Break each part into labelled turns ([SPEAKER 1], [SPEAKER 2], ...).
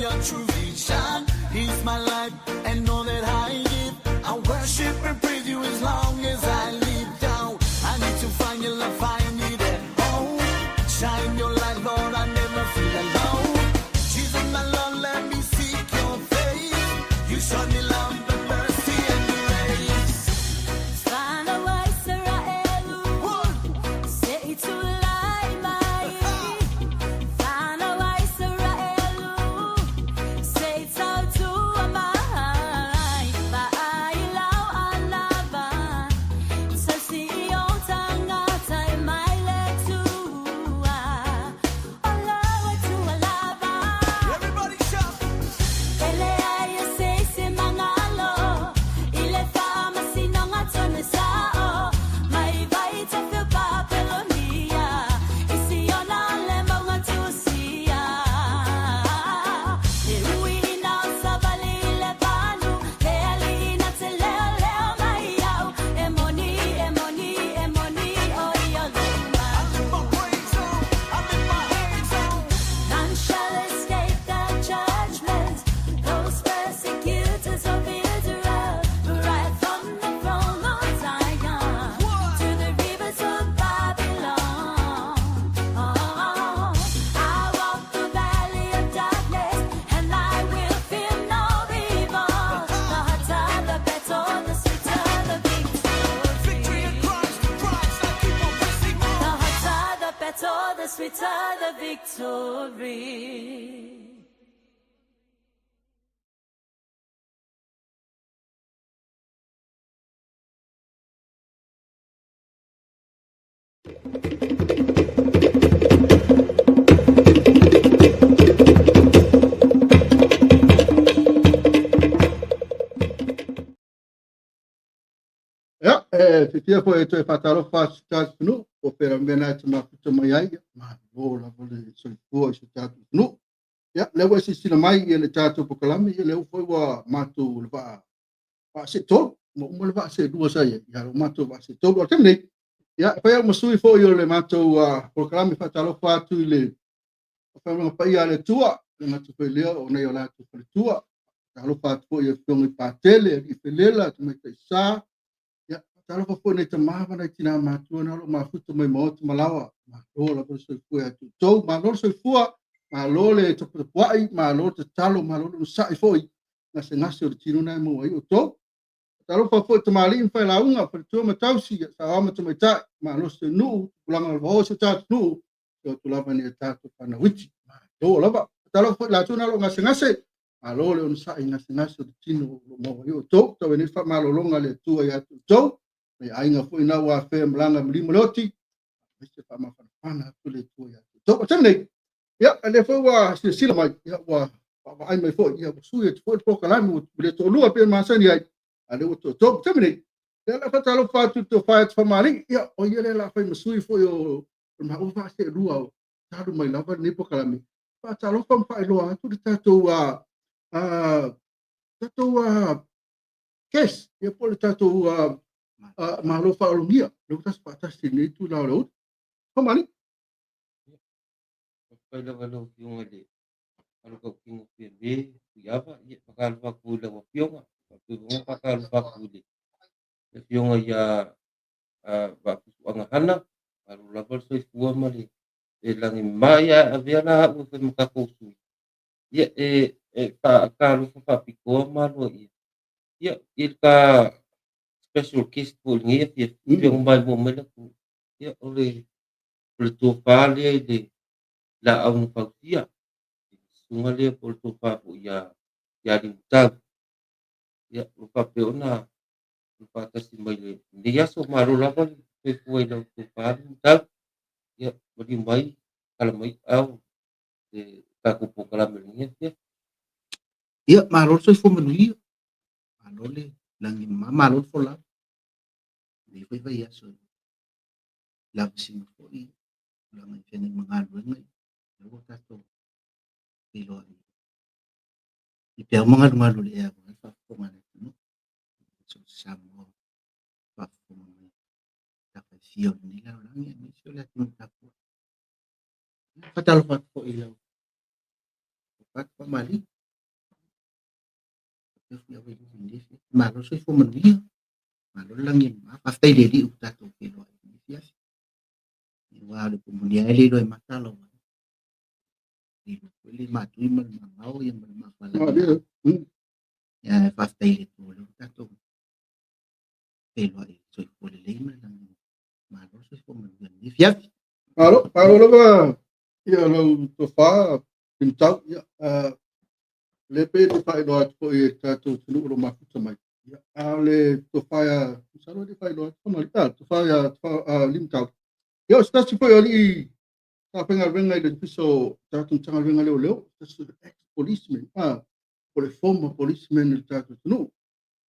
[SPEAKER 1] your true vision. He's my life and all that I give. I worship and praise you as long as I live down. I need to find your love, find it at home. Shine your light, Lord, I never feel alone. Jesus, my Lord, let me seek your face. You showed me love and mercy and grace. Everybody shout. I lift my praise on, I lift my hands on.
[SPEAKER 2] None shall escape the judgment. Those persecutors of Israel, right from the throne of Zion to the rivers of Babylon. Oh, I walk the valley of darkness, and I will fear no evil. The hotter the battle, the sweeter the
[SPEAKER 1] Victory in
[SPEAKER 2] victory.
[SPEAKER 1] Christ, Christ, I keep on pressing
[SPEAKER 2] The
[SPEAKER 1] on.
[SPEAKER 2] hotter the battle, the sweeter the victory.
[SPEAKER 3] Ia, e fiafia foi e toe faatalofa atu i si tatou atunuu po o fea mea na e te mafuta mai ai. Ia, malo lava le soifua i si tatou atunuu. Ia, lea ua e silasila mai i le tatou polokalame, ia lea foi ua matou le vaa vaa seetolu. Ua uma le vaa seelua sa i ai, ia ua matou vaa seetolu. A o le taimi nei, ia, e fai au ma sui foi o le matou polokalame faatalofa atu i le faafaiga paia a le Atua, le gata foi lea o nai o latou faletua. Faatalofa atu foi i afioga i Patele, Alii Felela, Tamaitai Sa, ia, faatalofa foi nai tama ma nai tinā matua na o lo o mafuta mai maota ma laoa. Malo lava le soifua ia te outou, malo le soifua, malo le taputapuai, malo le tatalo, malo le onosai foi, gasegase o le tino na e maua ai outou. Faatalofa foi tamalii ma failauga, faletua ma tausi, saoa ma tamaitai, malosi o nuu, tupulaga o le vaoa o si o tatou atunuu, e o atu lava ni a tatou fanau iti. Malo lava. Faatalofa foi i latou na o lo o gasegase, malo le onosai gasegase o le tino o lo o maua ai outou. Tau ai nei faamalologa a le Atua ia te outou, nai aiga foi na ua afea malaga ma lima le oti, aemaise faamafanafana atu le Atua ia te outou. O le taimi nei, ia, lea foi ua silasila mai, ia, ua vaavaai mai foi, ia, ua sui atu foi le polokalame, ua le toalua pei ona masani ai, a lea ua toatolu. O le taimi nei, ia, o le a faatalofa atu i le tofa ia Famalii, ia, o ia lea o le a fai ma sui foi o le maua vaa seelua o talu mai lava lenei polokalame. Faatalofa ma faailoa atu le tatou tatou guest, ia po o le tatou Malo faaaloalogia, lea ua tatou faatasi i lenei itula o le aoauli. Famalii.
[SPEAKER 4] Faafetai lava i lau Afioga i le Alatautino Fiame Fuiava. Ia, faatalofa atu i lau Afioga. Faapea foi ona faatalofa atu i le Afioga ia Vaafusuaga Hana. Malo lava le soifua ma le lagi mama. Ia, e avea la au e fai ma tatou sui. Ia, e faatalofa faapitoa ma aloaia. Ia, i le ta special guest foi i lenei afiafi, pei ona maimoa mai le atunuu. Ia, o le tofa lea i le laau na fausia, le susuga lea po o le tofa foi ia Limutau. Ia, o lo o faapea ona faatasi mai lenei aso. Malo lava le soifua i lau tofa Limutau. Ia, maliu mai, kala mai au le tatou polokalame i lenei afiafi.
[SPEAKER 5] Ia, malo le soifua manuia, malo le lagi mama, malo le folau. Lenei foi vaiaso i lavasiga foi tulaga i feagai ma galuega, lea ua tatou feiloai i peau magalugalu o le ea aua le faafofoga a le atunuu. So se Samoa faafofoga mai tafa e fia o lenei lalolagi aemaise o le atunuu tapuai. Faatalofa atu foi i lau Fatu Famalii. Fuiava i lenei afiafi. Malo le soifua manuia, malo le lagi e mama. Faafetai i le Alii ua tatou feiloai i lenei afiafi. Aua o le upu moni lava e le iloa e mata lau ai. E le iloa foi le matui ma le mamao ia ma le mafala. Ia faafetai i le Atua o lea ua tatou feiloai i le soifua lelei ma le lagi. Malo le soifua manuia i lenei afiafi.
[SPEAKER 3] Malo, malo lava ia lau tofa Limutau. Ia, lea pei e faailoa atu foi e tatou atunuu o lo o mafuta mai. Ia, a o le tofa ia, masalo e le faailoa atu ona, a, tofa ia Limutau. Ia, o se tasi foi o alii sa faigaluega i le Ofisa o tatou Matagaluega Leoleo, se tasi o ex-policeman, o le former policeman i le tatou atunuu.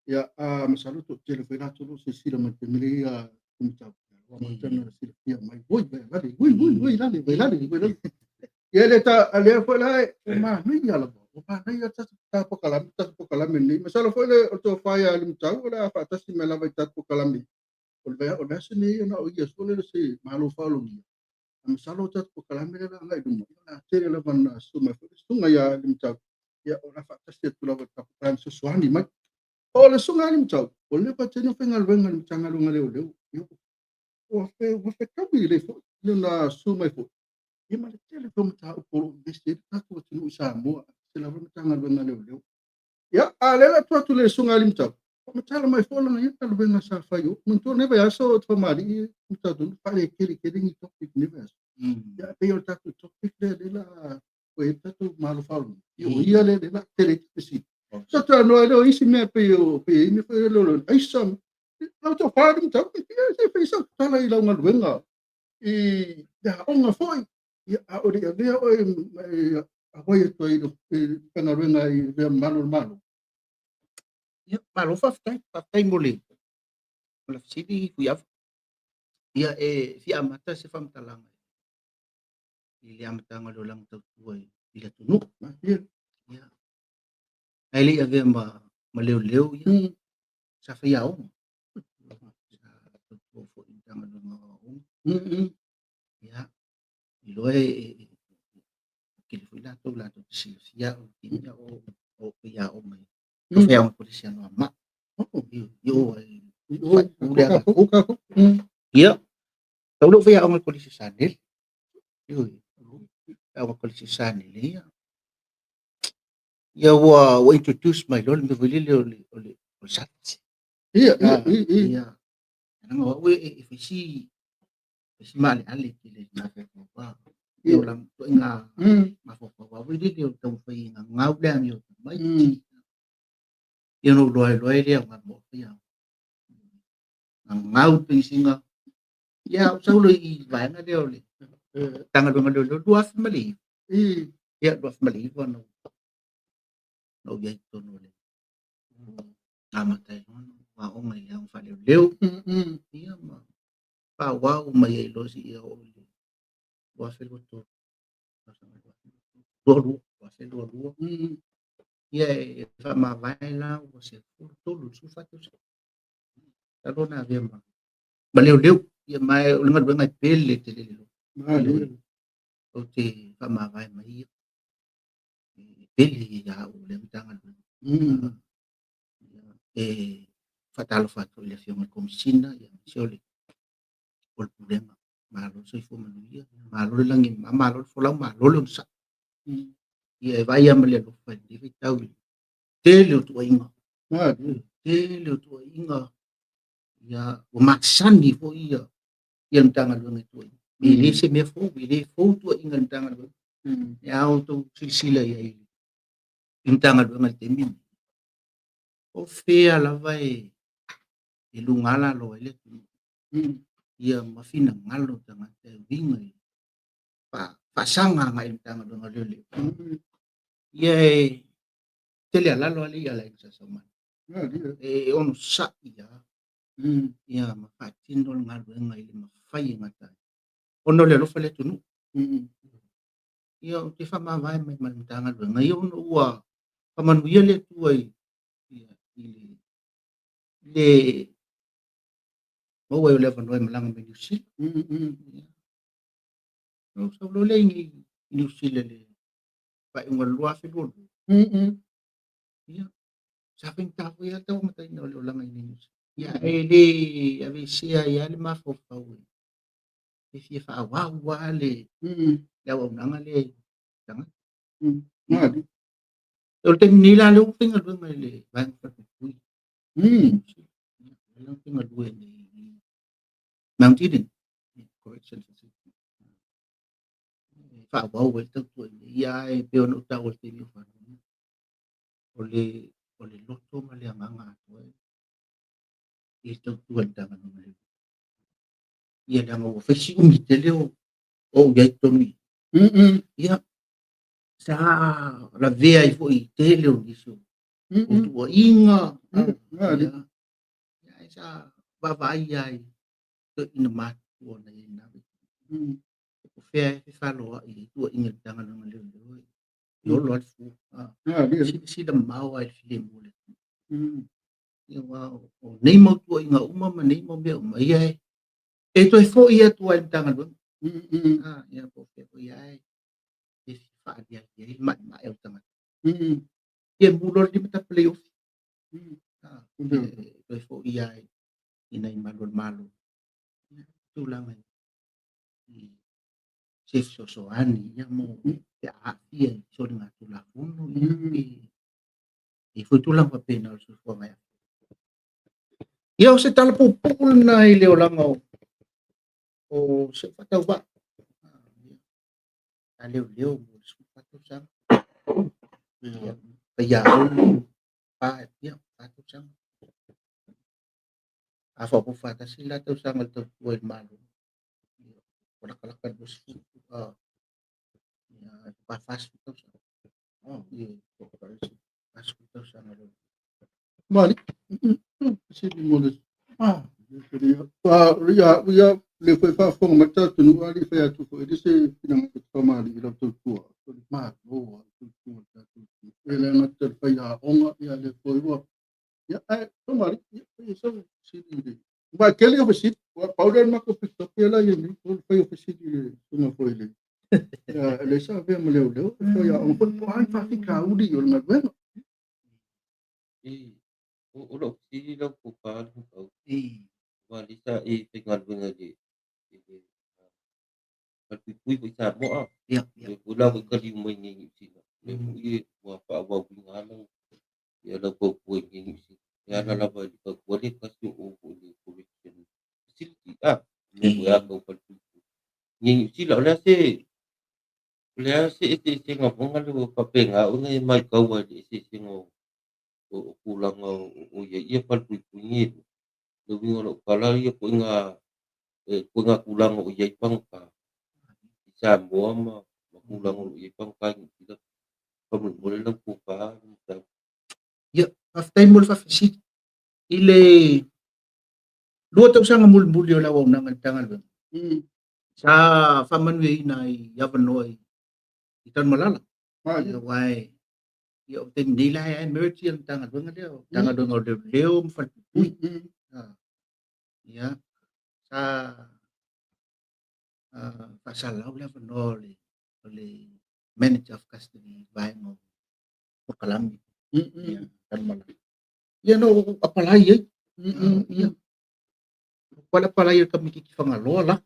[SPEAKER 3] Ia, masalo toatele foi latou o lo o silasila mai i le taimi lenei ia Limutau. Ua amata ona silafia mai, oi, Vailale, oi, oi, Vailale, Vailale, Vailale. Ia le ta lea foi la e manaia lava. Ua manaia tasi ta polokalame, tasi polokalame lenei. Masalo foi le o le tofa ia Limutau o le a faatasi mai lava i tatou polokalame. O le o le aso lenei ona o ia foi le se malo faalogia. Masalo o tatou polokalame le la agai i luma. O le a tele lava na susu mai foi le susuga ia Limutau. Ia o le a faatasi atu lava i tatou polokalame fesoasoani mai. O le susuga ia Limutau, o le patino faigaluega i le Matagaluega Leoleo. Ia, ua fetaui lelei foi lona susu mai foi. Ia ma le tele foi o mataupu o lo o vevesi ai le tatou atunuu i Samoa, aemaise lava le Matagaluega a Leoleo. Ia, a o lea o le a tuu atu i le susuga ia Limutau, faamatala mai foi lana ia galuega sa fai i o. Manatua lenei vaiaso Famalii Limutau, faaletele tele ni topic i lenei vaiaso. Ia, pei o le tatou topic lea o lea o le a fai ai le tatou malo faaaloalo. Ia, o ia lea o le a tele ai fesili. Sa talanoa ai lea o isi mea pei o pei ai mea foi lea o le aisa. Lau tofa Limutau, ia se i fai sau tala i lau galuega i le aoga foi, ia, a o le i avea oe ma e auai atu ai i le Matagaluega i le mamalu o le Malo.
[SPEAKER 5] Ia, malo faafetai. Faafetai mo le fesili Fuiava. Ia, e fia amata se faamatalaga i le amataga o le olaga tautua i le atunuu. Ia, ae le i avea ma leoleo, ia, sa faiaoga. Sa tautua foi i le Matagaluega o Aoga. Ia, iloa e tele foi latou latou te silafia au i taimi o o faiaoga i o faiaoga i Kolisi Anoamaa. I o ai faaitu le aga. Ia, tau lou faiaoga i Kolisi Sanele. Ioe, faiaoga Kolisi Sanele ia. Ia ua introduce mai loa le mea foi lele o le subject.
[SPEAKER 3] Ia, ia, ia, ia.
[SPEAKER 5] Ia, leaga o au e fai si maaleale tele i mafaufau. Ia, o la ituaiga mafaufau lava foi lele o le taumafai e gagau le amio mai. Ia ona ou iloa ai loa lea o aoga mo faiaoga. Gagau le penisina. Ia, ou sau loa i le vaega lea o le Matagaluega o Leoleo 2009. Ia, 2009 na ou i ai i totonu o le amata ai loa ona aoga i le aoga faaleoleo. Ia, ma faaauau mai ai loa seia oo i le 2023. 2022. Ia, e faamavae la ua 13 i le 14 tausaga. Talu ona avea ma leoleo. Ia, ma o le galuega e pele tele le loa. Ou te faamavae mai ia. E pele ia au o le Matagaluega. E faatalofa atu i le Afioga i le Komesina, ia, aemaise o le Pulega. Malo le soifua manuia, malo le lagi e mama, malo le folau, malo le onosai. Ia, e vaai lava ma le alofa i lenei vaitau i le tele o tuuaiga. Tele o tuuaiga. Ia, ua masani foi ia le Matagaluega i tuuaiga. E le se mea fou, e le fou tuuaiga i le Matagaluega. E a outou silasila i ai i le Matagaluega i le taimi lenei. O fea lava e luga lalo ai le atunuu. Ia ma finagalo o tagata e uiga i faasaga agai i le Matagaluega o Leoleo. Ia, e tele alalo lava le ia a le Aiga Sa Saumani. E onosai lava ia ma faatino le galuega i le mafai e gata ai. Ona o le alofa i le atunuu. Ia, ou te faamavae mai ma le Matagaluega ia ona ua faamanuia le Atua i le maua ai o le avanoa e malaga mai Niu Sila. Ia, ou sau loa lea i Niu Sila i le faaiuga o le 2022. Ia, Sa faigata foi lava le tauamataina o le olaga i inei i Niu Sila. Ia e le aveesea ai lava le mafaufau e fia faaauau lava le auaunaga lea i tagata. O le taimi nei la lea ua faigaluega i le vaega falepuipui. Lea ua faigaluega nei i Mount Eden Correction Facility. E faaauau ai le tautua i inei. Ia ae pei ona ou taua i le taimi ua fano, o le loto ma le agaga atoa i le tautua i le Matagaluega lea. Ia leaga ua fai si umi tele o ou i ai i totonu i i. Ia, sa lavea ai foi i tele o nisi o tuuaiga. Ia, ae sa vaavaai lava i toeaiina matutua na i ai i lena vaitaimi. O fea e fefaloai ai tuuaiga i le Matagaluega o Leoleo, e olo lava le fua. Silasila mamao lava i le filemu o le atunuu. Ia, aua o nei mau tuuaiga uma ma nei mau mea uma, ia e toe foi atu lava i le Matagaluega. Ia, po o fea foi lava e fia faaaliali ai le maemae o le tagata. Ia, e mu loa le limatapa leiofi. E toe foi lava i nai malu o le Malo. Ia, tulaga i se fesoasoani ia mo pe a aafia i soligatulafono, ia, pe e foi tulaga faapena o le soifuaga e aafia. Ia, o se tala puupuu lena i le olaga o si ou faatauvaa. Sa leoleo mo le 14 tausaga. Ia, faiaoga, ia, 4 tausaga. A faaopoopo faatasi le la tausaga i le tautua i le Malo, ia, ua latalata i le 20, ia, pa 40 tausaga. Ia, 40 tausaga lea.
[SPEAKER 3] Mali. Sili mo le ia ia le foi faafofoga mai tatou ali fai atu foi le se finagalo faamalie i lau tautua. O le Malo a tautua tatou. E le gata i le faiaoga, ia le foi ua ia ae faamalie ia ia sau sili le. Ba tele o fesili, ua pau le matou pito la ia ni o le fai o fesili le sunga foi le. Ia le sa avea ma leoleo, faiaoga foi po o a ni faafitauli o le galuega.
[SPEAKER 4] O lou fesili lau tofa le mataupu. Aua lea sa e faigaluega i le falepuipui foi i Samoa.
[SPEAKER 5] Ia.
[SPEAKER 4] Lea foi la ua e taliu mai nei i Niu Sila. Lea foi ua faaauauina lava lau tautua i nei Niu Sila. E ala lava i le tautua lea tasi o o foi i le correction facility. Lea foi a tau falepuipui. Nei Niu Sila, o le a se eseesega foi lea ua faapena ona e matau ai i le eseesega o tulaga o i ai ia falepuipui nei e lua. Le uiga o lau tala ia ituaiga tulaga o i ai pagota i Samoa ma tulaga o i ai pagota i Niu Sila. Faamolemole lau tofa le mataupu.
[SPEAKER 5] Ia, faafetai mo le faafesili. I le 2 tausaga mulimuli o le auaunaga i le Matagaluega, sa faamanuiaina ai i avanoa i Tanumalala. Ia, aua e ia, o taimi nei la e merge ia le Matagaluega lea, o Matagaluega o Leoleo ma Falepuipui. Ia, sa faasalau le avanoa o le Manager of Custody i vaega o polokalame. Ia, Tanumalala. Ia, na ou apalai ai. Ia, ua le apalai o le tamaitiiti Fagaloa la.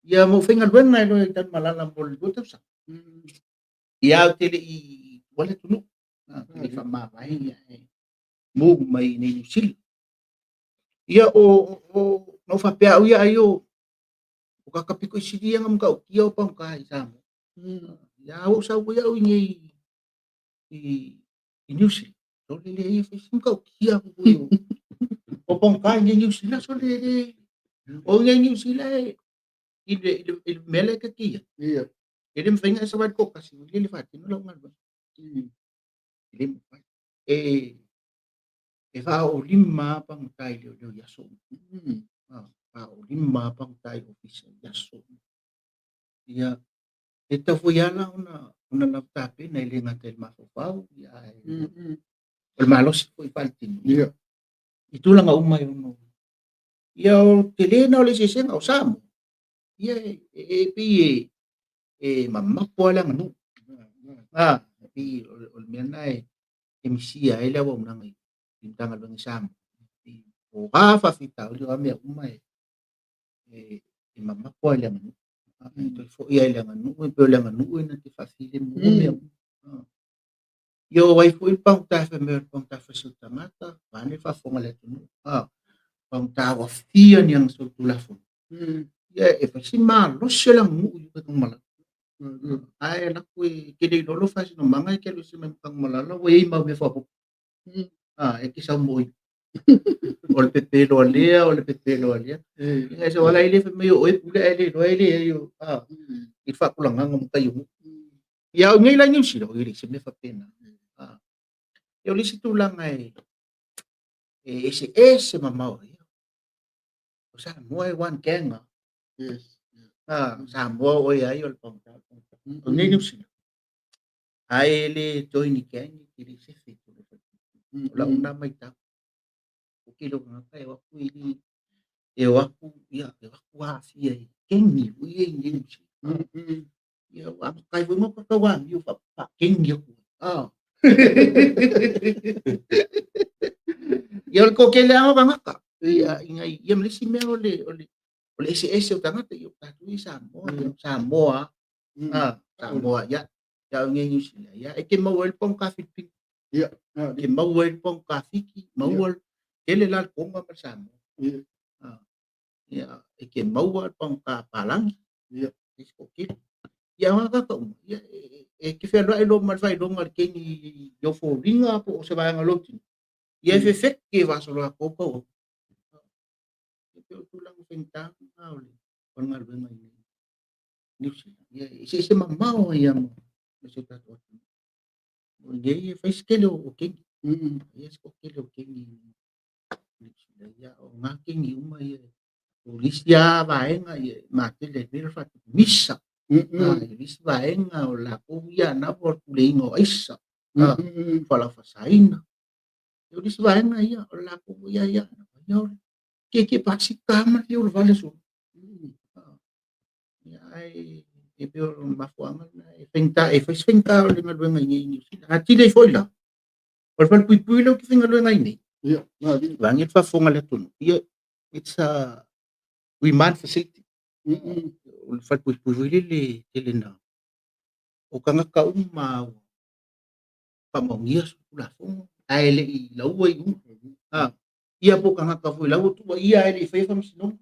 [SPEAKER 5] Ia, ma ou faigaluega ai loa i Tanumalala mo le 2 tausaga. Ia, ou te le i tuua le atunuu. Ou te le i faamavae, ia, e move mai i nei Niu Sila. Ia, o, na ou faapea au ia ai o tagata pito i sili ia na matautia o pagota i Samoa. Ia, ua ou sau ai au i nei i Niu Sila. So le le ia fai si matautia foi o pagota i nei Niu Sila. So le le o nei Niu Sila e i le mea lea e te ia. E le mafai ona e savali toatasi i le faatino lau galuega. E le mafai. E faaoolima lava pagota i leoleo i aso uma. Faaoolima lava pagota i ofisa i aso uma. Ia, e tatau foi lava la ona lava tapena e le gata i le mafaufau, ia, ae o le malosi foi faaletino. I tulaga uma e ono. Ia, o tele na o le eseesega o Samoa, ia, e pei e mamapo lava le aganuu. E pei o le mea lena e misia ai le auaunaga i Matagaluega i Samoa. O a faafitauli o a mea uma e mamafa i le aganuu. E toe foi lava i le aganuu, e pei o le aganuu e na te faafilemu mea uma. Ia o ai foi le pagota e fai mai o le pagota fasiotagata, vaeane le faafofoga a le atunuu, pagota ua fia ni ana solitulafono. Ia e fai si malosi o le aganuu i uka i Tanumalala. Ae alu atu e te le iloa lou faasinomaga e te alu ese mai ma Tanumalala ua i ai mau mea faaopoopo. E te sau mo ia. O le pepelo a lea, o le pepelo a lea. Ina e sau ala ai le fai mai o oe pule ae le iloa e leai o i le faatulagaga o matai o nuu. Ia o nei la i Niu Sila, e leai se mea faapena. E o le isi tulaga e eseese mamao ai. O Samoa e one gang.
[SPEAKER 3] Yes.
[SPEAKER 5] Samoa o oe ai o le pagota. O nei Niu Sila, ae le join i gang, e le sefe. O lau na maitau. O ke leo tagata e o atu i li, e o atu, ia, e o atu aafia i kengi, ui e i Niu Sila. Ia, ua amata ai foi ma tau amio faakengi atu. Ia, o le toatele lava o tagata. Ia, ina ia ma le isi mea o le, o le, o le eseese o tagata, ia o tatou i Samoa, ia, Samoa, Samoa, ia, ia o nei Niu Sila, ia, e te maua ai le pagota Filipino.
[SPEAKER 3] Ia.
[SPEAKER 5] E te maua ai le pagota Fiti, maua le tele la le Tonga ma le Samoa.
[SPEAKER 3] Ia.
[SPEAKER 5] Ia, e te maua le pagota palagi.
[SPEAKER 3] Ia.
[SPEAKER 5] E se toatele. Ia, o tagata uma, ia, e te fealuai loa ma le faailoga o le keni i ou foliga po o se vaega o lou tino. Ia, e fefete faasolo atoa tau au. E pei o le tulaga faigata lena o le galuega i Niu Sila. Ia, e eseese mamao ai lava ma si o tatou atunuu. O nei e fai se tele o keni. Ia se toatele o keni i Niu Sila. Ia, o ngā keni uma ia. O le isi lava vaega ia e matele ai pei o le faatupu misa. Le isi vaega o latou ia na o le puleaina o aisa, fualaau faasaina. O le isi vaega ia o latou ia ia ia o le tietie pasika ma le fia ulavale solo. Ia, ae e pei o le mafuaaga lena e faigata, e fai si faigata o le galuega i nei i Niu Sila. Atili ai foi la, o le falepuipui lea ou te faigaluega ai nei,
[SPEAKER 3] Ia, malie.
[SPEAKER 5] vaeane le faafofoga a le atunuu, ia, it's a remand facility. O le falepuipui foi lele e tele na o tagata uma ua faamaonia solitulafono ae le i laua iuga. Ia po o tagata foi la ua tuuaia ae le i faia faamasinoga.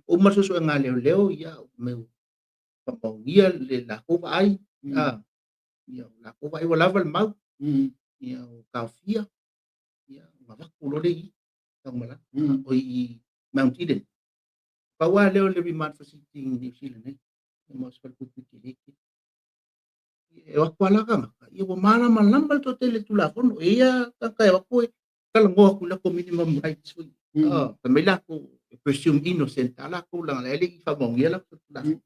[SPEAKER 5] Uma le suesuega a leoleo, ia, mea ua faamaonia le latou vaai. Ia, o latou vaai ua lava le mau. Ia, ua taofia. Ia, ua avatu loa le i Tanumalala. O i Mount Eden. Pau lava lea o le remand facility i Niu Sila nei. Ia ma o se falepuipui tele tele. E o atu lava la tagata, ia ua malamalama le toatele i le Tulafono. E i ai lava tagata e o atu e talanoa atu i latou minimum rights foi. Fai mai latou, e presume innocent lava latou leaga o la e le i faamaonia latou Tulafono.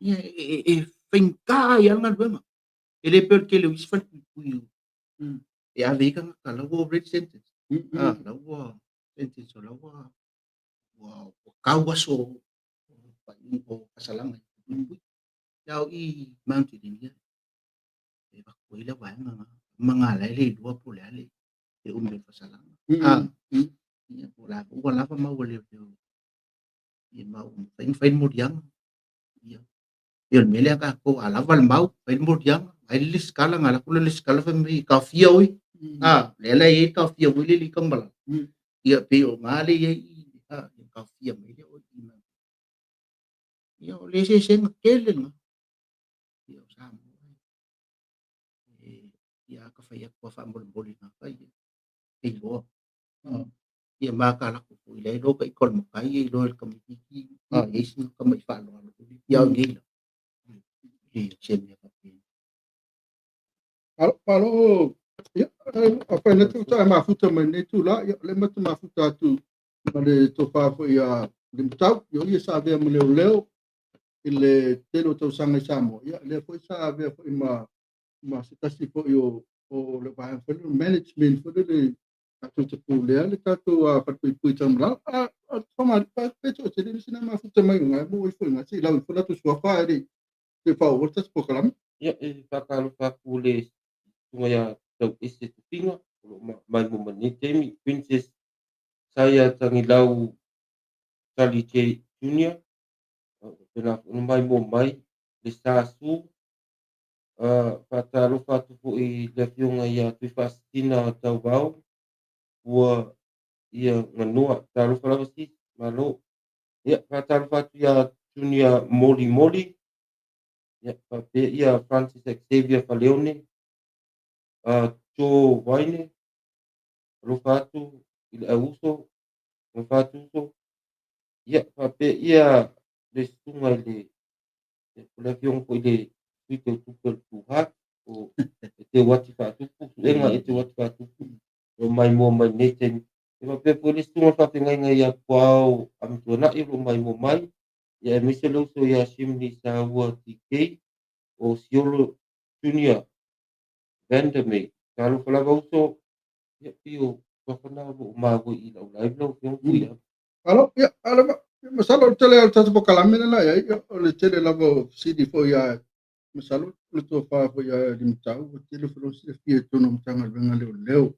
[SPEAKER 5] Ia, e faigata ai lava le galuega. E le pei o le tele o isi falepuipui e ave ai tagata la ua already sentence. La ua sentence o la ua tau aso o fasalaga i falepuipui. Ia o i Mount Eden, ia, e avatu ai le vaega lena. Ma ga la e le iloa po o le a le umi o le fasalaga. Ia, po o la foi ua lava mau a leoleo ia ma ua mafai ona fai le moliaga. Ia, pei o le mea lea a tatou, a lava le mau, fai le moliaga, ai le lesitala, na alu atu le lesitala fai mai, taofia oe. Lea la e i ai le taofia foi lele i Tanumalala. Ia, pei o na lea e i ai i, ia taofia mai lea oe i Mount Eden. Ia, o le eseesega tele lena. Ia, o Samoa, e, ia, a ta fai atu lava faamolemole i gata, ia, e iloa. Ia ma ka alu atu foi, la e iloa ita o le matai, e iloa e le tamaitiiti, e i ai sina tamai faaaloalo foi lele. Ia, o nei la, e leai se mea faapena.
[SPEAKER 3] Malo, malo, ia, afai nei faatoa e mafuta mai lenei itula, ia, o lea matou te mafuta atu ma le tofa foi ia Limutau, ia o ia sa avea ma leoleo i le tele o tausaga i Samoa, ia, lea foi sa avea foi ma se tasi foi o le vaega foi lele o management foi lele tatou te pulea le tatou falepuipui i Tanumalala. Pe toatele nisi na mafuta mai o ngai mo ifo i ngai se i lau ifo latou suafa ae le i faaauau le tatou polokalame.
[SPEAKER 4] Ia, e faatalofa atu i le Susuga ia Tauese Tufiga o lo o maimoa mai lenei taimi, Princess Saia Tagilau Charlie J Junior, ua faapena foi ona maimoa mai le Sa Su. Faatalofa atu foi i le Afioga ia Tuifaasitina Tauvao ua ia ganoa. Talofa lava sis, malo. Ia, faatalofa atu ia Junior Moli Moli, ia, faapea ia Francis Xavier Faleone, Joe Waine, alofa atu i le auuso, alofa atu uso. Ia, faapea ia le susuga i le, o le afioga foi i le Sui Teutupe o le Blue Heart, o Eteuati Faatupu, Suega Eteuati Faatupu, o lo o maimoa mai lenei taimi. E faapea foi le susuga i le faafeagaiga ia Puao Amituanai o lo o maimoa mai, ia aemaise le uso ia Shimley Saua TK, o Siolo Junior Vandermeer. Talofa lava uso, ia pei o suafa na o lo o maua i lau live lau Afioga Tuiaana.
[SPEAKER 3] Alo, ia, alo, masalo o le tele o le tatou polokalame lena i ai, o le tele lava o fesili foi a, masalo o le tofa foi a Limatau, ua tele foi lou silafia i totonu o Matagaluega Leoleo.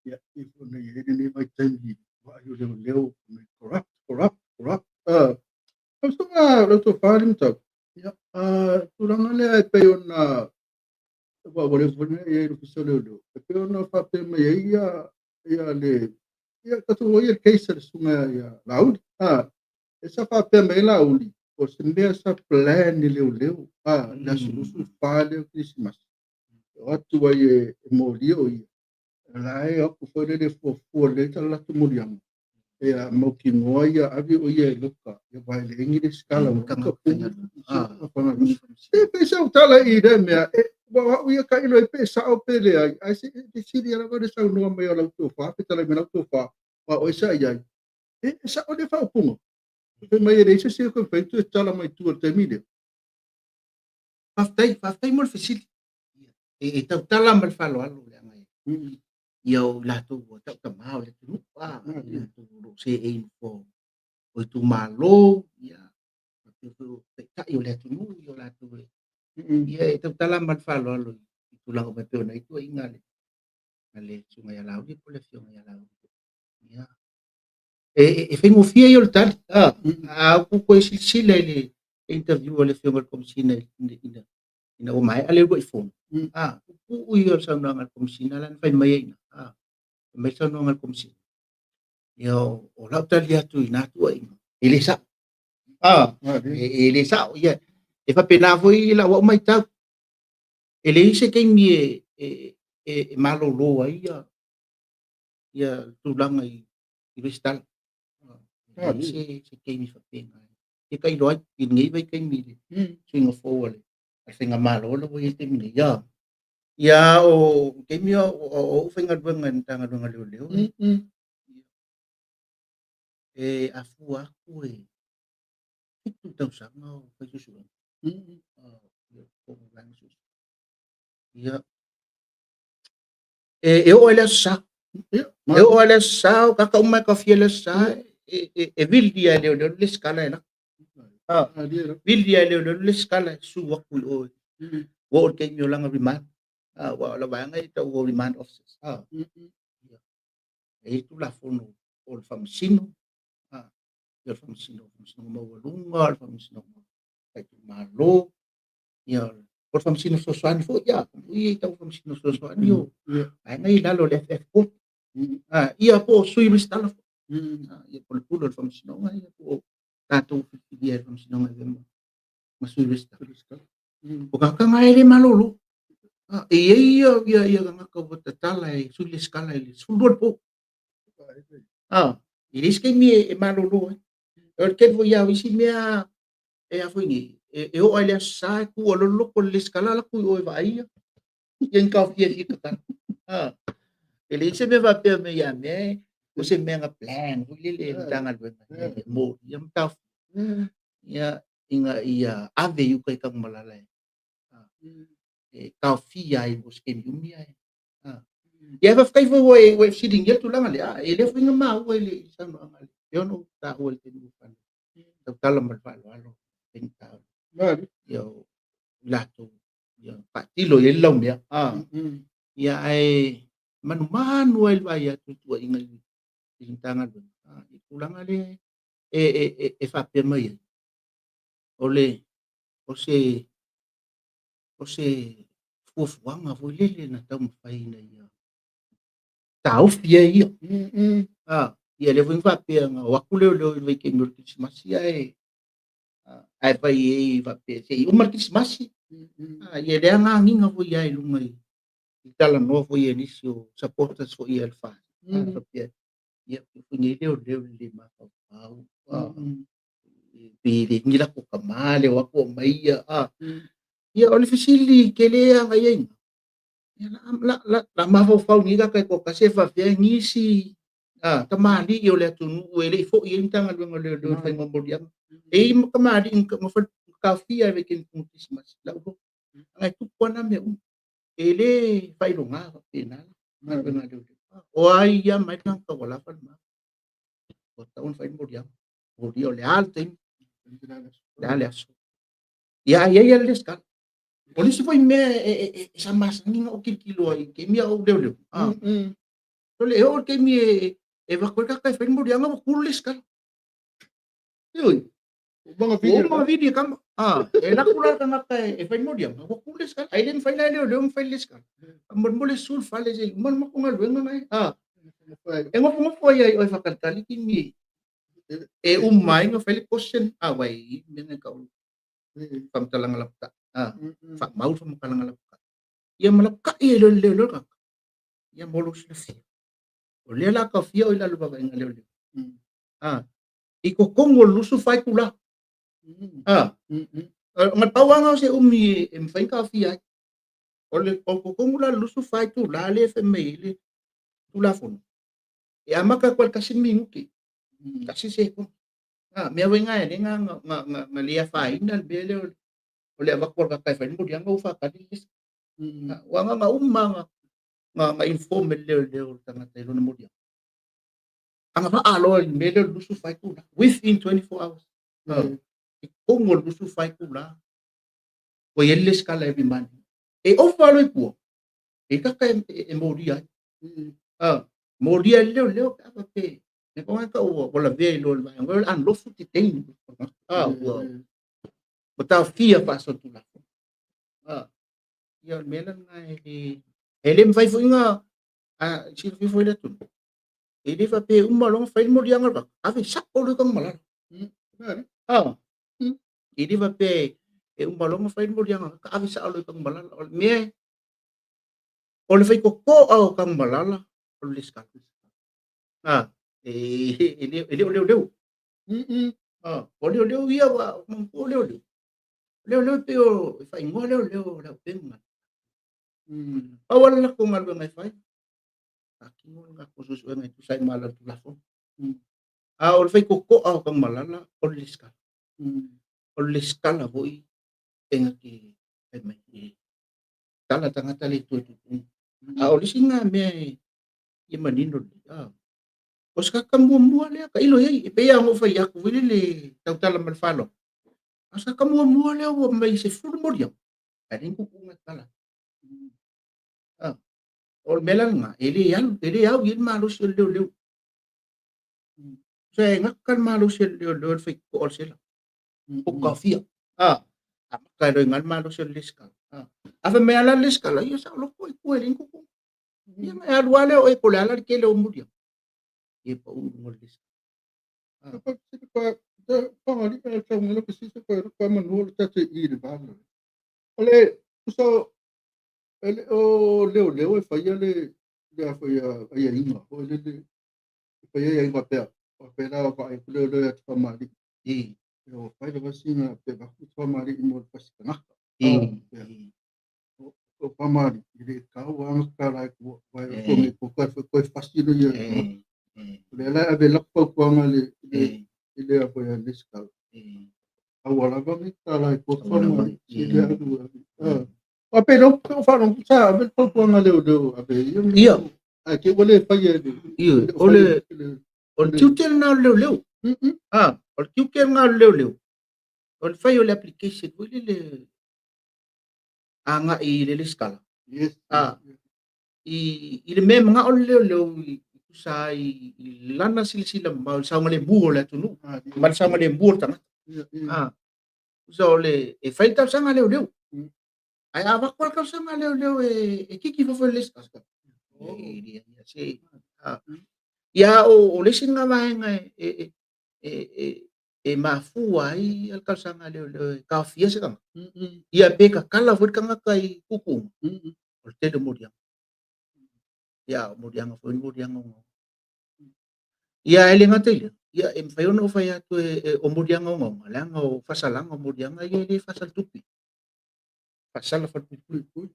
[SPEAKER 3] Ia, pei foi ona i ai lenei vaitaimi vaai o leoleo, corrupt, corrupt, corrupt. Lau susuga, lau tofa Limatau, ia, tulaga lea e pei ona ua ua leva foi ona i ai i le Ofisa o Leoleo, e pei ona faapea mai ai ia, ia le, ia tatou o ia le case a le susuga ia Laauli. E sa faapea mai ai Laauli, o se mea sa plan e leoleo, le aso 24 lea o Kerisimasi, e o atu ai e molia o ia, la e o atu foi lele fuafua lelei ta latou moliaga, e mautinoa ia ave o ia e loka, ia vaelegi le sikala ua E pei se au tala i lea mea, e, ua au ia tailo ai pe sao pe leai, ae se e sili lava le saunoa mai o lau tofa, pe talai mai lau tofa, aua o oe sa i ai. E sao lea faaupuga. Fai mai e leai se isi e toe mafai ona toe tala mai tua i le taimi lea.
[SPEAKER 5] Faafetai, faafetai mo le fesili. E tautala ma le faaaloalo leaga ia o i latou ua tautama o le atunuu, i latou o lo o seei i nofoa o itumalo, ia, faapea foi o taitai o le atunuu, ia o latou e, ia e tautala ma le faaaloalo i tulaga uma e pei ona i ai tuuaiga a le Susuga ia Laauli po o le Afioga ia Laauli. Ia. E faigofie ia o le tali. A ou toe silasila i le interview a le Afioga i le Komesina ina ua maea le uluai fono, puupuu ia o le saunoaga a le Komesina la na fai mai ai i ina. Fai mai le saunoaga a le Komesina, ia o lau tali atu i na tuuaiga, e le sao. E le sao. Ia, e faapena foi lau au matau. E leai se taimi e malolo ai ia tulaga i resitala. E leai se taimi faapena. E tailo ai i lenei vaitaimi i le suiga fou a le faigamalo la ua i ai i le taimi nei. Ia, o taimi o ou faigaluega i le Matagaluega o Leoleo, e afua atu e 7 tausaga o fai suesuega. Ia, e oo lava i le Aso Sa. E oo lava i le Aso Sa, o tagata uma e taofia i le Aso Sa, e vili lava e leoleo le resitala e lafo. Vili lava e leoleo le resitala e susu atu i o. Ua oo i le taimi o lana remand. Aua o le vaega e tau o remand officers. E i ai Tulafono o le Faamasino, ia le Faamasino, Faamasinoga Maualuga, o le Faamasinoga Faaitumalo, ia o le Faamasino Fesoasoani foi, ia, o i e tau Faamasino Fesoasoani o vaega ia i lalo o le FF Court. Ia po o Sui Resitala foi. Ia po o le Pule o le Faamasinoga, ia po o tatou filifilia e le Faamasinoga e avea ma Sui Resitala. O tagata na e le malolo. E i ai ia tagata ua tatala e sui resitala i le 12 le po. E leai se taimi e malolo ai. O le tele foi lava o isi mea e a foi nei, e oo lava i le Aso Sa e tu loa le loto i le resitala alu atu i o e vaai ia ni taofia e fia tatala. E leai se mea faapea mai ia mea o se mea na plan foi lele e le Matagaluega e mo ia ma taofia ia ina ia ave i uta i Tanumalala e taofia ai mo se taimi umi ae. Ia e faafetai foi ua e fesiligia le tulaga lea, e le foi na maua i le saunoaga e ono ou taua i le taimi ua fano. Tautala ma le faaaloalo faigata ia o latou ia faatilo i ai le laumea. Ia ae manumanu ai le vaai atu i tuuaiga i le Matagaluega i le tulaga lea e faapea mai ai, o le o se o se fuafuaga foi lele na taumafai ina ia taofi ai ia. Ia lea foi na faapea na o atu leoleo i le vaitaimi o le Kerisimasi ae ae fai ai faapea se i uma le Kerisimasi. Ia lea na agiga foi lava i luga i talanoa foi a nisi o supporters foi a le FAST, faapea ia foi nei leoleo i le mafaufau pe le ni latou tama le o atu aumai ia. Ia o le fesili tele agai ai ia la mafaufau nei tagata e toatasi e faapefea nisi tamalii o le atunuu e le i foi i ai le Matagaluega o Leoleo i le faiga o moliaga. E i ai ma tamalii na taofia i le vaitaimi o le Kerisimasi, lau iloa. Leaga e tupu lava na mea uma. E le faailoga faapena galuega a leoleo. O ai lava ma ai le tagata taualafa le ma, ua tatau ona fai le moliaga. Molia o le a le taimi, o le a le aso. Ia ae i ai lava le resitala. O le isi foi mea sa masani ona ou tilotilo ai i taimi a o ou leoleo, e oo i le taimi e avatu ai le tagata e fai le moliaga ua tu le resitala. Ioe. Ua uma ona vili e tama. E alu atu la le tagata e fai le moliaga, ua tu le resitala. Ae le mafai la e leoleo ona fai le resitala. Faamolemole susu le fale se i uma le matou galuega na e. E nofonofo ai lava i o e faatalitali taimi e uma ai ona fai le caution. Aua e i ai le mea lena e tau o le faamatalaga lapatai. Faamau le faamatalaga lapatai. Ia ma lapatai ai loa e le leoleo le tagata. Ia mo lou silafia, o lea o le a taofia oe i lalo o le vaavaaiga a leoleo. I totonu o le 24 itula. Na pau lava lena o se umi e mafai ona taofia ai. O le totonu la o le 24 itula lea e fai mai ai le Tulafono, e amata atu lava i le 1 minute, 1 sekone. Mea foi na e ala ai ona le afaina le mea lea o le avatu o le tagata e fai le moliaga ua faatali le isi. Aua na ona uma lava ona inform e le leoleo le tagata i lona moliaga, agavaa loa i le mea lea o le 24 itula, within 24 hours. I totonu o le 24 itula, ua i ai le resitala e remand. E ova loa i tua, e i ai tagata e molia ai. Molia e le leoleo pe a faapea e tagata ua lavea i lo le vaega o le unlawful detain. Ua taofia faasolitulafono. Ia o le mea la lena e le mafai foi ona silafia foi le atunuu. E le faapea e uma loa ona fai le moliaga a le tagata, ave sao loa i Tanumalala. E le faapea e uma loa ona fai le moliaga a le tagata, ave sao loa i Tanumalala. O le mea, o le faitotoa o Tanumalala o le resitala. E le o leoleo. O leoleo ia, ua manatua o leoleo. O leoleo e pei o e faaigoa leoleo o le auupega. Pau lava le latou galuega e fai, faatino le latou suesuega e tusa ai ma ala o le Tulafono. A o le faitotoa o Tanumalala o le resitala. O le resitala foi e na te fai mai e tala le tagata le toe tuutuuga. A o le isi lena mea e ia manino lelei, o se tagata muamua lea, tailo i ai, e pei lava ona ou fai atu foi lele tautala ma le faaaloalo, o se tagata muamua lea ua mai 10 moliaga, ae leai ni tuutuuga e tatala ai. O le mea la lena, e le alu, e le au i ai le malosi o le leoleo. Tusa e gata le malosi o le leoleo i le faitotoa o le sela, po o taofia. Amata ai loa i ina le malosi o le resitala. A fai mai lava la le resitala, ia saoloto i tua e leai ni tuutuuga. Ia ona e alu lava lea o oe po o le a la le tele o moliaga, ia pau i luga o le resitala.
[SPEAKER 3] O le tusa e le o leoleo e faia le a foi aiaiga foi lele e faia aiaiga faapea faapea la vaai atu leoleo ia Tafamalii e o fai lava sina pe avatu Tafamalii mo le fasi tagata. O Tafamalii e le tatau lava ona tatala ai tua aua e oso nei tua toe fasi loa ia. O lea la e ave lau fautuaga i le a foi a resitala. Aua lava ne i tatala ai tua Tafamalii se le alu alu. Aua pe le o faalogo sa ave le fautuaga a leoleo ave ia. Ae te i ua le faia e le
[SPEAKER 5] O le tiute lena o le leoleo. O le tiute lena o le leoleo. O le fai o le application foi lele agai i le resitala. I le mea e manao le leoleo i tusa ai i lana silasila mamao i le saogalemu o le atunuu ma le saogalemu o le tagata. Tusa o le e fai le talosaga a leoleo. Ae a avatu lava le talosaga a leoleo e kiki fafo e le se. Ia o le isi lena vaega e mafua ai le talosaga a leoleo e taofia se tagata. Ia pe tatala foi le tagata i tuutuuga, o le tele o moliaga. Ia o moliaga foi ni moliaga ogaoga. Ia e le gata i lea, ia e mafai ona ou fai atu o moliaga ogaoga, leaga o faasalaga o moliaga ia e le faasala tupe, faasala falepuipui.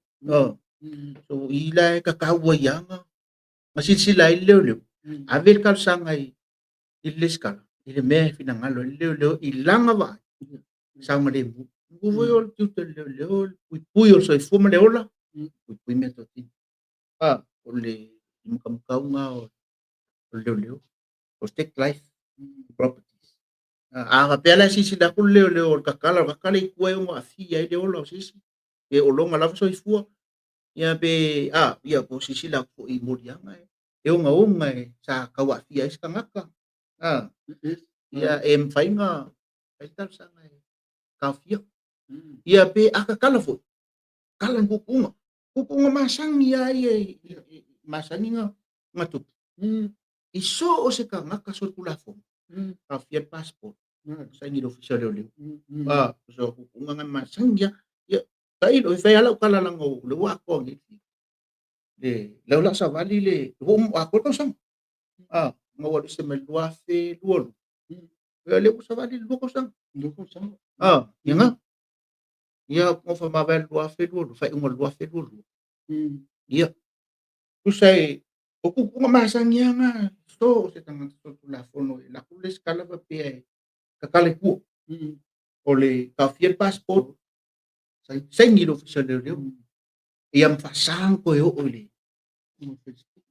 [SPEAKER 5] So i la e tatau ai lava ona silasila ai le leoleo, ave le talosaga i le resitala i le mea e finagalo ai le leoleo i lana vaai saogalemu. Manatua foi o le tiute o le leoleo o le puipui o le soifua ma le ola, puipui meatotino. O le matamatauga o le leoleo, protect life and properties. A faapea la e silasila atu le leoleo o le tatala o le tatala i tua e ono aafia ai le ola o se isi, pe o lona lava soifua, ia pe ia po o silasila atu foi i moliaga e ogaoga e sa tau aafia ai se tagata. Ia e mafai ona fai le talosaga e taofia. Ia pe a tatala foi, tatala ni tuutuuga. Tuutuuga masani lava ia masani na tupu. I so o se tagata solitulafono, taofia le passport, saini le ofisa o leoleo. So tuutuuga na masani lava. Ia, tailo, e fai lava lau tala leaga o lea ua atoa nei le lau la savali le ua atoa le tausaga. Na ou alu ese mai le 2022. Ia lea ua savali le 2 tausaga.
[SPEAKER 3] 2 tausaga.
[SPEAKER 5] Ia na. Ia, na ou faamavae le 2022, faaiuga o le 2022. Ia, tusa e, o tuutuuga masani lava na so o se tagata solitulafono e alu atu le resitala faapea e tatala i tua. O le taofia le passport, saini le ofisa o leoleo. Ia ma faasa ona toe oo i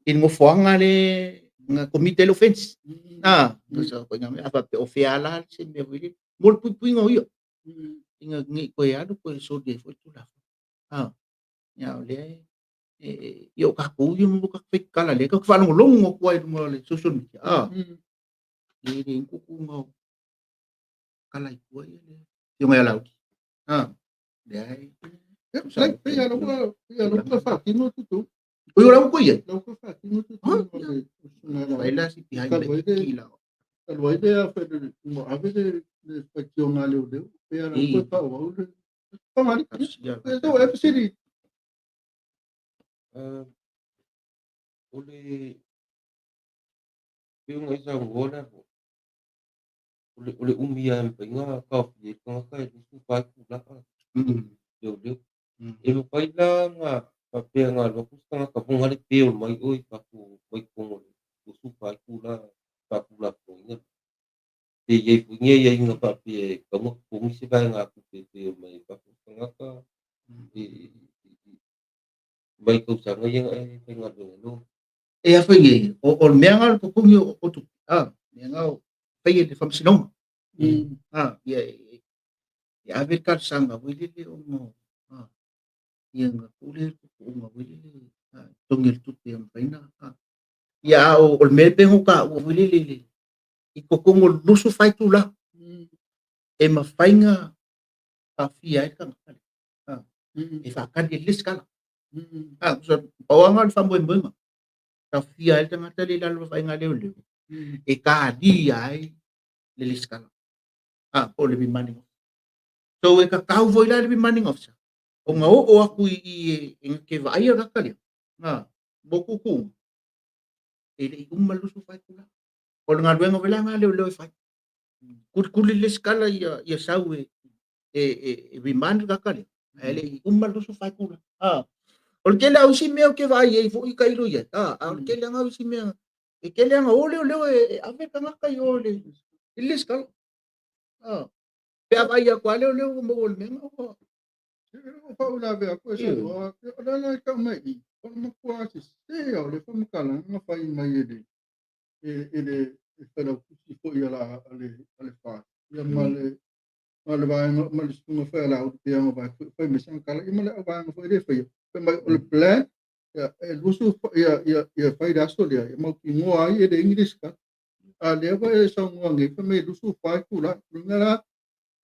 [SPEAKER 5] le nofoaga le na commit ai le offence. A faapea o fea la se mea foi lele, mo le puipuiga o ia. Ina ne i toe alu toe soli ai foi le tulafono. Ia o lea e, ia o tatou ia mo tatou faitala lea tatou te faalogologo atu ai i luga o le social media. E le i tuutuuga o tala i tua ia le afioga ia Laauli. Lea e
[SPEAKER 3] Ia, pei lava ua faatino tutu.
[SPEAKER 5] Oi, o la ua toe i ai.
[SPEAKER 3] La ua faatino tutu.
[SPEAKER 5] Fai la si behind le kila.
[SPEAKER 3] Talu ai le a fai le ua ave le faitioga a leoleo. Pei lava ua toe faaauau le Fagali. E tau e fesili.
[SPEAKER 4] O le pei ona e saunoa le aloa, o le umi lava e mafai ona taofia ai le tagata e 24 itula leoleo. E mafai la ona faapea na alu atu se tagata fogale bail mai oe i fafo mai totonu o le 24 itula faatulafonoina. Pe i ai foi ni aiaiga faapea e tatau ona totogi se vaegatupe e bail mai ai fafo se tagata mai tausaga ia na e faigaluega ai loa.
[SPEAKER 5] E a foi nei, o le mea na o le totogi o tupe, mea na o fai e le faamasinoga. Ia e ave le talosaga foi lele ona ia na tuu lea tuutuuga foi lele totogi o le tupe e mafai ona ia a o le mea pei ona ou taua foi lele i totonu o le 24 itula e mafai ona taofia ai le tagata lea e faatali ai le resitala. Pau lava na o le faamoemoega taofia ai le tagata lea i lalo o le vaaiga a leoleo e talia ai le resitala po o le remanding officer. So e tatau foi la le remanding officer ona oo atu i e te vaaia le tagata lea mo tuutuuga e le i uma le 24 itula. O le galuega foi la lena a leoleo e fai. Kulikuli le resitala ia sau e remand le tagata lea ae le i uma le 24 itula. O le tele lava o isi mea ou te vaai ai foi tailo i ai, a o le tele lava o isi mea e tele lava ona o leoleo e ave le tagata i o i le resitala. Pe a vaai atu lava leoleo ua maua i le mea lena ua
[SPEAKER 3] O faauilavea atu e saunoa, o le ala e tau mai i, o le matua sese o le faamatalaga na fai mai e le failautusi foi a le FAST, ia ma le vaega ma le susuga foi a Laauli pei ona fai mai sana tala, ia ma le auvaega foi lea e faia. Fai mai o le plan. Ia, e lusu ia ia ia fai le aso lea, e mautinoa ai e leai ni resitala. A lea ua e saunoa nei, fai mai e 24 itula. Lona la,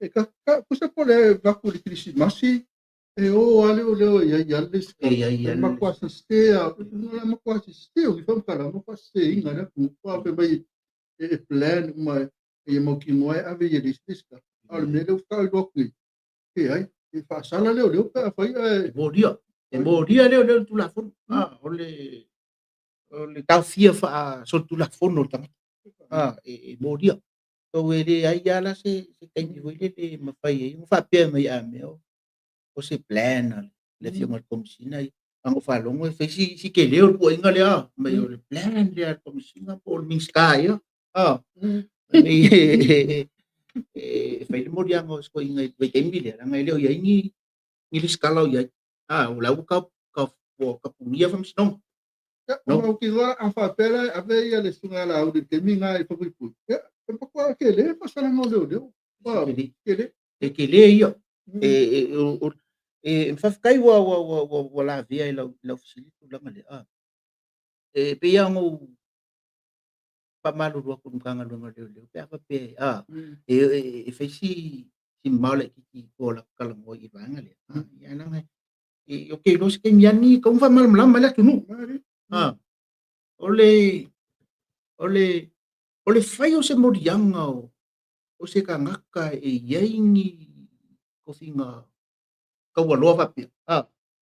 [SPEAKER 3] e ka ka tusa po o le avatu i le Kerisimasi, e o lava leoleo e i ai lava le resitala.
[SPEAKER 5] E i ai
[SPEAKER 3] E
[SPEAKER 5] lava le
[SPEAKER 3] matua sese lava, o le matua sese o ni faamatalaga, matua seseina e le atunuu. Aua fai mai e plan uma ia mautinoa e ave i ai le isi resitala. A o le mea lea ua faailoa atu nei, leai, e faasala leoleo pe afai ae...
[SPEAKER 5] E molia, e molia leoleo i le Tulafono. Ah, o le o le taofia faasolitulafono o le tagata. Ah, e molia. So e leai lava la se taimi foi lele e mafai ai ona faapea mai a mea o se plan a le Afioga i le Komesina. A na ou faalogo e fai si tele o le puaiga lea, mai o le plan lea a le Komesina po o le Minisita ea. Ah, e fai le moliaga o se toeaina i le vaitaimi lea, leaga e le o i ai ni resitala o i ai. Ah, o la ua tapunia faamasinoga.
[SPEAKER 3] Ia, no. Ou te iloa a faapea la e ave ia le susuga ia Laauli i le taimi lena i Faguipui, ia, e matua tele le faasalaga o leoleo. Ua tele.
[SPEAKER 5] E tele ia. E faafetai ua lavea i lau fesili le tulaga lea. Ah. E pei lava ona ou faamalulu atu i le Matagaluega o Leoleo pe a faapea a, e fai si mamao laitiiti i tua o la ta talanoa i le vaega lea. Ia leaga ou te iloa se taimi lava lenei e tatau ona faamalamalama ai le atunuu. O le o le o le fai o se moliaga o se tagata e i ai ni tofiga taualoa faapea,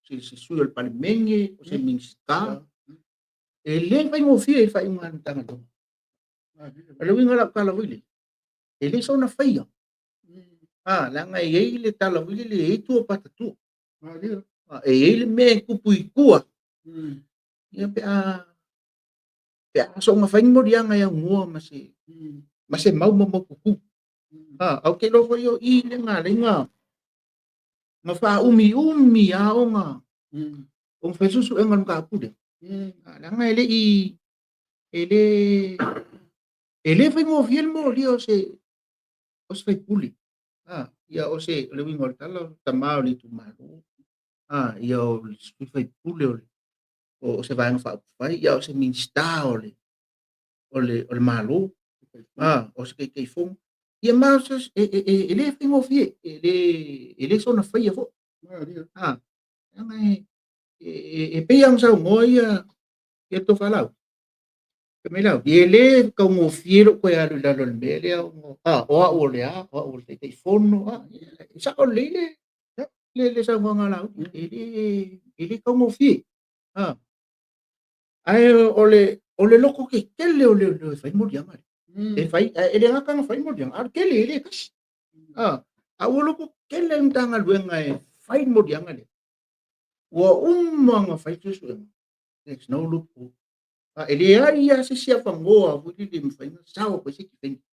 [SPEAKER 5] se sui o le Palemene, o se Minisita, e le faigofie i le faaiuga a le Matagaluega. O le uiga o lau tala foi lea, e le soona faia. Leaga e i ai le tala foi lele, e i ai tua o patatua. E i ai le mea e tupu i tua, ia pe a soona fai ni moliaga e aunoa ma se ma se mau maumaututu. Ae ou te iloa foi o i lea na ala ai na faaumiumi lava ona fai suesuega o le mataupu lea. Leaga e le i, e le, e le faigofie le molia o se sui usufono. Ia o se, o le uiga o le tala, o le tama o le itumalo, ia o le sui usufono o se Vaega Faaupufai, ia o se Minisita o le Malo, o se Taitaifono. Ia ma o se, e le faigofie, e le soona faia foi. Leaga e pei lava ona saunoa ia le Tofa Laauli, fai mai Laauli, e le taugofie lou toe alu i lalo o le mea lea, o au o le a, o au o le Taitaifono, e sao lelei le saunoaga a Laauli, e le taugofie. Ae o le lototetele o leoleo e fai moliaga lea. E fai, e le gata ona fai moliaga, a o le tele e le tasi. A ua lototetele le Matagaluega e fai moliaga lea. Ua uma ona fai suesuega, there's no loophole. E leai lava se isi avanoa foi lele e mafai ona sao atu ai se defendant.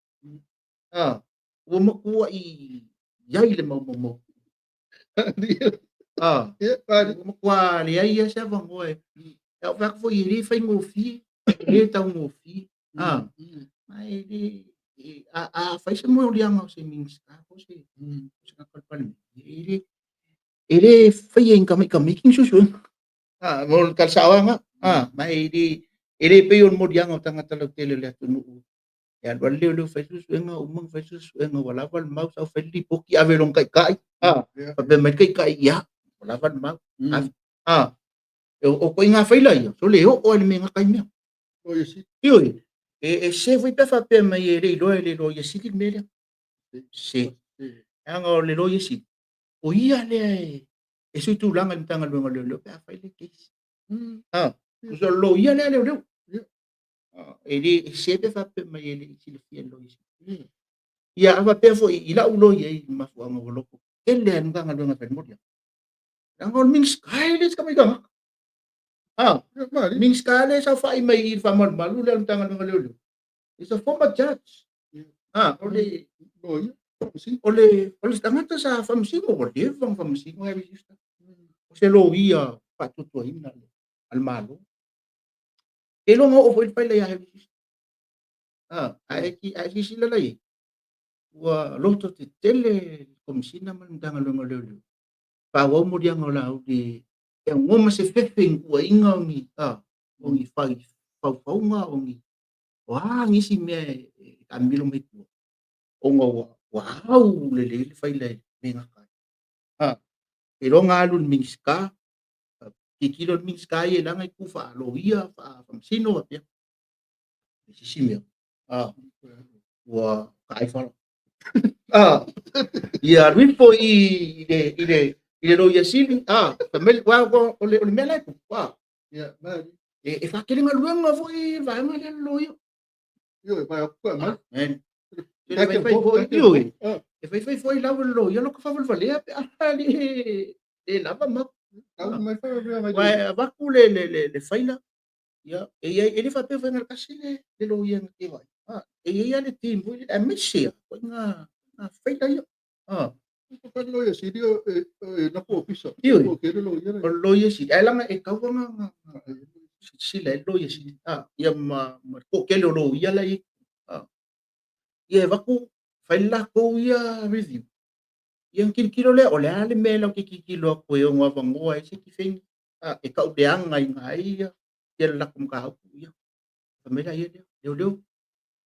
[SPEAKER 5] Ua matuai i ai le mau maumau. Ua matua leai lava se avanoa e... Ou fai atu foi e le faigofie, e le taugofie. Ma e le... A fai se moliaga o se Minisita po o se tagata o le Palemene, e le faia i ni tamaiti ni suesuega. O le tala sao lava lena. Ma e le pei o le moliaga o tagata lautele o le atunuu. E alu lava le leoleo fai suesuega, uma ona fai suesuega, ua lava le mau, sau fai le lipoti, ave i lona taitai. Faapea mai le taitai, ia, ua lava le mau. Ave. O ituaiga faila ia, sole oo lava i le mea e gata ai mea. Ioe, e sese foi pe a faapea mai e le iloa e le Loia Sili le mea lea. Sese. Leaga o le Loia Sili, o ia lea e suitulaga i le Matagaluega o Leoleo pe a fai le case. Tusa o le loia lea a leoleo. E le e sese pe a faapea mai e le i silafia e le Loia Sili. Ia, a faapea foi i lau loia i le mafuaaga ua loto tele lava i le Matagaluega e fai le moliaga. Leaga o le Minisita e le o se tamaiti tagata. Minisita lea e saofai mai i le faamalumalu lea o le Matagaluega o Leoleo. Is a former judge. O le o le tagata sa faamasino, ua leva ona faamasino Harry Sister. O se loia faatuatuaina a le Malo. Ke iloa na oo foi le faila ia Harry Sister. Ae silasila la i ai, ua loto tetele le Komesina ma le Matagaluega o Leoleo, faaauau moliaga o Laauli. E agoa ma se fefe i tuuaiga o ni, o ni fai faufauga, o ni, o a nisi mea e taamilo mai tua, ona ua au lelei le faila i le mea e gata ai. Seiloga alu i le Minisita, tilotilo le Minisita ia i lana itu faa-loia, faa-faamasino faapea. O se isi mea, ua taai fala. Ia alu ifo i le Loia Sili, fai mai, aua o le mea la e tupu, e faatele galuega foi le vaega lea le loia. E faifai foi, ioe, e faifai foi lau e le loia lota faavalevalea pe a le lava mau. Aua e avatu le faila, ia, e i ai, e le faapea foi na o le tasi le loia na te vaai. E i ai lava le team foi lele, aemaise lava ituaiga faila ia. Ioe, o le Loia Sili, ae leaga e tatau ona silasila i ai le Loia Sili, ia ma le toatele o loia la e i ai. Ia e avatu fai le latou ia review, ia ona tilotilo lea, o le a le mea latou te tilotilo atu e ono avanoa ai se kefeni, e tauleagaina ai ia le latou mataupu. Ia, fai mai laia lea, leoleo,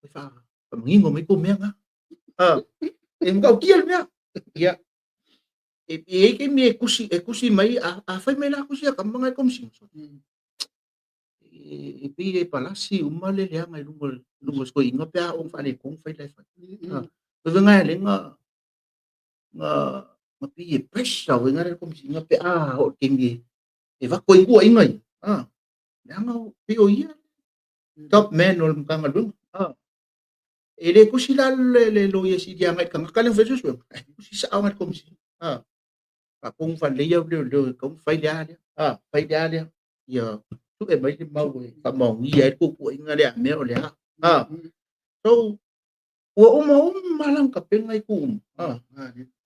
[SPEAKER 5] toe faamanino mai tou mea na. E matautia le mea. Ia, e i ai taimi e tusi mai, a fai mai la tusi a tama na i le Komesina, e pei e palasi uma le leaga i luga o si toeaina pe a oo ina faaletonu faila e fai. Vevega e alai na pei e pressure foi le Komesina pe a oo i le taimi e avatu ai tuuaiga ia. Leaga pei o ia top man o le Matagaluega. E le tusi la le Loia Sili agai i le tagata lea na fai le suesuega, ae tusi sao agai i le Komesina. Faatonu faalelei au leoleo e tatau ona fai le a lea, fai le a lea, ia sue mai le mau e faamaonia ai le tou tuuaiga lea a mea o le a. So, ua uma uma la ona tapena itu uma, ua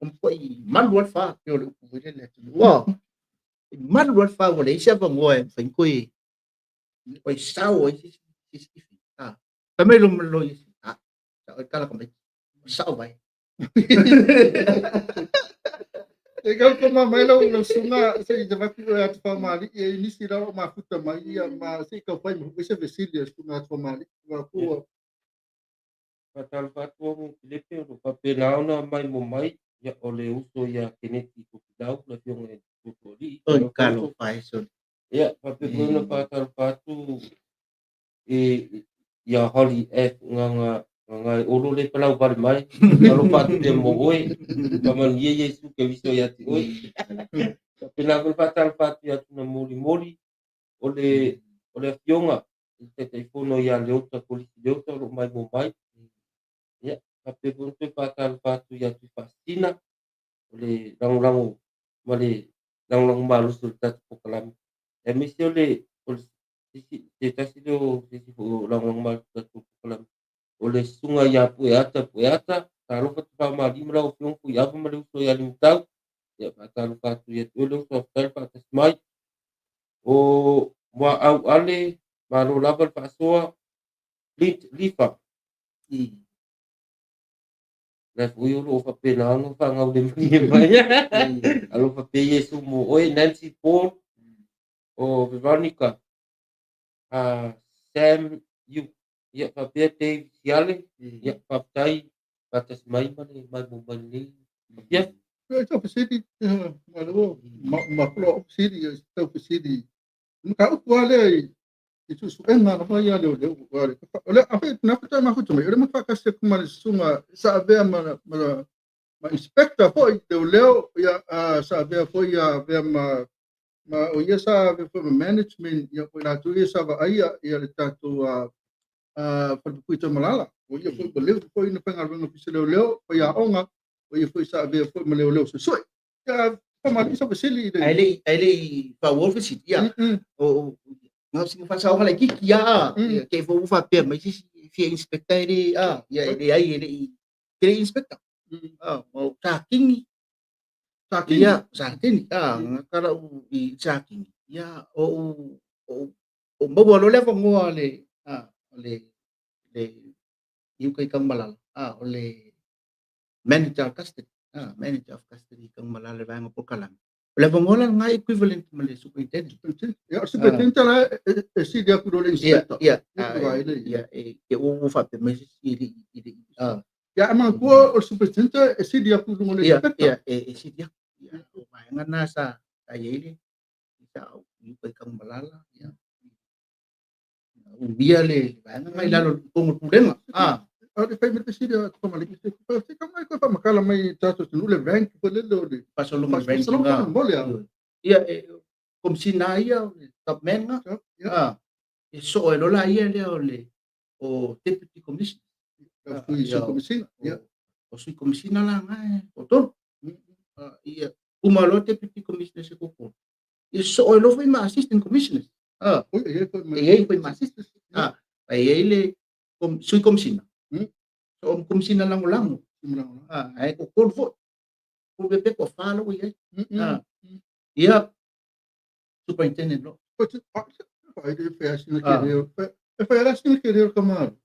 [SPEAKER 5] matuai malu lava le fa, pei o le upu foi lele a le atunuu. Ua malu lava le fa, ua leai se avanoa e mafai ona toe sao ai se isi. Fai mai le Loia Sili, sao ai tala tamaiti, sao vai.
[SPEAKER 3] E kau ko mai lau lau susuga se i avatu oe atu faamaali'i e nisi la o mafuta mai ia ma se i taufai ma se fesili a le susuga atu faamaali'i ua ku.
[SPEAKER 4] Faatalofa atu au Filipe, o lo o faapena ona maimoa mai, ia, o le uso ia Keneti Tofilau, le afioga i le Totoalii.
[SPEAKER 5] Oi, talofa e soli.
[SPEAKER 4] Ia, faapea foi ona faatalofa atu ia Holly F. Gaga Gaga e Olo le palau vale mai. Alofa atu pea mo oe. Faamanuia Iesu Keriso ia te oe. Faapena foi le faatalofa atu ia Tuna Molimoli, o le afioga i le Taitaifono ia Leota Kolisi Leota o lo o maimoa mai. Ia, faapea foi ona toe faatalofa atu ia Tuifaasisina, o le lagolago ma le lagolago malosi o le tatou polokalame. Aemaise o le se tasi lea o se isi foi o lagolago malosi o le tatou polokalame, o le susuga ia Pueata Pueata, talofa Tafaomalii ma lau afioga Fuiava ma le uso ia Limatau. Ia, faatalofa atu ia te oe le uso, faafetai le faatasi mai. O Muaau Ale, malo lava le faasoa. Clint Lifa, la foi o lo o faapena ona faagaulemalie mai. Alofa pea Iesu mo oe. Nancy Paul, o Veronica, Sam Yu, ia faapea Dave Siale, ia faafetai faatasi mai ma le maimoa mai lenei afiafi.
[SPEAKER 3] E tau fesili, ma le ua ma o fesili, e tau fesili. Mataupu lava lea i suesuega lava ia leoleo. O le afe na faatoa mafuta mai, o le ma faatasi atu ma le susuga sa avea ma inspector foi leoleo, ia sa avea foi ia avea ma o ia sa avea foi ma management, ia po i latou ia sa vaaia ia le tatou falepuipui Tamalala. O ia foi ua leva foi na faigaluega ofisa leoleo, faiaoga, o ia foi sa avea foi ma leoleo suesue. Ia, faamalie sa fesili i le
[SPEAKER 5] Ae le i faaauau le fesili, ia, o na o sina faasaoga laitiiti lava, ia, te i foi ua faapea mai se isi e fia inspector e le ia e leai e le i te le inspector. O Satini.
[SPEAKER 3] Satini.
[SPEAKER 5] Ia, Satini, gata lau i Satini. Ia, o maua loa le avanoa le le i uka i Tanumalala, o le manager of custody, manager of custody i Tanumalala i le vaega o polokalame. O le avanoa la lena e equivalent ma le superintendent.
[SPEAKER 3] Ia, o le superintendent la e sili atu i lo le inspector.
[SPEAKER 5] Ia, ia, e te ua faapea mai se isi e le i, e le i.
[SPEAKER 3] Ia, ae manatua o le superintendent e sili atu i luga o le inspector.
[SPEAKER 5] Ia, e sili atu. Ia, o vaega na sa i ai le, sa ou i uka i Tanumalala, ia, umia le vaega na i lalo i totonu o le pulega.
[SPEAKER 3] A o le fai mai le fesili a Tamalii, se se ka mai koe faamatala mai i tatou atunuu le rank foi lele o le
[SPEAKER 5] Faasologa i ranking.
[SPEAKER 3] Faasologa faamolemole lava.
[SPEAKER 5] Ia, e Komesina lava ia o le top man na. E soo ai loa la ia lea o le o Deputy Commissioner.
[SPEAKER 3] Sui Komesina. Ia.
[SPEAKER 5] O Sui Komesina la na e toatolu. Ia, uma loa Deputy Commissioner se toatolu, ia soo ai loa foi ma Assistant Commissioners.
[SPEAKER 3] E
[SPEAKER 5] i ai foi ma Assistant. E i ai le Sui Komesina, soo ma Komesina Lagolago. Ae toatolu foi. Tolu pe toafa la ua i ai. Ia, Superintendent loa.
[SPEAKER 3] E fai ala sina ke reo kamaru.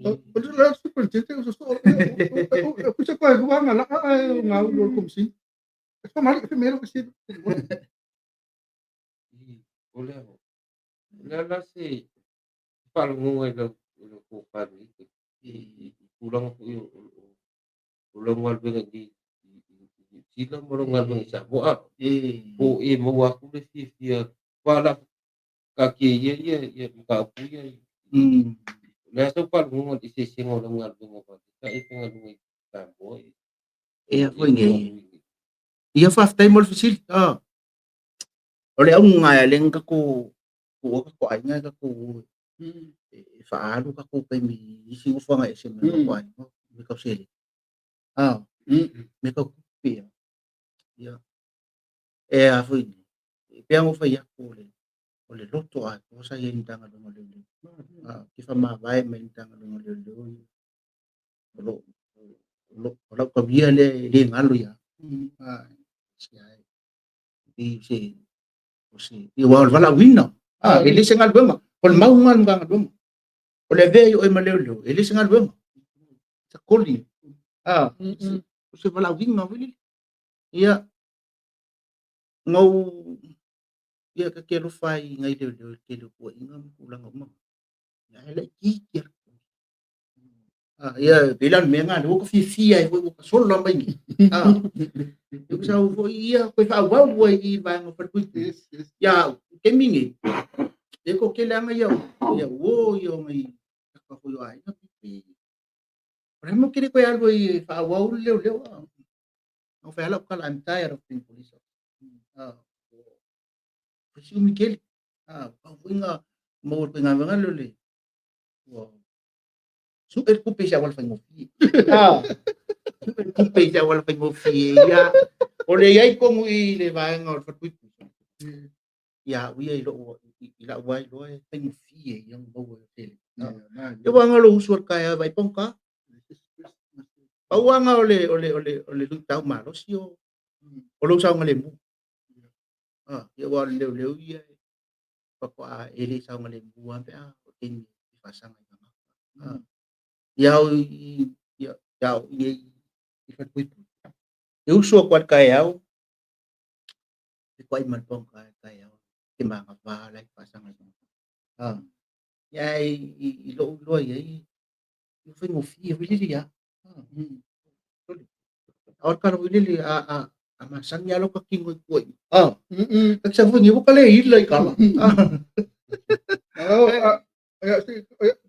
[SPEAKER 3] O le la superintendent o so o kusa ko lua nga la a e nga u lo komisi. E fa mali fe mero kasi.
[SPEAKER 4] O lea o lea la se faalogoga i lau tofa nei i tulaga foi o lau galuega i nei i Niu Sila ma lau galuega i Samoa. Po o e maua atu le fiafia aua o le a taatia ia ia mataupu ia. O le a sau faalogoga i le eseesega o lau galuega aua sa e faigaluega i Samoa e
[SPEAKER 5] Ia foi nei. Ia faafetai mo le fesili. O le auga e le na tatou tuua tatou aiga e tatou o e faaalu tatou taimi i isi nofoaga ese mai tatou aiga me tau seleni. Me tau tupe. Ia. E a foi nei, e pei ona ou fai atu o le o le loto atoa sa i ai i le Matagaluega o Leoleo. Ou te faamavae mai le Matagaluega o Leoleo ia. O lo o lau tauia lea e le galo ia au. Se ai, i se, o se, aua o le valaauina, e le se galuega. O le mau lena a le Matagaluega. O le avea i oe ma leoleo, e le se galuega. It's a calling. O se valaauina foi lele. Ia, na ou, ia ta te alofa ai i nai leoleo i le tele o tuuaiga ma tulaga uma. Ae laitiiti lava. Ia, pei la o le mea lena, lea ua ta fiafia ai foi ua ta sola mai nei. Ia sa ou foi ia toe faaauau ai i vaega o falepuipui. Ia au, i le taimi nei, e toatele lava nai au, ia uo ia o nai tagata foi o aiga pe. O le a le mea ou te le toe alu ai e faaauau le leoleo. Na ou fai lava lau tala, I'm tired of being police officer. Ua fai si umi tele. Pau foi na maua i le faigaluega lea o le, ua sue le tupe i se auala faigofie. Sue le tupe i se auala faigofie. Ia, o le i ai tonu i le vaega o le falepuipui. Ia au ia i lou, i lau ai loa e faigofie ia ona maua e tele. Ia ua aga lou usu o le taeao e vaai pogata. Pau aga o le, o le, o le, o le luitau malosi o, o lou saogalemu. Ia ua o le leoleo ia e faatoa e le saogalemu lava pe a o taimi e faasaga i tagata. Ia au i ia au i i falepuipui. E usu atu lava i le taeao, e toai ma le pogata i le taeao, te manava la e faasaga i tagata. Ia i lou iloa i ai, e faigofie foi lele ia. O le tala foi lele, a masani lava lota tino i tua i. Ta te sau foi nei ua ta le ila i tala.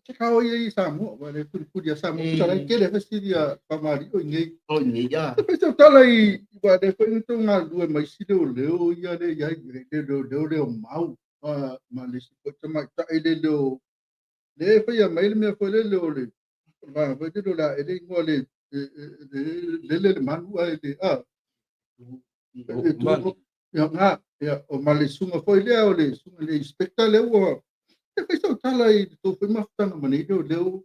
[SPEAKER 3] Se kao ia i Samoa, wa le pulipuli a Samoa, pusa lai tele fesili a faamalie o i nei.
[SPEAKER 5] O i nei, ia.
[SPEAKER 3] Te fai sau tala i, wa le foi na tou galulue mai isi leoleo ia le i ai, le leoleo leo mau, ma le isi foi tamaitai le leo, le faia mai le mea foi lele o le, vaega foi lele o le a ea le igoa le, lele le manu ae le, a, ia, nga, ia, o ma le susuga foi lea o le susuga i le inspector lea ua, e fai sau tala i le tou foi mafutaga ma nei leoleo,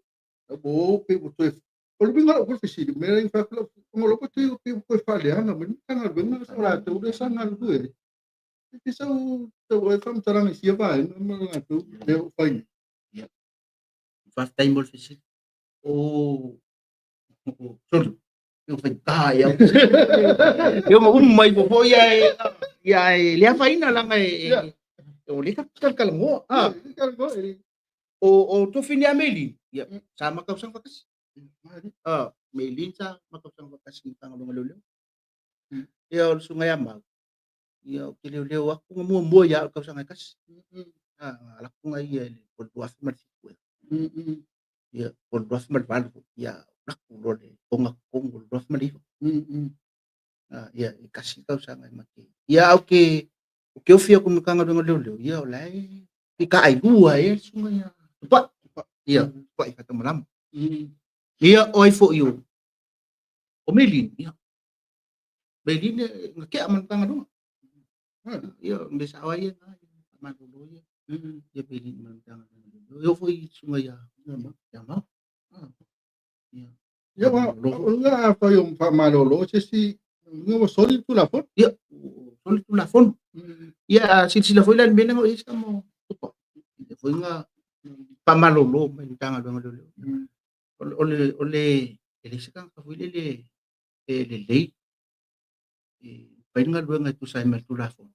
[SPEAKER 3] ua o pe ua toe, o le uiga o lau foi fesili, o le mea lea na fai atu lau, ona o lou toe pe ua toe faaleaga mai le Matagaluega sa latou lea sa galulue ai. E fai sau tau ai faamatalaga i sia vaega ma latou lea ua fai nei.
[SPEAKER 5] Ia, faafetai mo le fesili. O, sorry, e faigata e au. E ona uma ifo foi ae Ia, e le afaina laga e o lea tatou talatalanoa. O tofi ia Meilin, ia, sa ma tausaga faatasi. Meilin sa ma tausaga faatasi i Matagaluega o Leoleo. Ia, o le susuga ia Mau, ia, ou te leoleo atu na muamua ia au i le tausaga e tasi. Na alu atu ia i le 2007 ea. Ia, po o le 2008 foi. Ia, alu atu loa le toga totonu o le 2009. Ia, e tasi le tausaga e mate. Ia, ae ou te ofi atu i le Matagaluega o Leoleo, ia, o la e pitaailua ai le susuga ia Tupai. Ia, Tupai Fatamalama. Ia, o ai foi o Meilin, ia. Meilin na tea ma le Matagaluega. Ia, o le mea sao lava ia na, faamalolo ia. Ia Meilin ma le Matagaluega. E oo foi i le susuga ia Mau. Ia.
[SPEAKER 3] Ia, o le afai o faamalolo se isi, ua soli le Tulafono.
[SPEAKER 5] Ia, ua soli le Tulafono. Ia, a silasila foi la i le mea lea na oo i ai Samo Tupai, lea foi na faamalolo mai le Matagaluega o Leoleo. O le, e leai se tagata foi lele e lelei e fai le galuega e tusa ai ma le Tulafono,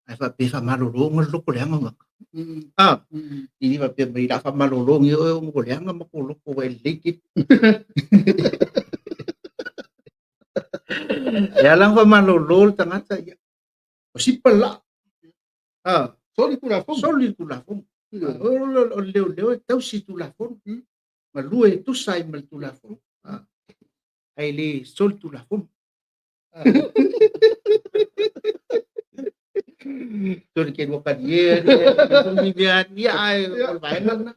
[SPEAKER 5] ae faapea e faamalolo ona o le loto leaga o le tagata. E le faapea mai o le a faamalolo nei oe ona ua leaga matou loto ua e lelei tele. E ala ona faamalolo le tagata, ia, ua sipa le laa.
[SPEAKER 3] Soli Tulafono.
[SPEAKER 5] Soli le Tulafono. O le leoleo e tausi Tulafono. Galue e tusa ai ma le Tulafono. Ae le soli Tulafono. Soli ke lua kalie, ia, ae o le vaega lena.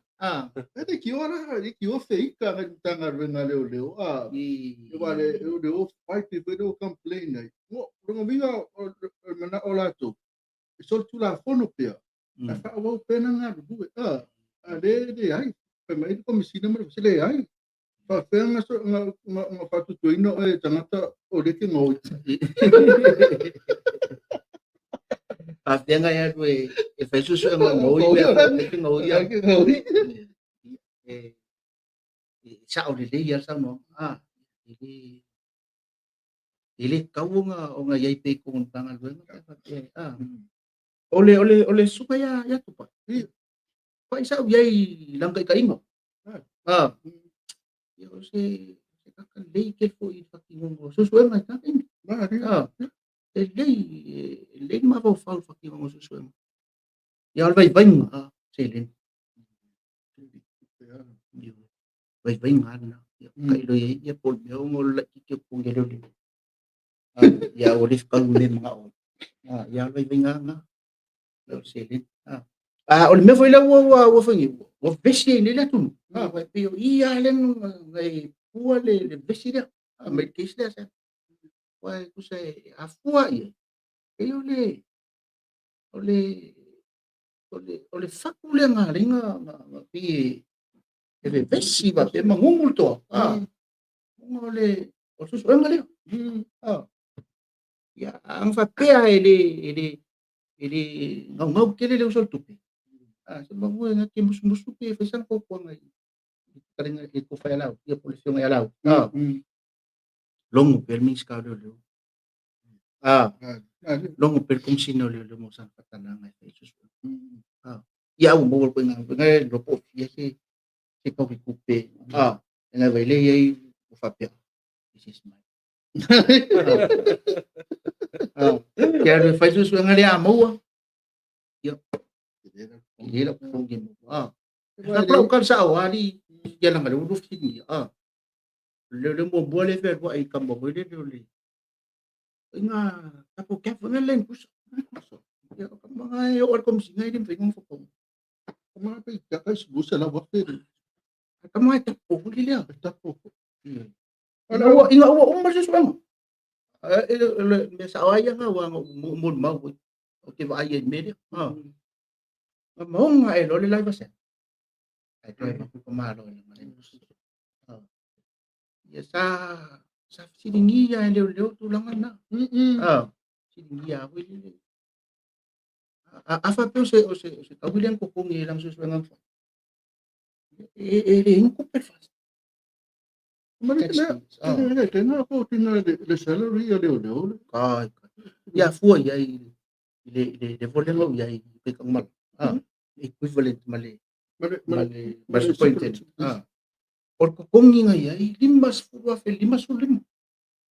[SPEAKER 3] E le kioa la, e le kioa feika ngai Matagaluega a Leoleo. Aua le o fight foi le o complain ai. Lona uiga o le manao o latou, e soli Tulafono pea, ae faaauau pea na galulue. A le leai. Fai mai le Komesina ma le Ofisa, leai. Faapefea na faatuatuaina oe e tagata o lea e te gaoi.
[SPEAKER 5] Faapefea na e alu e fai suesuega o gaoi pe a e te gaoi.
[SPEAKER 3] Gaoi.
[SPEAKER 5] E sao lelei lava le saunoaga. E le tatau ona i ai pea i totonu o le Matagaluega pe a faapea. O le susuga ia Tupai, Tupai sa ou i ai i lana taitaiga. Ia, o se tagata lelei tele foi i le faatinoga o suesuega i lena taimi. E lelei, e lelei le mafaufau i le faatinoga o suesuega. Ia, o le vaivaiga, seleni. Vaivaiga lava lena. Ia, tailo i ai, ia, po o le mea ona o le laitiiti o totogi a leoleo. Ia, ua le fetaui ma mea e manao ai. Ia, o le vaivaiga lava lena. O le seleni. O le mea foi lea ua fai nei, ua vevesi ai nei le atunuu. E pei o i lava lea na e pua le vevesi lea, mai le case lea. Aua e tusa e afua i ai, pei o le fatu lea na ala ai na pei e vevesi faapea ma gugu le toa. Ona o le suesuega lea. Ia, a faapea e le gaugau tele le uso o le tupe, se manu e te musumusu pe fai sana fautuaga i le tofa ia Laauli, ia po o le afioga ia Laauli. Logo pea le Minisita o Leoleo. Logo pea le Komesina o Leoleo mo sana faatalaga e fai suesuega. Ia, ua maua le ituaiga galuega e iloa po o fia se tau i tupe. E nai vai lea i ai ua faapea, this is mine. Ke alu e fai suesuega lea a maua, ia, e le lau totogi e maua. Sa lau kala sao ali, ia langa le ulu fesiligia. Le muamua le fealuai i kama foi lele o le inga tapo cap foi le Land Cruiser. Ia, o kama e oo le komesina e le mawhai ngā whakau.
[SPEAKER 3] Kama pe i taka i se la wafe.
[SPEAKER 5] Kama e tapo foi lea.
[SPEAKER 3] Tapo.
[SPEAKER 5] Inga ua uma le suesuega. Le mea sao ai nga ua mo mau foi. O te vaai ai mea lea. Maonga e loa le live asea. Ai toe maku ka malo e langa le Ia sa fesiligia e leoleo tulaga na. Fesiligia foi lele. A faapea o se taui lea na totogi e lana suesuega na fai. E le inu tupe le fasi.
[SPEAKER 3] Ma le tena ko tina le salary a leoleo.
[SPEAKER 5] Kai, kai. Ia fua i ai i le i le level lea na ou i ai i le taugamala, equivalent ma le ma le ma le superintendent. O le totogi na i ai $50,055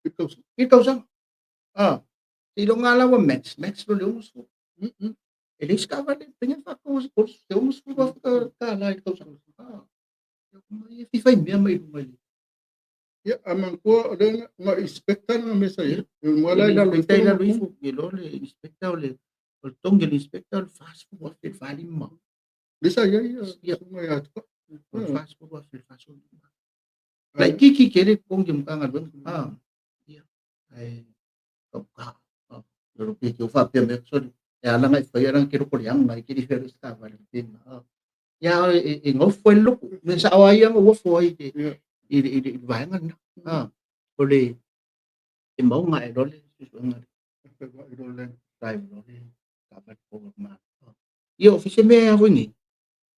[SPEAKER 5] i le tausaga. Seiloga lava la ua max, max loa i le 60. E leai se taavale, e mafai ona faatau e se $60,000 i le tausaga. E fia fai mea mai luga i le
[SPEAKER 3] Ia, a manatua o lea na inspector na mea sa i ai. E mo la i lalo
[SPEAKER 5] ifo. I lalo ifo, i lo le inspector o le totogi o le inspector o le 40,045.
[SPEAKER 3] Lea sa i ai ia susuga ia Tupa.
[SPEAKER 5] O le 40,045. Laitiiti tele totogi o Matagaluega. Ia, ae tauta. O le te faapea mai, sorry, e ala ona e faia leaga e te loto leaga e te le i fealuai i se taavale pena. Ia, e nofo ai le loto. Mea sao lava ia na ou ofo ai i le vaega lena. O le e maoga ae loa le suesuega drive loa le taavale o le Malo. Ia, o se mea foi nei,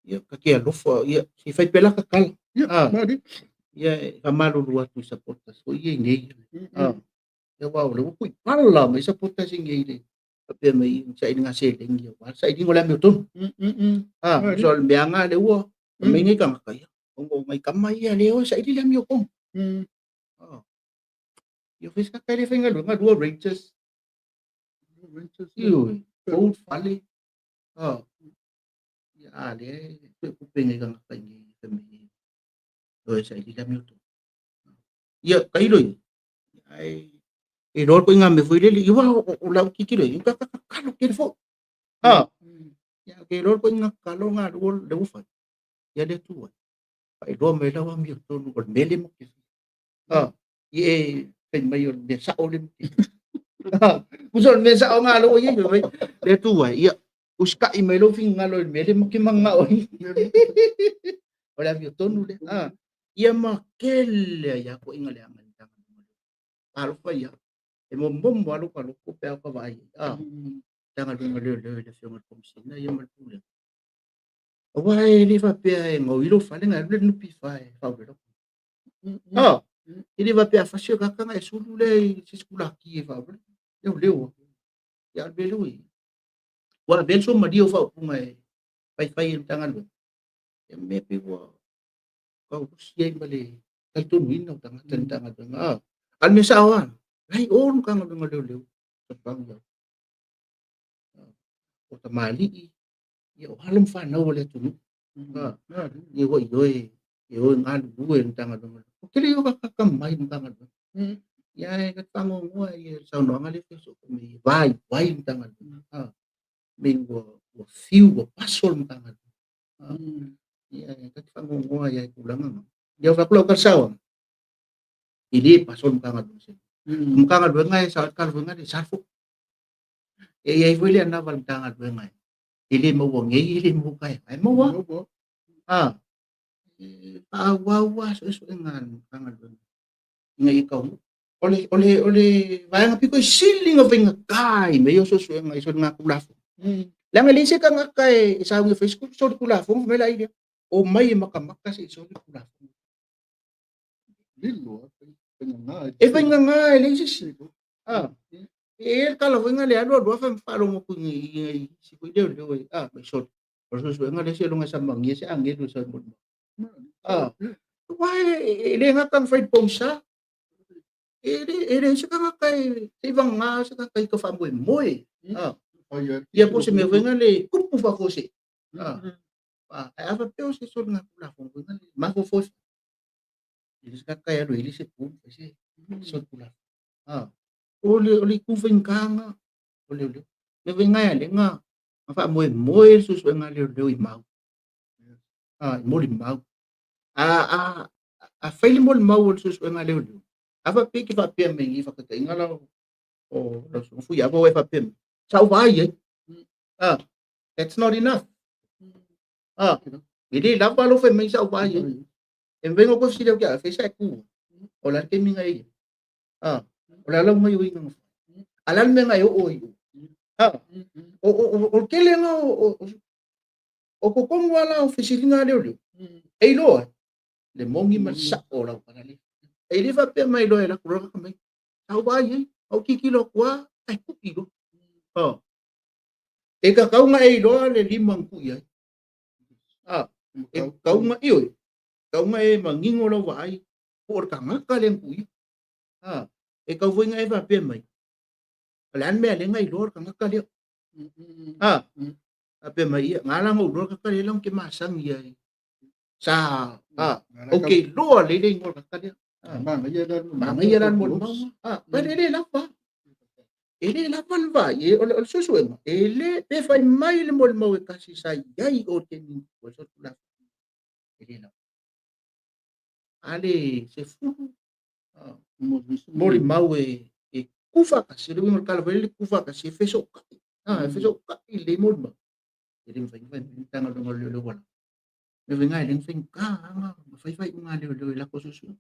[SPEAKER 5] ia, ta te alofa, ia, se fai pea la ta tala. Ia, e faamalulu atu i supporters foi ia i nei. Ia, aua o lea ua tuipala mai supporters i nei le faapea mai sailiga seleni aua le sailiga o le amiotonu. So o le mea lena lea ua aumai nei tagata ia, ona o nai tama ia lea o e saili le amiotonu. Ia, o se tagata e le faigaluega, lua Rangers, ioe, fou le fale. Ia, a lea e tupe nei tagata i nei fai mai o e saili le amiotonu. Ia, tailo ia, ae e iloa koe ngā mea foi lele, ia o lau tilotilo i ai, tatalo tele foi. Ia, ke iloa koe ngā tatalo ngā lua le ua fai. Ia le Atua, faailoa mai lau amiotonu o le mea lea matou te fia. Ia e fai mai o le mea sao le matou te fia. Musa o le mea sao ngā lua ia, fai mai, le Atua, ia, usitai mai lou finagalo i le mea lea matou te mananao ai. O le amiotonu lea. Ia ma tele ai lava toaiga leaga i le Matagaluega. Talofa ia, e momomo lava lou taloto pe a ou vaai ai. Matagaluega o Leoleo i le Afioga i le Komesina ia ma le Pulega. Aua e le faapea e gaoi lou fale na e alu le NPF e faaulela. E le faapea a fasi o tagata na e sulu lea i se sikulaki e faaulela. Leoleo. Ia, o le mea lea ua i ai. Ua avea le suamalie o faaupuga e faifai e le Matagaluega. Ia mea pei ua taurusi ai ma le talitonuina o tagata i le Matagaluega. A o le mea sao lava, la e i o le Matagaluega o Leoleo, tapagu iau. O tamalii, ia o alo ma fanau a le atunuu. Ia ua ioe e o e galulue i le Matagaluega. O tele ia o tagata mai i le Matagaluega. Ia e ta te faanoanoa i le saunoaga lea e fai soo mai vaivai le Matagaluega. Mei ua fiu, ua paso le Matagaluega. Ia e ta te faanoanoa i ai tulaga na. Ia o fai atu lau tala sao, e le paso le Matagaluega se. O Matagaluega e sao le tala le sa foi. E i ai foi le anava a le Matagaluega e le maua nei, e le maua taeao. Ae maua. E faaauau lava suesuega a le Matagaluega ina ia taunuu. O le vaega pito i sili ona faigata i mea ia o suesuega i soligatulafono. Leaga e leai se tagata e sauni e fai se solitulafono fai mai la ai lea. O mai e matamata se i soli le tulafono. E faigata e leai se isi. E i ai le tala foi na le alu alu afa faalogo atu i isi foi leoleo e mai soli. O le suesuega lea seiloga e samagia se agelu e sau mo le Aua e le gata na fai pogisa. E leai se tagata e seivagana se tagata i ka faamoemoe. Ia po o se mea foi na le tupu faafuasei. Ae a faapea o se soligatulafono foi na le mafaufau e le se tagata e alu e ili se pu fai se solitulafono. O le itu faigata na o leoleo. Mea foi na e ala ai na faamoemoe le suesuega a leoleo i mau. I molimau. A fai le molimau o le suesuega a leoleo, a faapea e te faapea mai nei faataitaiga la o lau susuga Fuiava ua e faapea mai, sa ou vaai ai. That's not enough. E le lava lou fai mai sa ou vaai ai. E mafai ona toe fesili atu ia fai sa e tu. O le a le taimi na e i ai. O le a lau gaoioiga na fai. A o le a le mea na e oo ai i o. O le tele na o totonu lava la o fesiliga a leoleo, e iloa ai le moni ma le sao o lau tala lea. E le faapea mai loa e alu atu loa mai, sa ou vaai ai, ou tilotilo atu lava. Ae ku'i loa. Oh. E tatau ona e iloa le lima na ku'i ai. Ah, e tatau ona, ioe, tatau ona e manino lau vaai po o le tagata lea na ku'ia. Ah, e tatau foi ona e faapea mai, o le a le mea lea na iloa le tagata lea. Ah, faapea mai, ia, na ala ona ou iloa le tagata lea leaga ou te masani ai. Sa, ah, ou te iloa lelei le igoa o le tagata lea. Ah,
[SPEAKER 3] Manaia la le
[SPEAKER 5] manaia la le molimau. Ah, e le lava. E le lava le vaai, o le suesuega, e le, pe fai mai le molimau e tasi sa i ai o le taimi o le solitulafono, e le lava. A le 10 molimau e tuufaatasi, o le uiga o le tala foi lele, tuufaatasi e fesootai, e fesootai lelei molimau, e le mafai ona fai mai le Matagaluega o Leoleo ua lava. O le mea foi lena e ala ai ona faigata ona fai faaiuga a leoleo i latou suesuega.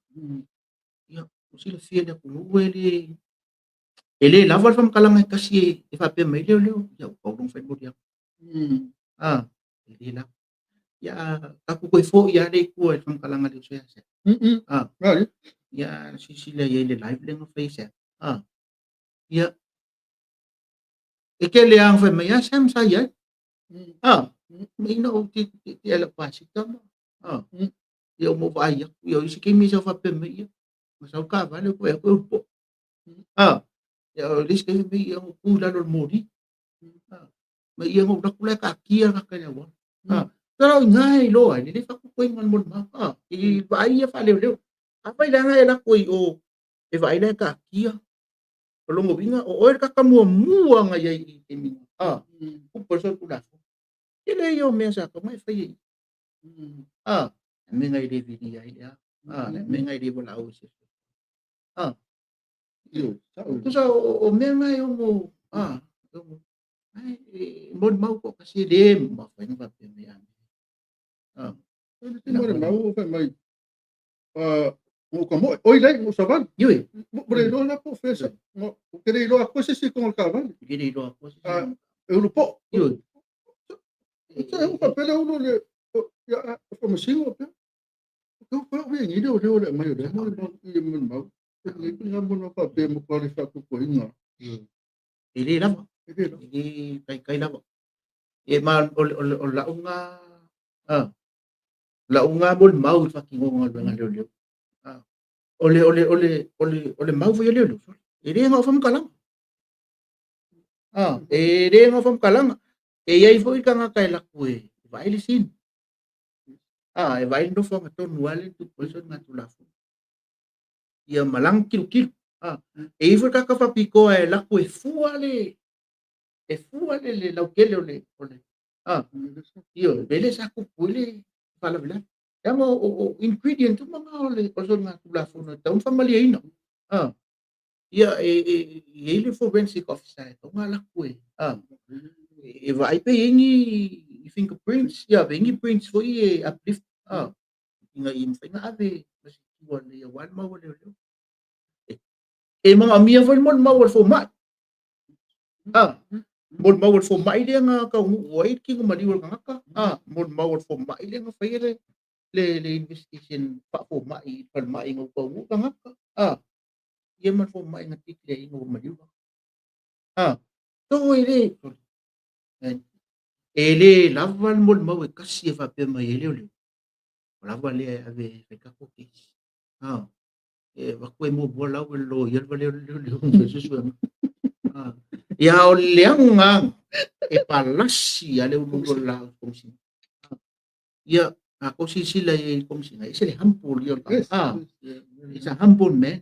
[SPEAKER 5] Ia, ua silafia e le atunuu e le e le lava le faamatalaga e tasi e faapea mai ai leoleo, ia ua tatau loa ona fai moliaga. Ah, e le lava. Ia, tatou toe foi lava lea i tua i le faamatalaga a le uso ia Sam. Ah, ia, silasila i ai i le live lea na fai e Sam. Ah, ia, e tele lava na fai mai, ah, Sam sa i ai. Ah, ina ou te te ala pasita ma. Ah, ia ou vaai atu, ia o isi taimi sa faapea mai ia, ma sau taavale ou vaai atu e ulupo. Ah, ia o le isi taimi mai ia ou tu i lalo o le moli. Ah, ma ia ou alu atu la e taatia le tagata i le auala. Ah, tala o i ina e iloa ai le faapupuina o le molimau. Ah, i vaai ia faaleoleo. Afai leaga e alu atu ai i o e vaai la e taatia, o lona uiga o oe le tagata muamua na i ai i le taimi lena. Ah, upu a le solitulafono. Tele ia o mea sa tatau ona e faia i i. Ah, le mea lena e le vilia ai le a. Ah, le mea lena e le valaau ai se. Ah, tusa o mea na e ono, ah, e ono, ai, e molimau toatasi e le mafai ona faapea mai a. Ah.
[SPEAKER 3] E molimau fai mai, o ka moe, oi lei, o savali.
[SPEAKER 5] Ioe.
[SPEAKER 3] Mo le iloa la po o fea sa, ou te le iloa atu se isi i totonu o le taavale.
[SPEAKER 5] Ke le iloa atu se
[SPEAKER 3] isi. E ulu po'o.
[SPEAKER 5] Ioe.
[SPEAKER 3] Se u faapea le ulu le, ia, o faamasino pea. Tau fai o ni leo leo le mai o le molimau i le molimau. E le kuinga molimau faapea mo ka le faapupuina.
[SPEAKER 5] E le lava.
[SPEAKER 3] E le lava.
[SPEAKER 5] E le taitai lava. E ma o o lau na lau na molimau i le faatinoga o galuega a leoleo. O le o le o le o le o le mau foi a leoleo, e le na o faamatalaga. E le na o faamatalaga. E i ai foi tagata e alu atu e vaai le scene. E vaai le nofoaga tonu lava lea na tupu ai le soligatulafono. Ia ma lana tilotilo. E i ai foi le tagata faapitoa e alu atu e fua le e fua le le lautele o le o le ioe, mea lea sa tupu ai le faalavelave. Leaga o ingredient uma na o le soligatulafono e tatau ona faamalieina. Ia e i ai le forensic officer e tatau ona alu atu e e vaai pe i ai ni fingerprints, ia pe i ai ni prints foi e uplift ina ia mafai ona ave ma se tua lelei aua le mau a leoleo. E manaomia foi le molimau a le fomai. Molimau a le fomai lea na taunuu ai le tino maliu o le tagata. Molimau a le fomai lea na faia le investigation faafomai i le falemai ina ua taunuu le tagata. Ia ma le fomai na declare ina ua maliu le tagata. So e le, e le lava le molimau e tasi e faapea mai ai leoleo, ua lava lea e ave e fai tatou case. E avatu e muamua lau e le loia le valea o le leoleo ma fai suesuega. Ia o le leaga e palasi lava le uluulu o le laau i le Komesina. Ia, a tou silasila i ai i le Komesina, e ese le humble ia o le tagata. He's a humble man.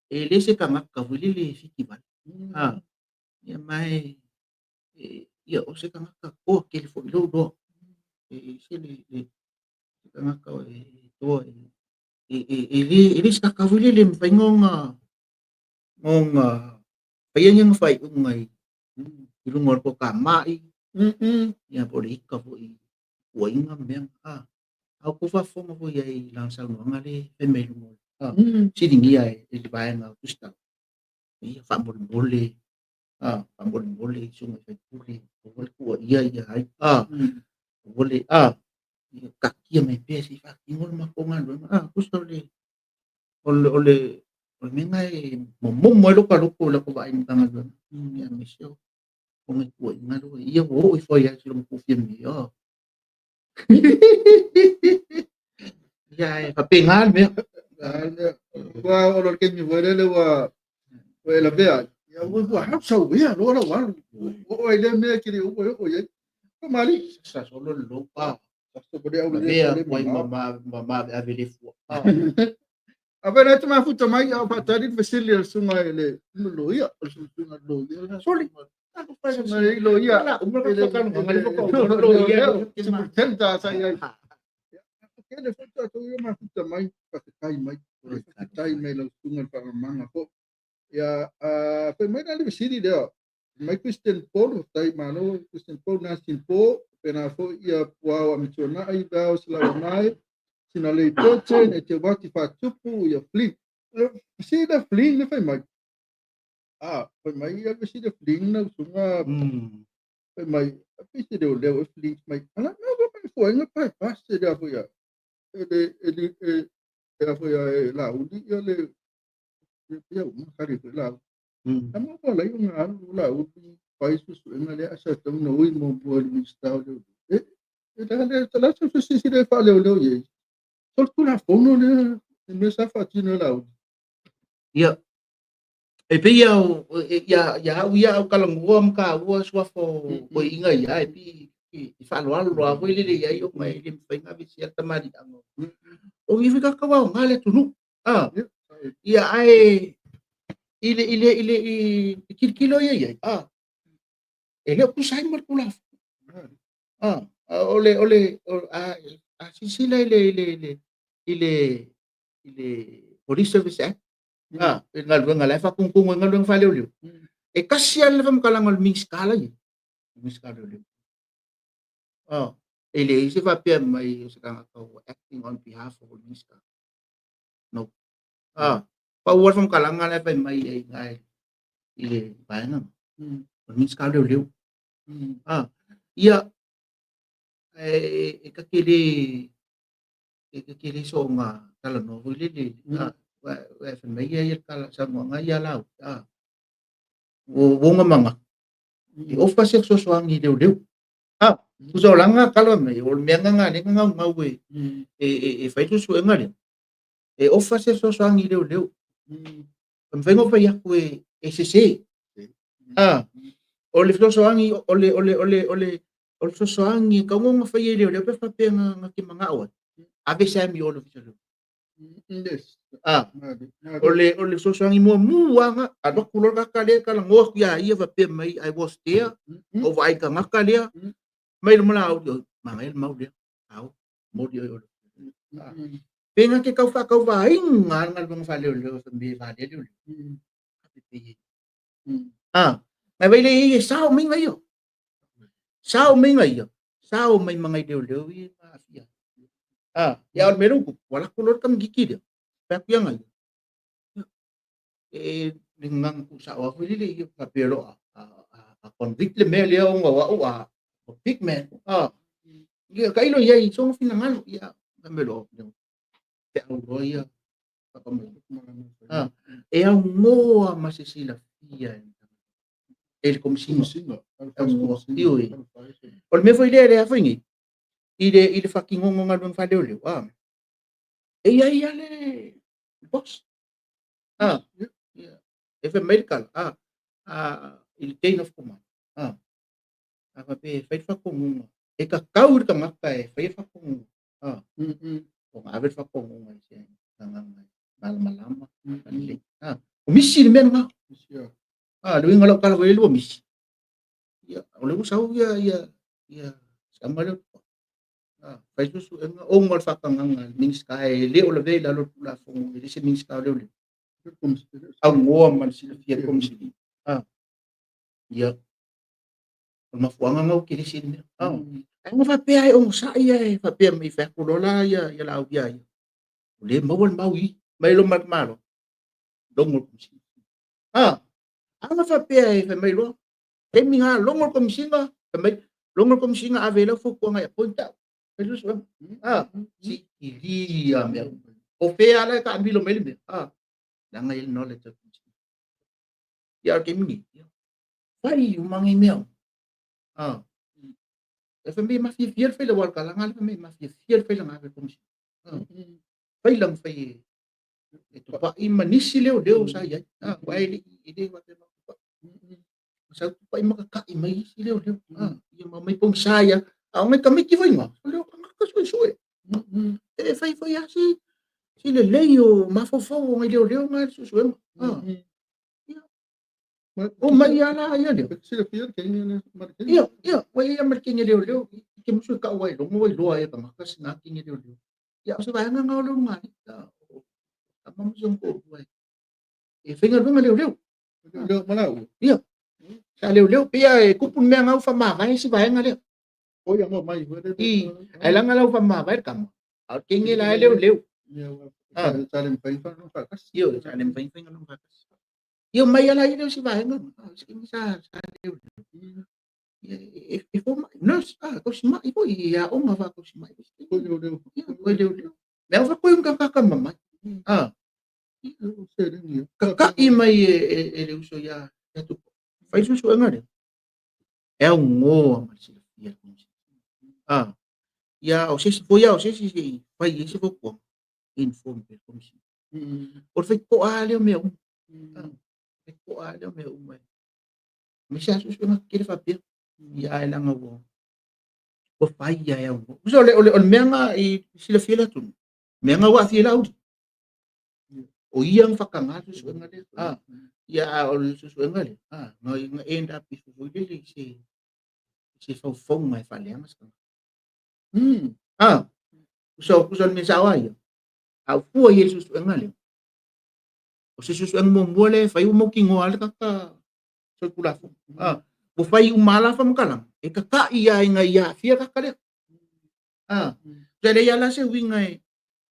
[SPEAKER 5] E le se tagata foi lele e fitivale. Ia ma e, ia o se tagata toa tele foi lou iloa. E ese le tagata e toa e le se tagata foi lele e mafai ona faia ni ana faaiuga i luga o le toatamai, ia po o le ita foi i puaiga ma mea na. A o tou faafofoga foi i ai i lana saunoaga lea e fai mai i luga o le siligia e le vaega o Tusitala, ia faamolemole, faamolemole i susuga i faipule, aua le tuuaia ia ai, aua le, ia taatia mai pea se i faatino le matou galuega. Tusa o le, o le, o le, O le mea lena e momomo ai lou loto i lau vaai i le Matagaluega, aemaise o nai tuuaiga lea ua i ai. Ia ua oo ifo ai lava i si loma tuufia oh. Ia, e faapena le mea.
[SPEAKER 3] Ua o le taimi foi lele ua e lavea ai. Ia ua hau sau ia loa lau alu. Ua oo ai lea mea e te le ua e oo i ai. Kamali.
[SPEAKER 5] Sa solo le lou pa.
[SPEAKER 3] Sa solo le au le
[SPEAKER 5] Lavea atu ai ma maaveave le fua.
[SPEAKER 3] A fai la te mafuta mai a o faatali le fesili a le susuga i le loia, o le susuga i le loia.
[SPEAKER 5] Soli.
[SPEAKER 3] Susuga i le loia.
[SPEAKER 5] La uma le faataloga le loia.
[SPEAKER 3] Superintendent sa i ai. Tele foi tatou ia mafuta mai, faafetai mai. Faafetai mai lau susuga i le faamamaga foi. Ia, fai mai la le fesili lea. Mai Christian Paul, faafetai malo Christian Paul, Nancy Paul, pena foi ia Puao Amituanai, Vao Salauanai, Sina Lei Tote, e te wati whatupu, ia Flynn. Fesili le Flynn le fai mai. Ah, fai mai ia fesili le Flynn na usunga, fai mai, a pei se leo leo e Flynn mai. Ala, na wa mai fua inga pai passe le afu ia. E le, e le, e, e afu ia e la uli, ia le, ia uma kari foi la. Na mo wa lai nga alu la uli, pai susu inga le asa tau na ui mo bua le minista o leo. E, e la le, la se se se le fa leo leo ye. Sol tu la fono le, e me sa fa tino la uli.
[SPEAKER 5] Ia. E pei ia ia ia au ia au kalangua ma ka ua suafa o inga ia e pi i faaloalo loa foi lele ia i o mai le mafai na avesia le tamaliiaga. O ni foi kaka wao ngā le atunu. Ah. Ia ae i le i le i le i kilokilo ia ia. Ah. E le o tusa ai ma le Tulafono. Ah, o le o le a a silasila i le i le i le i le i le Police Service Act. Ah, i galuega la e faatonutonu ai galuega faaleoleo. E tasi lava le faamatalaga o le Minisita la ia. Minisita o Leoleo. Ah, e leai se faapea mai o se tagata ua acting on behalf of le Minisita. No. Ah, pau lava le faamatalaga la e fai mai ai i i le vaega. O le Minisita o Leoleo. Ah, ia e ta te le e ta te le soona talanoa foi lele. Ah, ua e fai mai ia le tala saunoaga ia lau. Ah, ua ua manatu. E ofa se fesoasoani i leoleo. Ah, tusa o laga kala mai o le mea nga le nga ngau e e e fai suesuega lea. E ofa se fesoasoani i leoleo. E mafai ona fai atu e e sese. Ah, o le fesoasoani o le o le o le o le o le fesoasoani e tatau ona faia i leoleo pe faapea nga te manao ai. Ave se amio o le ofisa o leoleo.
[SPEAKER 3] Yes.
[SPEAKER 5] Ah, o le o le fesoasoani muamua aga alu atu loa le tagata lea talanoa atu ia ia faapea mai I was there o vaai tagata lea mai le malauli oi manaia le mau lea ao moli oi o le pe nga te tau faatauvaina le galuega faaleoleo fa me valea leoleo. Ah, ngai vai le ia sao mai ngai ia. Sao mai ngai ia. Sao mai mangai leoleo ia nga afia. Ah, ia o le mea lea ua tupu, ua lako loa le tamaitiiti lea. Fai atu ia ngai. E le gagana tuusao lava foi lele ia faapea loa a convict le mea lea ona o au a big man. Ah, ia tailo i ai i sona finagalo. Ia, fai mai loa, feau loa ia Ah, e aunoa ma se silafia e le Komesina. Aunoa. Ioe. O le mea foi lea lea foi nei, i le i le faatinoga o galuega faaleoleo, ah, e i ai lava le boss. Ah, ia. E fai mai le tala, ah, ah, i le chain of command. Ah, a faapea e fai le faatonuga. E tatau i le tagata e faia le faatonuga. Ah, ona ave le faatonuga i se gagana e malamalama, lelei. Ah, o misi le mea lena. Ah, le uiga o lau tala foi lele ua misi. Ia, o le ua sau ia ia ia sama lea. Ah, fai suesuega ona o le faatagaga a le Minisita e le o lavea i lalo o le Tulafono, e le se Minisita o Leoleo. Aunoa ma le silafia e le Komesina. Ah, ia, o le mafuaaga lena ua kelesi ai le mea. Ah, ae ona faapea e onosai ae faapea mai fai atu loa la ia ia lau ia ia. O le maua le mau i mai lo malo. Logo le Komesina. Ah, ana faapea e fai mai loa. Taimi nga logo le Komesina, fai mai logo le Komesina ave lau fautuaga e appoint au. Fai suesuega. Ah, si ilia mea. O fea la e taamilo mai le mea. Ah, Leaga e i ai le knowledge a le Komesina. Ia, a o le taimi lenei, ia, fai uma nei mea uma. Ah. E fai mai e mafiafia le faila, aua o le tala lena lea fai mai e mafiafia le faila na ave i le Komesina. Ah. Faila na fai e e tupai ma nisi leoleo sa i ai. Ah, aua e le i e le faapea na o tupai. Sa tupai ma kaka'i mai isi leoleo. Ah, ia ma omai pogisa ia. A o nai tamaiti foi na, o lea o tagata suesue. E fai foi lava si si lelei o mafaufau o nai leoleo na i le suesuega. Ah. Ia. Omai lava la ia lea.
[SPEAKER 3] Silafia le kenge lea ma le kenge.
[SPEAKER 5] Ia, ia, ua i ai ma le kenge leoleo. E te musu e kau ai logo ua iloa ai e tagata sina kenge leoleo. Ia, o se vaega na o le ulugalii. O tama ma si ona toalua e e faigaluega leoleo.
[SPEAKER 3] Leoleo ma laua.
[SPEAKER 5] Ia. Sa leoleo pei lava e tupu le mea na ua faamavae si vaega lea.
[SPEAKER 3] O ia mo mai foi le.
[SPEAKER 5] I, ae leaga la ua faamavae le tama. A o le kenge la e leoleo.
[SPEAKER 3] Ia, ua sa le mafai ona faatasi.
[SPEAKER 5] Ioe, sa le mafai ona faatasi. Ia omai lava la ia lea o si vaega, si kenge sa leoleo. Ia, e fomai, nurse, tausimai foi, e aoga faatausimai.
[SPEAKER 3] Koe leoleo.
[SPEAKER 5] Ia, koe leoleo. Mea fa koe unga kaka mamai. Kaka'i mai e le uso ia Tupu. Fai suesuega lea. E augoa ma le silafia le Komesina. Ia, o se isi foi lava o se isi se i fai i ai se fautuaga, inform pea le Komesina. O le faitotoa lava lea o mea uma. Faitotoa lava lea o mea uma. Aemaise lava suesuega tetele faapea. Ia, ae leaga ua ua fai lava e aunoa. Tusa o le, o le, o le mea na i silafia le atunuu, mea na ua aafia ai Laauli. O ia na faataga le suesuega lea. Ah, ia, a o le suesuega lea, ah, na, na end up ifo foi lele i se, se faufauga e faaleaga se tagata. Ah, tusa, tusa o le mea sao lava ia. A o fua i ai le suesuega lea, o se suesuega muamua lea e fai ua mautinoa lava le tagata solitulafono. Ah, ua fai uma lava la faamatalaga, e tata'i lava ina ia aafia le tagata lea. Ah, tusa e leai lava la se uiga e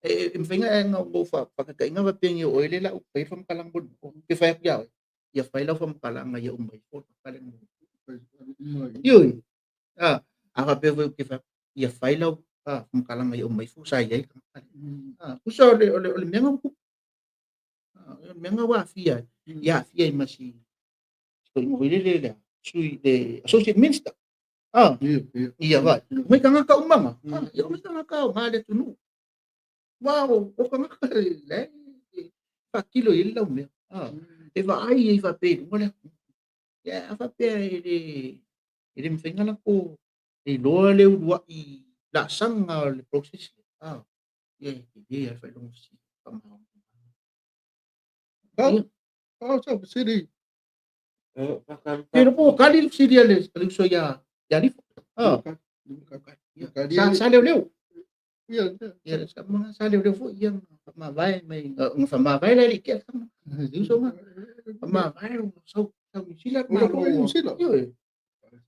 [SPEAKER 5] e mafai ona ou faataitaiga faapea nei o oe lea o le a ou faia le faamatalaga mo le ou te fai atu ia oe, ia fai lau faamatalaga ia uma ifo le tagata lea na Ioe. Ah, a faapea foi ou te fai atu, ia fai lau faamatalaga ia uma ifo sa i ai le tagata lea. Ah, tusa o le, o le, o le mea na ua tupu. Ah, o le mea na ua aafia ai, ia aafia ai ma si toeaina foi lele le sui le associate minister. Ah,
[SPEAKER 3] Ia, ia.
[SPEAKER 5] ia vai. Mai tagata uma na. Ah, ia mai tagata aoga i le atunuu. Aua o tagata la e faatilo i ai le laumea. Ah, e vaai ai faapea i luga le atunuu. Ia a faapea e le e le mafai ona latou iloa le uluai laasaga o le process lea. Ah, ia e tele lava le faailoga fesili faamalamalama.
[SPEAKER 3] Pau, pau sau fesili.
[SPEAKER 5] Ke iloa po ua tali le fesili a le uso ia Lifo. Ah. Sa sa leoleo.
[SPEAKER 3] Ia,
[SPEAKER 5] Ia, sa sa leoleo foi ia na faamavae mai na faamavae la e le i tea le tama. Le uso na. Faamavae o sau sau Niu Sila
[SPEAKER 3] O la foi Niu Sila.
[SPEAKER 5] Ioe.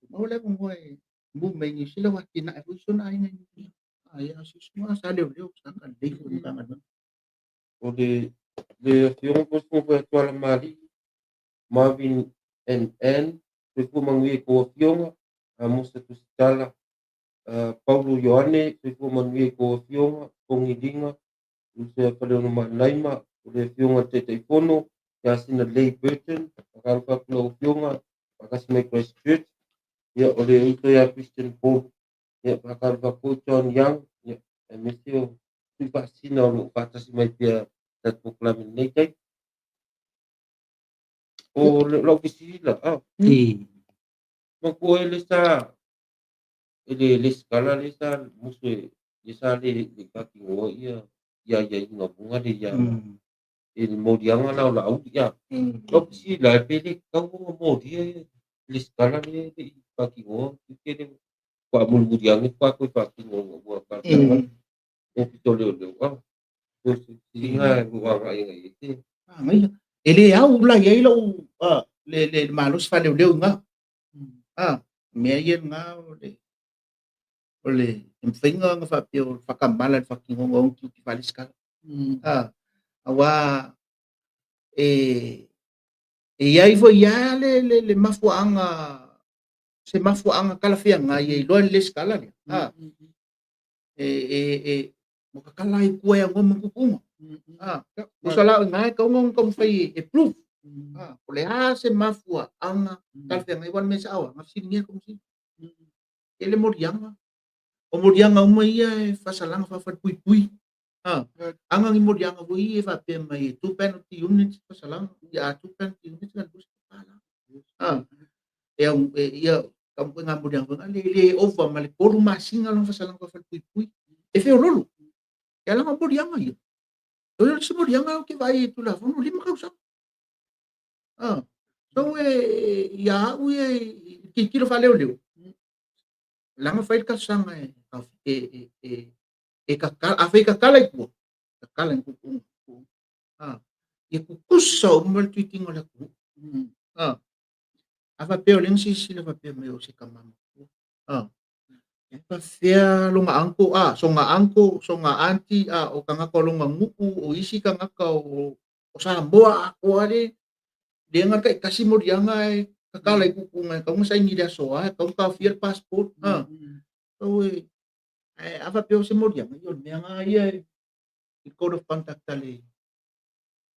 [SPEAKER 5] Maua le avanoa e mu mai Niu Sila ua atinae foi si ona aiga i Niu Sila. Ah, ia, o si uso na sa leoleo sa galelei foi i le Matagaluega.
[SPEAKER 4] O le le afioga foi le Fofoga Fetalai Marvin NN, Soifua Manuia i tou afioga, Amosa Tusitala, Paulo Ioane, Soifua Manuia i tou afioga, Togi Liga, Uso ia Faleolo Maanaima, o le afioga i le Taitaifono, Kiasina Leigh Burton, faatalofa atu i lau afioga, faatasi mai Christchurch, ia o le uso ia Christian Paul, ia faatalofa atu foi John Young, ia aemaise o sui faasisina o lo o faatasi mai pea i tatou polokalame i lenei taimi. O lau fesili la, ah, manatua e le sa, e le lesitala le sa musu e, le sa le le i faatinoa ia ia aiaiga luga le ia e le moliaga la o Laauli ia. Lau fesili la, pe le tatau ona molia ia lesitala le le i faatinoa tiute le faamulimuli ane faatoa toe faatino ina ua talosaga le Ofisa o Leoleo, ah. O se fesiliga e agai i ai te.
[SPEAKER 5] Manaia. E le au la i ai lou le le malosi faaleoleo i ina. Mea ia lena o le o le mafai ona faapea o le faatamala i le faatinoga o ona tiute faalesikala. Aua e e i ai foi lava le le le mafuaaga se mafuaaga talafeagai e iloa ai le lesitala lea. E e e ua tatala ai i tua e aunoa ma tuutuuga. Tusa la o i ina e tatau ona taumafai e prove. O le a se mafuaaga talafeagai aua o le mea sao lava, na fesiligia e le Komesina. E tele moliaga. O moliaga uma ia e faasalaga faafalepuipui. Aga ni moliaga foi ia e faapea mai e 2 penalty units faasalaga, ia a 2 penalty units na o le $20. E au e ia tau ituaiga moliaga foi na e le ova ma le 3 masina lona faasalaga faafalepuipui. E feololo. Ia leaga o moliaga ia. O le isi moliaga ou te vaai i Tulafono 5 tausaga. So e ia au ia i tilotilo faaleoleo, leaga fai le talosaga e e e e tatala, afai e tatala i tua, tatala i tuutuuga. Ia tutusa uma le treat-ina o le atunuu. A faapea o lea na silasila faapea mai o se tama matua. E faapefea lona uncle, sona uncle, sona aunty, o tagata o lona nuu, o isi tagata o Samoa atoa lea lea na taitasi moliaga ae tatala i tuutuuga e tatau ona saini i le aso A, e tatau ona taofia le passport. So e, ae a faapea o se moliaga, ia o le mea lena ia i le code of conduct a le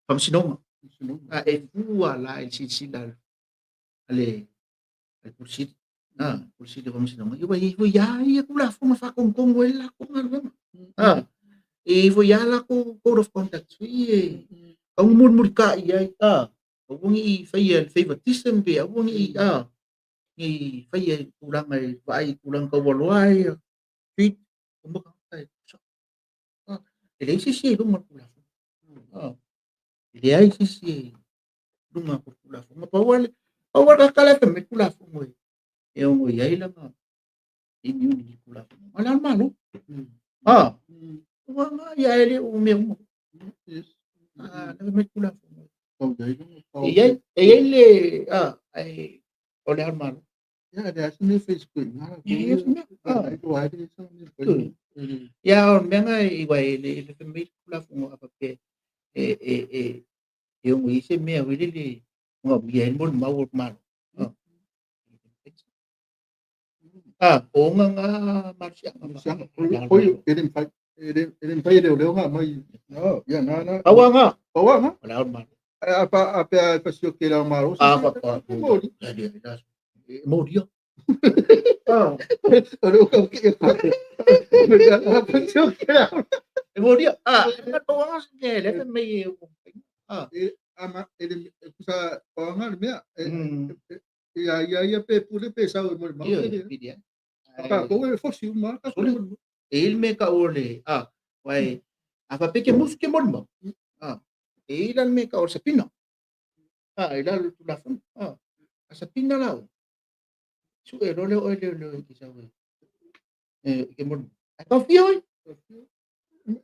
[SPEAKER 5] Faamasinoga. E fua la i le silasila a le Pule Sili, Pule Sili o Faamasinoga, ia ua i ai foi lava ia Tulafono e faatonutonu ai le latou galuega. E i ai foi lava latou code of conduct foi ia e tatau ona mulimulitai ai, aua ne i faia le favoritism pe aua ne i, ne i faia i tulaga e vaai i tulaga taualoa ia treat uma tagata e tutusa. E leai se isi e i luga o le Tulafono. E leai se isi e i luga o le Tulafono. Pau lava le pau lava le tagata la e fai mai le Tulafono e ono i ai lana immune i le Tulafono, o le a le Malo. Ua na ia e le o mea uma. La fai mai le Tulafono. E i ai, e i ai le, ai, o le a le Malo. Ia, o le mea na i wai, le le fai mai le Tulafono a faapea e ono i ai se mea foi lele manaomia ai le molimau o le Malo. O ona na malosiaga.
[SPEAKER 3] E le mafai, e le mafai e leoleo ona aumai. Ia, na, na.
[SPEAKER 5] Pau lava na.
[SPEAKER 3] Pau lava na.
[SPEAKER 5] O le ao le Malo.
[SPEAKER 3] A a pe a fasioki e le ao Malo.
[SPEAKER 5] A papa. E molia.
[SPEAKER 3] O le uka ke a fasioki e le ao.
[SPEAKER 5] E molia. Pau lava se mea e le fai mai e
[SPEAKER 3] Ama e le kusa pau lava le mea. Ia ia ia pe pule pe sau e molimau.
[SPEAKER 5] Ia, pili ai.
[SPEAKER 3] Ka ko e fosi uma ka.
[SPEAKER 5] Sole. E i le mea tau o le, wai, a faapea ke musu ke molimau. E i la le mea tau o le subpoena. I lalo o le Tulafono. A subpoena la oe, sue loa lea o oe leoleo e te sau e ke molimau. Ae taofia oe.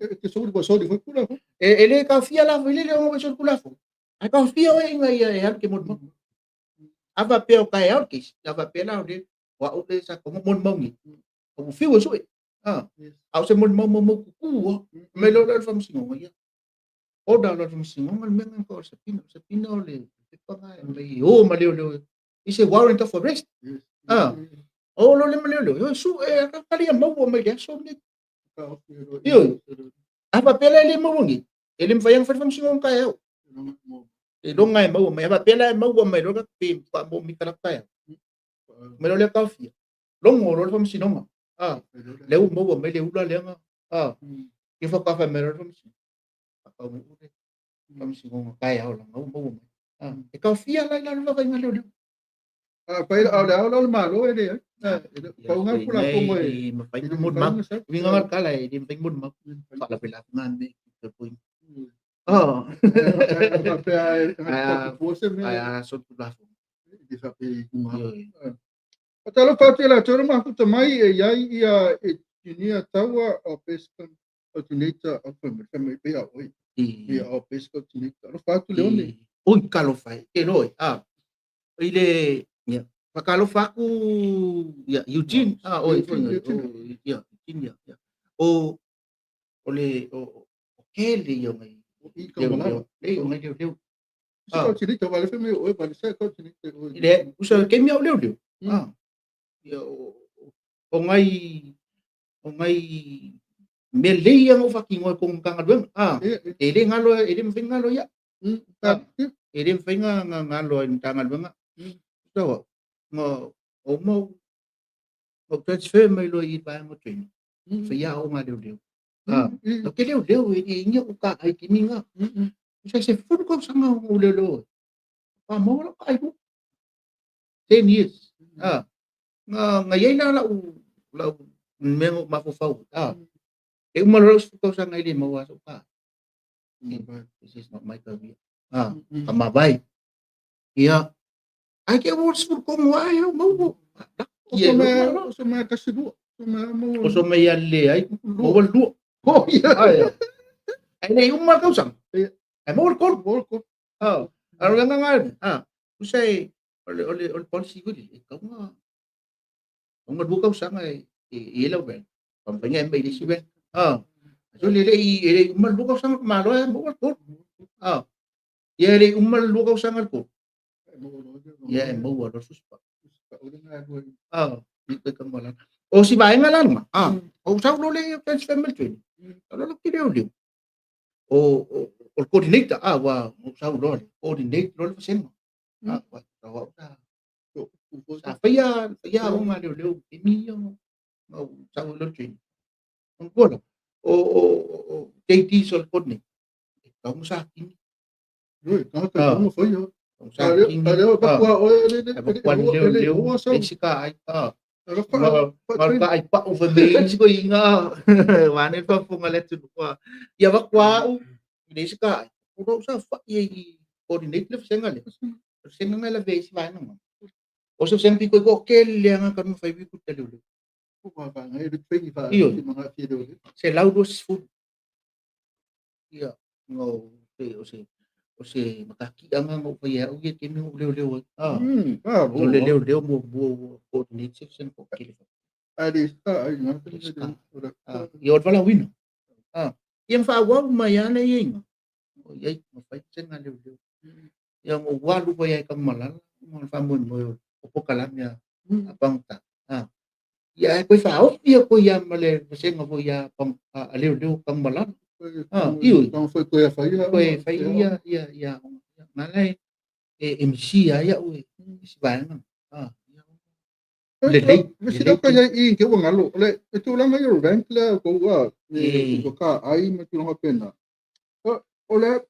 [SPEAKER 3] E te soli ua soli foi Tulafono.
[SPEAKER 5] E le taofia la foi lele ona ua soli Tulafono. Ae taofia oe ina ia e alu ke molimau. A faapea o taeao le kesi, a faapea la o le o au le sa taunga molimau nei. Ua fiu e sue. A o se molimau maumau tutu lava. Mai loa lea o le Faamasinoga, ia. Order loa le Faamasinoga le mea lena o le subpoena. O le subpoena o le pepa lena e aumai e o ma leoleo. It's a warrant of arrest. O loa lea ma leoleo, e sue, a kali ia maua mai le aso lenei. Ioe. A faapea la e le maua nei, e le mafai ona fai le Faamasinoga taeao. E loga e maua mai. A faapea la e maua mai loa pe faamomita la taeao. Mai loa lea taofia. Logo loa le Faamasinoga. Lea ua maua mai le ula lea na. Ia faatoa fai mai loa le Faamasinoga. Faataunuu le Faamasinoga taeao leaga ua maua mai. E taofia la i lalo o le vaavaaiga a leoleo.
[SPEAKER 3] A fai o le ao la o le Malo e leai. Pau lena Tulafono e
[SPEAKER 5] E mafai ona molimau. Uiga na le tala e le mafai ona molimau. Faalavelave na mea i te point.
[SPEAKER 3] Faapea e fua se mea.
[SPEAKER 5] Ae a solitulafono.
[SPEAKER 3] E faapea i luga. Talofa atu i latou na mafuta mai e i ai ia Engineer Taua o best alternator o fai mai pei a oi. Ia o best alternator. Alofa atu Leone.
[SPEAKER 5] Oi talofa e. Ke loe. I le ia whakalofa atu ia Eugene. Oi
[SPEAKER 3] Eugene.
[SPEAKER 5] Ia Eugene ia. Ia. O o le o o kele ia ngai.
[SPEAKER 3] I ka malama.
[SPEAKER 5] Le o ngai leo leo.
[SPEAKER 3] Se alternator wale fai mai oi wale se alternator.
[SPEAKER 5] Le usa ke mea o leo leo. Ia o o ngai o ngai Mea lelei ia na ou faatinoa i totonu o Matagaluega. E le galo, e le mafai ona galo ia. E le mafai ona galo i le Matagaluega. Sau au, na uma ou transfer mai loa i le vaega o training, faia aoga a leoleo. Ou te leoleo, e le i ai ni taai i taimi na. Se 10 tausaga na ou leoleo ai. Faatoa maua lau taai lua. 10 years. Na i ai la lau mea na ou mafaufau ai. E uma loa lau 10 tausaga e le maua lava sou taai. This is not my career. Ka mavae. Ia, ae te ua 13 lava e au maua.
[SPEAKER 3] O se mea tasi lua.
[SPEAKER 5] O so mea ia leai, maua le lua.
[SPEAKER 3] Oh, ia.
[SPEAKER 5] Ai, ai le uma le tausaga. Ai maua le tolu. Ah, a o le agaga tusa e o le policy foi lele, e tatau ona 2 tausaga e i ai lau rank. Faamafai e mai le isi rank. So le i e le uma le 2 tausaga malo e maua le tolu. Ia e le uma le 2 tausaga le tolu. Ia e maua loa le fusipa. I te kamalana. O si vaega la lena, o sau loa le transfer mai le training. Sau loa te leoleo. O le coordinator, ua ou sau loa le coordinate loa le vasega. Ua sau au sa faia aoga a leoleo i taimi ia na ou sau ai loa le training. Manatua la, o JDs o le coordinator, e tatau ona satini. Satini. Ai leoleo, isi ka ai. Ma ka ai pau fa me isi ko inga. Wa ne fa funga le tu kwa. Ia va kwa u le isi ka ai. O lo sa fa i coordinate le vasega le. Vasega ngai la ve isi vaega ma. O se vasega piko ko ke le anga ka no fai ku te leoleo. Io. 120. Ia, no te o se mataki anga ngo fai au ia taimi o leoleo ai. O le leoleo mo mo coordinate section ko kele. Ia o le valaauina. Ia ma faaauau mai lava le iaiga. O i ai ma fai vasega a leoleo. Ia ma ou alu foi ai i Tanumalala ma le faamoemoe o polokalame a pagota. Ia ae toe faaofi atu ai lava ma le vasega foi a leoleo Tanumalala. Ioe. Toe fai ia ia ia aoga. Na la e misia ai au e isi vaega. Lelei.
[SPEAKER 3] Sila ka ia i ke ua ngalo. Le e tulaga i o rank le ko ua e ko ka ai ma tulaga pena. O le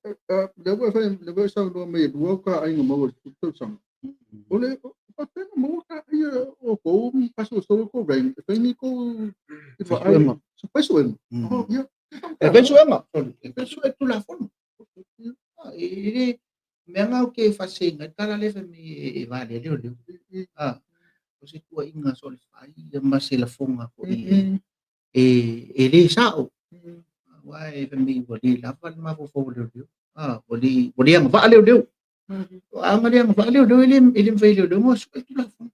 [SPEAKER 3] ua fai le ua sau no me lua ka ai ngā maua le tausaga. O le pa pena maua ka ai o ko paso so ko rank. E fai ni ko i fa ai. So fai so Oh, ia.
[SPEAKER 5] E fai suega, sorry. E fai suega tulafono. E le mea ngau ke fasenga tala le fa me e vale le leo. O se tuuaiga so le fai ia ma se lafoga foi e le sa'o. Aua e fai mai ua lē lava le mafaufau o leoleo. Ua le agavaa leoleo. O aga le agavaa leoleo e le mafai e leoleo ona su'e tulafono.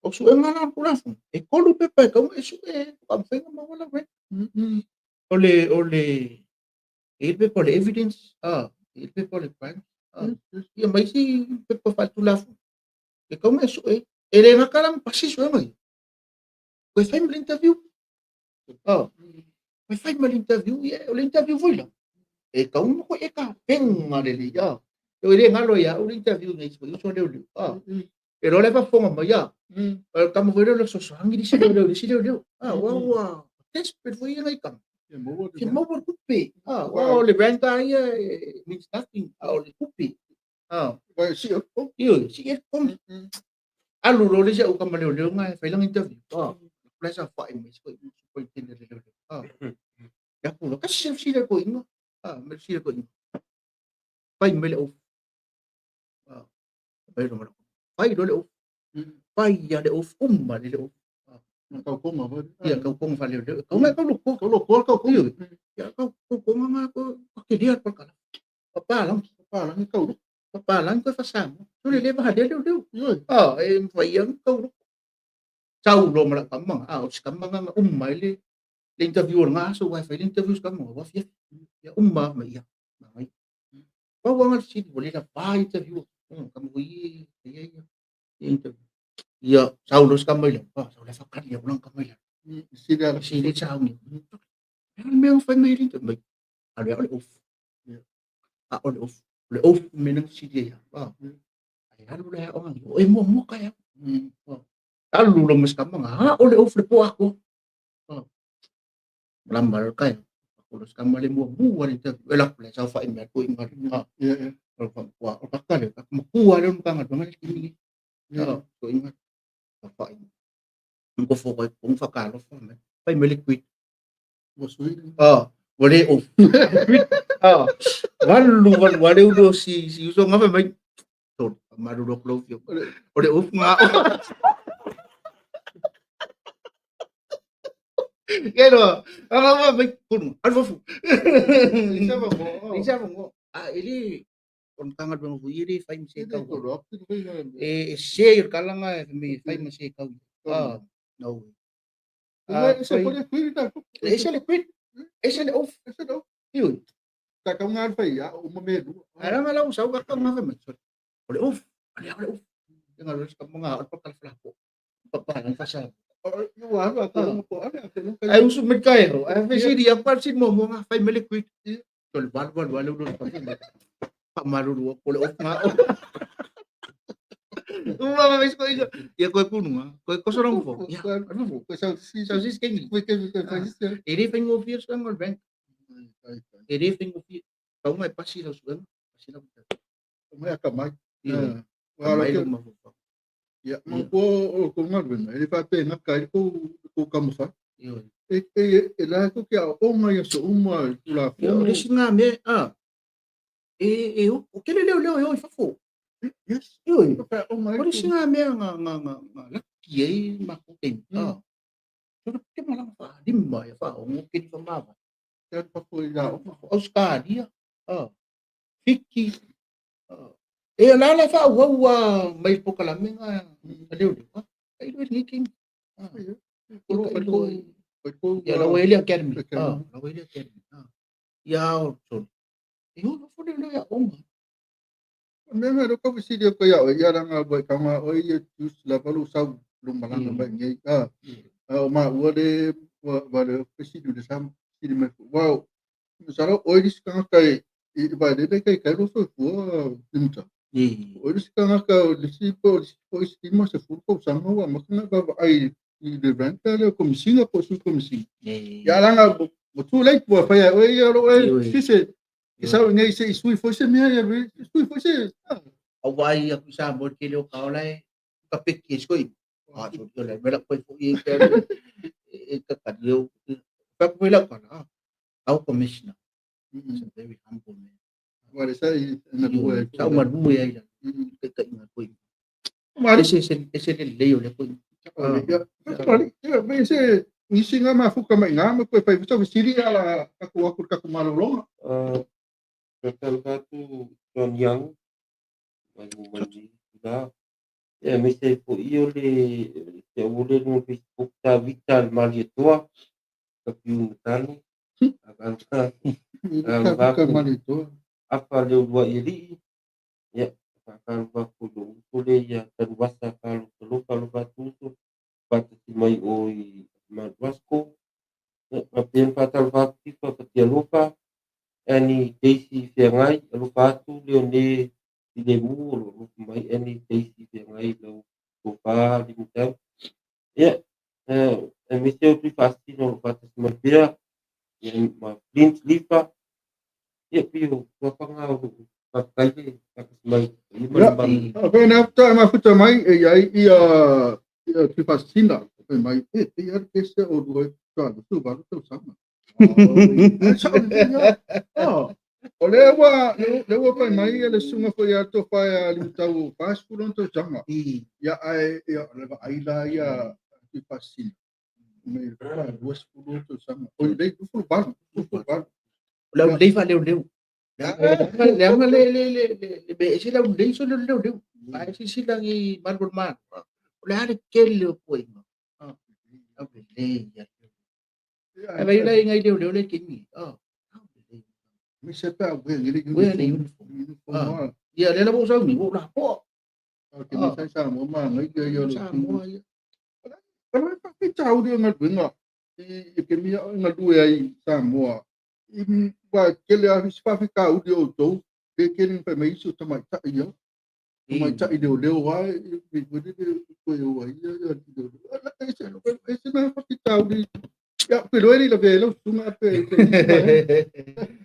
[SPEAKER 5] O su'ega la o le tulafono, e tolu pepa e tatau ona e su'e faatoa mafai ona maua lau rank. O le e i ai le pepa o le evidence, e i ai le pepa o le crime, ia ma isi pepa faaletulafono. E tatau ona e su'e. E le gata la ma pasi suega ia. Toe fai ma le interview. Toe fai ma le interview, ia o le interview foi la. E tatau ona matua e tapena lelei. E le galo ia au le interview nei foi uso leoleo. E loa le faafofoga mai a. O le tama foi lea o le fesoasoani le isi leoleo i le isi leoleo. Ua ua desperate foi ia nai tama. Fia maua le tupe. Ua o le rank a ia e means nothing. A o le tupe. Ioe, si e komi. Alu loa le isi au tama leoleo nga e fai lana interview. La sa fai mai se superintendent le leoleo. Ia ku lo kasi se sila ko inga. Me sila ko inga. Fai mai le oath. Fai lo malo. Fai lo le oath. Fai ia le oath uma le oath. Ia kau konga fa leoleo. Kau ngai kau loko.
[SPEAKER 3] Kau loko kau konga.
[SPEAKER 5] Ioe. Ia kau kau konga nga ko ka kelia pa kala. Papalangi.
[SPEAKER 3] Papalangi kau loko.
[SPEAKER 5] Papalangi ko fa samo. So le le va le leoleo.
[SPEAKER 3] Ioe.
[SPEAKER 5] E mafai ia kau loko. Sau lo ma la kamanga. O se kamanga nga uma i le interview o le aso wa fai le interview se kamanga wa fia. Ia uma ma ia. Mai. Pau anga le sili ua le lavā interview. Kama foi ia ia ia interview. Ia sau lo se kama i le. Sau le whakari ia ulang kama i le.
[SPEAKER 3] Sili ala.
[SPEAKER 5] Sili sauni. Le a le mea na fai mai ai le mai, alu e ao le ofu. A o le ofu. O le ofu me na fesili ai au. Ai alu le aoga ni, o e muamua ka e au. Alu lo mas kamanga, a o le ofu le po ako. Malama le kai. O le skama le muamua le te e la le sa fa i mea ko inga. O le fa o ka ka le ka makua le mkanga donga le kimi. So inga ka fa i. Ngo fo ko ko fa ka lo fa me. Fai me le quit.
[SPEAKER 3] Ua sui.
[SPEAKER 5] Ua le ofu. Ah, valu valu wale ulo si si uso ngafa mai. Tol, maru lo klo fio. O le ofu nga. Kero, anga wa mai kunu, alfofu.
[SPEAKER 3] Isa ba mo?
[SPEAKER 5] Isa mo. Ah, ili on kanga dong fu ili fai mse
[SPEAKER 3] Ite
[SPEAKER 5] kau.
[SPEAKER 3] ko ro ti ko ina.
[SPEAKER 5] E se ir kalanga e me fai mse kau. Ah, no.
[SPEAKER 3] Ah, ese pone quit na.
[SPEAKER 5] Ese le quit. Ese le off.
[SPEAKER 3] Ese no.
[SPEAKER 5] Iu.
[SPEAKER 3] Ta ka ngar fai ya o mo me lu.
[SPEAKER 5] Ara nga lang sa ka nga fai mai. O le off. Ale ole off. Nga lo ska mga o pa kala po. Pa pa sa.
[SPEAKER 3] Yo wa ba ko mo ko ale ko ko.
[SPEAKER 5] Ai usu me kai ro. Ai fe siri ya pa sin mo mo nga fai me le quit. To le valu valu valu lo pa. Pa maru ru o le off nga. Uma ma ves ko iso. Ya ko kunu nga. Ko ko sorong fo. Ya.
[SPEAKER 3] Ko ko sa si
[SPEAKER 5] Sa si skengi.
[SPEAKER 3] ko ke ko fa si.
[SPEAKER 5] E re fengo fi so ngol bank. E re fengo fi. Kau mai pasi la su. Pasi la.
[SPEAKER 3] Mo ya ka mai.
[SPEAKER 5] Ia.
[SPEAKER 3] Wa
[SPEAKER 5] Mai
[SPEAKER 3] lo
[SPEAKER 5] lo ma fo.
[SPEAKER 3] Ya, mo ko o ko ngar ben. Ele fa pe na kai ko ko ka mo fa.
[SPEAKER 5] Ia.
[SPEAKER 3] E e e la ko ke o mai so uma la
[SPEAKER 5] Ia, o le
[SPEAKER 3] fo.
[SPEAKER 5] isi ngā mea, ah, e, e, o o kele leo leo e o i fafo.
[SPEAKER 3] Yes.
[SPEAKER 5] Ioi,
[SPEAKER 3] Ko fa o mai.
[SPEAKER 5] o le isi ngā mea ngā, ngā, ngā, ngā laki ei ma ko teimi.
[SPEAKER 3] Mm.
[SPEAKER 5] Ah. Sora ke malanga wha lima e wha o ngō keri wha mawa.
[SPEAKER 3] Te pa ko i la o.
[SPEAKER 5] Australia, ah, Fiji, ah. E la la wha ua ua mai pokalame ngā ngā leo leo. Ah, kai lue ni king. Ah,
[SPEAKER 3] Ko
[SPEAKER 5] ko
[SPEAKER 3] ko
[SPEAKER 5] ko
[SPEAKER 3] ko
[SPEAKER 5] ia la wele academy.
[SPEAKER 3] Academy.
[SPEAKER 5] Ah, la wele academy. Ah. Ia o sorry. E o no fone leo ia onga.
[SPEAKER 3] Me me ro ko si ko ya o ya ranga bo ka ma o ye tu la pa lu sa lu malanga
[SPEAKER 5] Mm.
[SPEAKER 3] ba ngi. Ah, o ma ua le wa wa le ko si du le sam si me wa. Sa ro o ri ka ka i ba le le kai kai ro so fu nimta.
[SPEAKER 5] Ni.
[SPEAKER 3] O ri ka ka le si po si po si mo se fu ko sa mo wa ma ka ba ai i le renta le komisi ko su komisi.
[SPEAKER 5] Ni.
[SPEAKER 3] Ya ranga mo tu le po fa ya o ya ro
[SPEAKER 5] Ui.
[SPEAKER 3] e si se i sa ngai se sui fo se me ya sui fo se.
[SPEAKER 5] Au vai aku sa mo ke leo ka ola e ka peki e skoi. Ah, so yo le mela koi fo i ke e ka ka leo. Ka ko la ka na. Au commissioner is a very humble man.
[SPEAKER 3] Wa le sa i na ko e.
[SPEAKER 5] Sa uma lu e ai ke ka inga koi.
[SPEAKER 3] Ma
[SPEAKER 5] Ese ese ese le leo le koi.
[SPEAKER 3] Ya, ya, me se nisi nga mafuka mai ngā ma koe whai wisa siri ala kaku aku kaku malolonga.
[SPEAKER 4] Tatalofa atu John Young, mai mai la. Ia me se fo'i o le te ule no Facebook ta Vita le Malietoa, ka piu matani. Aga
[SPEAKER 3] Ka ka malitoa.
[SPEAKER 4] afa le ulua i alii. Ia, faakalofa atu i lou uso le ia Tanuvasa kalofalofa alofa atu uso. Faatasi mai o i Mount Roscoe. Ia, faapea ona faatalofa atu Tifa Fatialofa, Annie Daisy Feagai, alofa atu Leone i le mu o lo alofa mai Annie Daisy Feagai lau tofa limitau. Ia, aemaise o tui faasino o lo faatasi mai pea, ia ma Flint Lifa. Ia, pei o tuafaga o loo faafetai le faatasi mai i ma le
[SPEAKER 3] Ia.
[SPEAKER 4] malu.
[SPEAKER 3] A whena apta mafuta mai e iai ia ia Tuwhasina. Whai mai e te ia te se o rua ta tu valu tau sanga. Sa o ia. Ah. O le ua le ua pai mai ia le sunga fo ia to whai a limitau whāspulon tau sanga.
[SPEAKER 5] I
[SPEAKER 3] Ia ai ia le va ai la ia Tuwhasina. Me wha rua spulon tau sanga. O le tu fulu balu, tu fulu balu.
[SPEAKER 5] lau lei fa leo leo. Le anga le le le le le ese lau lei so leo leo leo. Ai si si langi malu ma. O le ale kele o koi. Ah. Au le le ya. Ai vai lai ngai leo leo le kingi. Ah.
[SPEAKER 3] Me se pa we ngiri
[SPEAKER 5] We le uniform.
[SPEAKER 3] uniform.
[SPEAKER 5] Ah. Ia le la bo sau ni bo la po.
[SPEAKER 3] Ah, ke me sai sa mo ma ngai ia ia
[SPEAKER 5] Sa mo ia.
[SPEAKER 3] Pero e pa ke tau ri ngal winga. I ke mea o galue ai i Samoa, i ua tele lava isi faafitauli o outou, le tele ina fai mai isi o tamaitai ia, tamaitai leoleo lava e pei foi lele e toe o ai ia alii leoleo. E ese na faafitauli, ia, ou te iloa e le i lavea ai lau susuga pe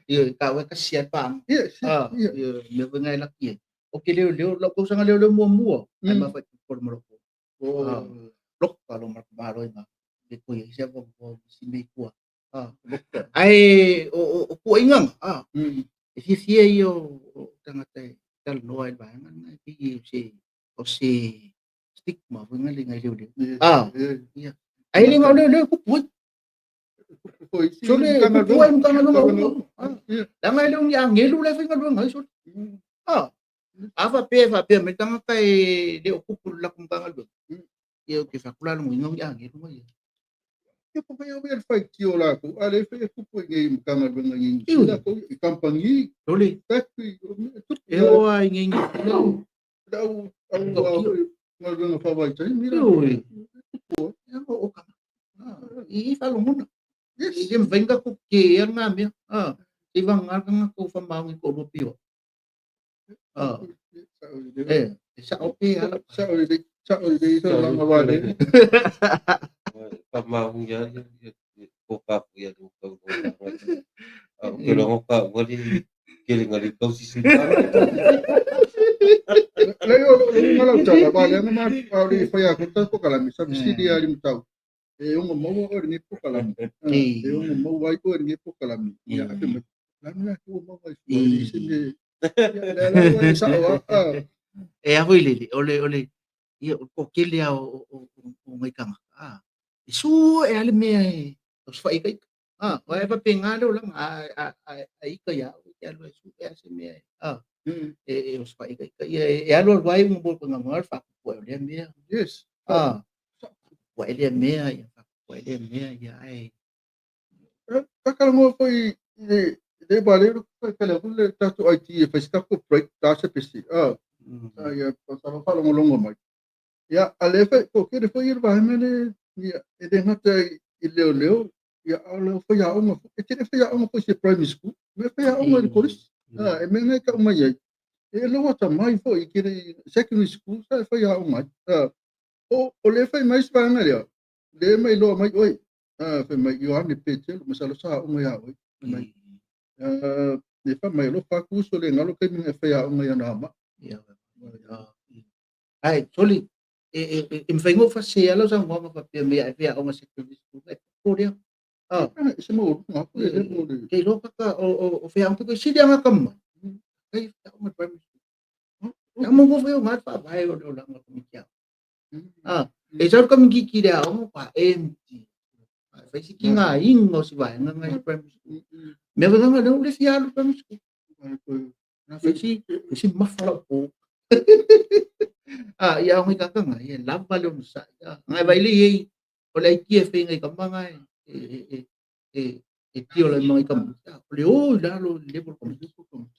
[SPEAKER 5] Ioe, taua e tasi lava le paaga.
[SPEAKER 3] Yes,
[SPEAKER 5] Ah, ioe, mea foi na e laki ai. Ou te leoleo, lau tausaga leoleo muamua, ae mafaipipolo ma lou Ah, loka lo malo ina le koe ai se avanoa si mea i tua. Ah, ae o tuuaiga na, ah, e fiafia ia o tagata e talanoa i le vaega lena e pei o se stigma foi lena i leoleo. Ah, ia. Ae le na o leoleo e tupu ai. Sole, tupu ai Matagaluega uma. Ah, leaga e le o ni agelu la e faigaluega ai sole. Ah, a faapea e faapea mai le tagata e le o tupu i le latou Matagaluega, ia ou te fai atu la logoina o ni agelu ma ia.
[SPEAKER 3] Ia po fai au ia le faitio o latou, a le fai e tupu i nei Matagaluega i nei Niu Sila, i kamupani,
[SPEAKER 5] Sole,
[SPEAKER 3] factory, o mea e tupu.
[SPEAKER 5] E oo lava i nei Niu Sila.
[SPEAKER 3] Le au au galuega faavaitaimi la.
[SPEAKER 5] Ioe. Ia o tagata. I faalogona.
[SPEAKER 3] Yes.
[SPEAKER 5] E le mafai ona tatou tetēa lena mea. Seivagana le tagata ua faamaoni toalua pio. E, e sao pe ala.
[SPEAKER 3] Sao lelei, sao lelei tulaga ua lele.
[SPEAKER 4] Faamaoni lava ia tofa foi a le tau A ou te logo ka ua le kele nga le tausi sui
[SPEAKER 3] Leai o le uiga lau tala, aua o lea na ma o le fai atu le tatou polokalame, sa fesili lava i le mataupu, e ono maua oe i lenei polokalame? E ono maua ai oe i lenei polokalame? Ia, ae fai mai, o le a le mea ua maua ai fua, e leai se mea. Ia, lea la ua e sao lava.
[SPEAKER 5] E a foi lele, o le, o le, ia, o le toatele lava o nai tagata, a, e sue lava le mea e osofai ai ita. A, aua e faapena le olaga, a ita ia au, e te alu e sue lava se mea e, a, e osofai ai ita. Ia, e alu alu ai uma mo le galuega le faatupu ai o lea mea. A, faatupu ai lea mea, ia, faatupu ai lea mea, ia, ae.
[SPEAKER 3] Takalanoa foi i le le ba le tele atu le tatou IT e fai se tatou break ta se pesi. Ah, ia sa faalogologo mai. Ia, a le fai ko kere foi le vaega le ia e le gata i leoleo ia a o le faiaoga foi. E tele faiaoga foi se primary school, me faiaoga i le kolisi. Ah, e mea nei tau mai ai. E le atamai foi i kere secondary school sa e faiaoga ai. Ah, o le fai mai se vaega lea, le mai loa mai oe. Ah, fai mai Ioane Petelo, masalo sa aoga ia oe. Fai mai, ah, le fai mai alofa atu uso le galo taimi na e faiaoga ia na ma.
[SPEAKER 5] Ia, ai, soli, e mafai ona ou faasese lau saunoaga faapea mai ai faiaoga secondary school, e popo lea. Ah,
[SPEAKER 3] E se maualuga atu le level o le.
[SPEAKER 5] Ke iloa kaka o faiaoga pito sili anga ka mai. Kai faiaoga primary school. Ia mo mo fai o ngā whaavae o le olaga o komiti ao. Ah, e sau ka mingi ki le aoga pa empty. Fai si ki ngā inga o si vaenga ngai primary school. Mea wena ngā leo le fia alu primary school. Na fai si mafa lau po. Ah, ia aoga i kakanga, ia lava le ono sai. Ah, ngai vai le iei, o le aikia e whai ngai kama ngai, e tio lai mangai kama. Ah, o le o i lalo i level kama.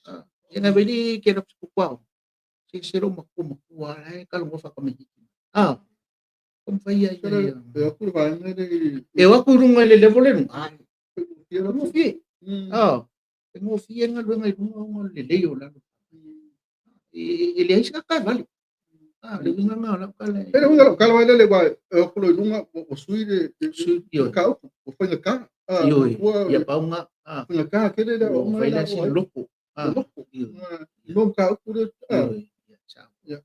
[SPEAKER 5] Ah, ia ngai vai le ke rap siku kwao. Se se ro maku maku a lai ka longo whakamihiki. Ah, kom whai ia ia ia.
[SPEAKER 3] E aku le vaega le.
[SPEAKER 5] E o aku runga i le level e runga. Ah,
[SPEAKER 3] Ia
[SPEAKER 5] e ngofie. Ah, e ngofie ngā luenga i runga o ngā lelei o lalo. E leai se kaka e vale. Ah, le uiga ngā o lau kala
[SPEAKER 3] E le uiga lau kala vai lele wa e aku lo i lunga o sui le
[SPEAKER 5] Sui, ioe.
[SPEAKER 3] ka upu, o whainga ka. Ah,
[SPEAKER 5] Ioe.
[SPEAKER 3] ua
[SPEAKER 5] Ia paunga. Ah,
[SPEAKER 3] whainga ka kele le o
[SPEAKER 5] ua
[SPEAKER 3] mai
[SPEAKER 5] fai
[SPEAKER 3] la
[SPEAKER 5] la si
[SPEAKER 3] o ai.
[SPEAKER 5] loko. Ah,
[SPEAKER 3] Loko.
[SPEAKER 5] ioe.
[SPEAKER 3] No ka upu le. Ah,
[SPEAKER 5] Ioe. Ia, sao.
[SPEAKER 3] Ia.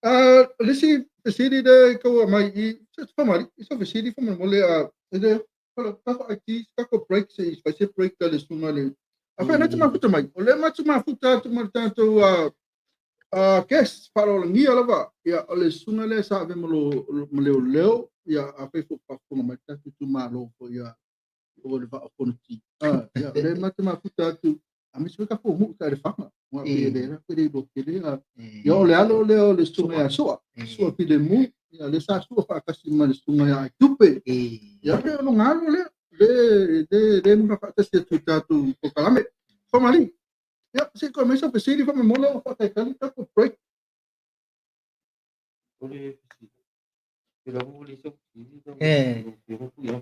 [SPEAKER 3] Ah, le isi fesili le kaua mai i se whamari, i sa fesili whamari a e le pala tafa IT kako break se i fai se break le sunga le. A whai nati mafuta mai. O le matu mafuta atu ma tātou a guest wharolangia lava. Ia o le sunga le sa ave malo leo leo ia a whai fo pafonga mai tātou tu malo fo ia o le vaa fono ti. Ah, ia o le matu mafuta atu a misi ka fo mu ka le whanga. Ngā pe le ra pe le bo ke le a ia o le alo le o le sunga ia soa. Soa pile mu ia le sa sua whaakasi ma le sunga ia ai tupe. Ia le ono ngalo le le le le mga whaatasi atu tātou polokalame. Whamari. Ia, se koe mai sa fesili whamamola o whakaikali tako break.
[SPEAKER 4] O le fesili. Ke la mo le se fesili na.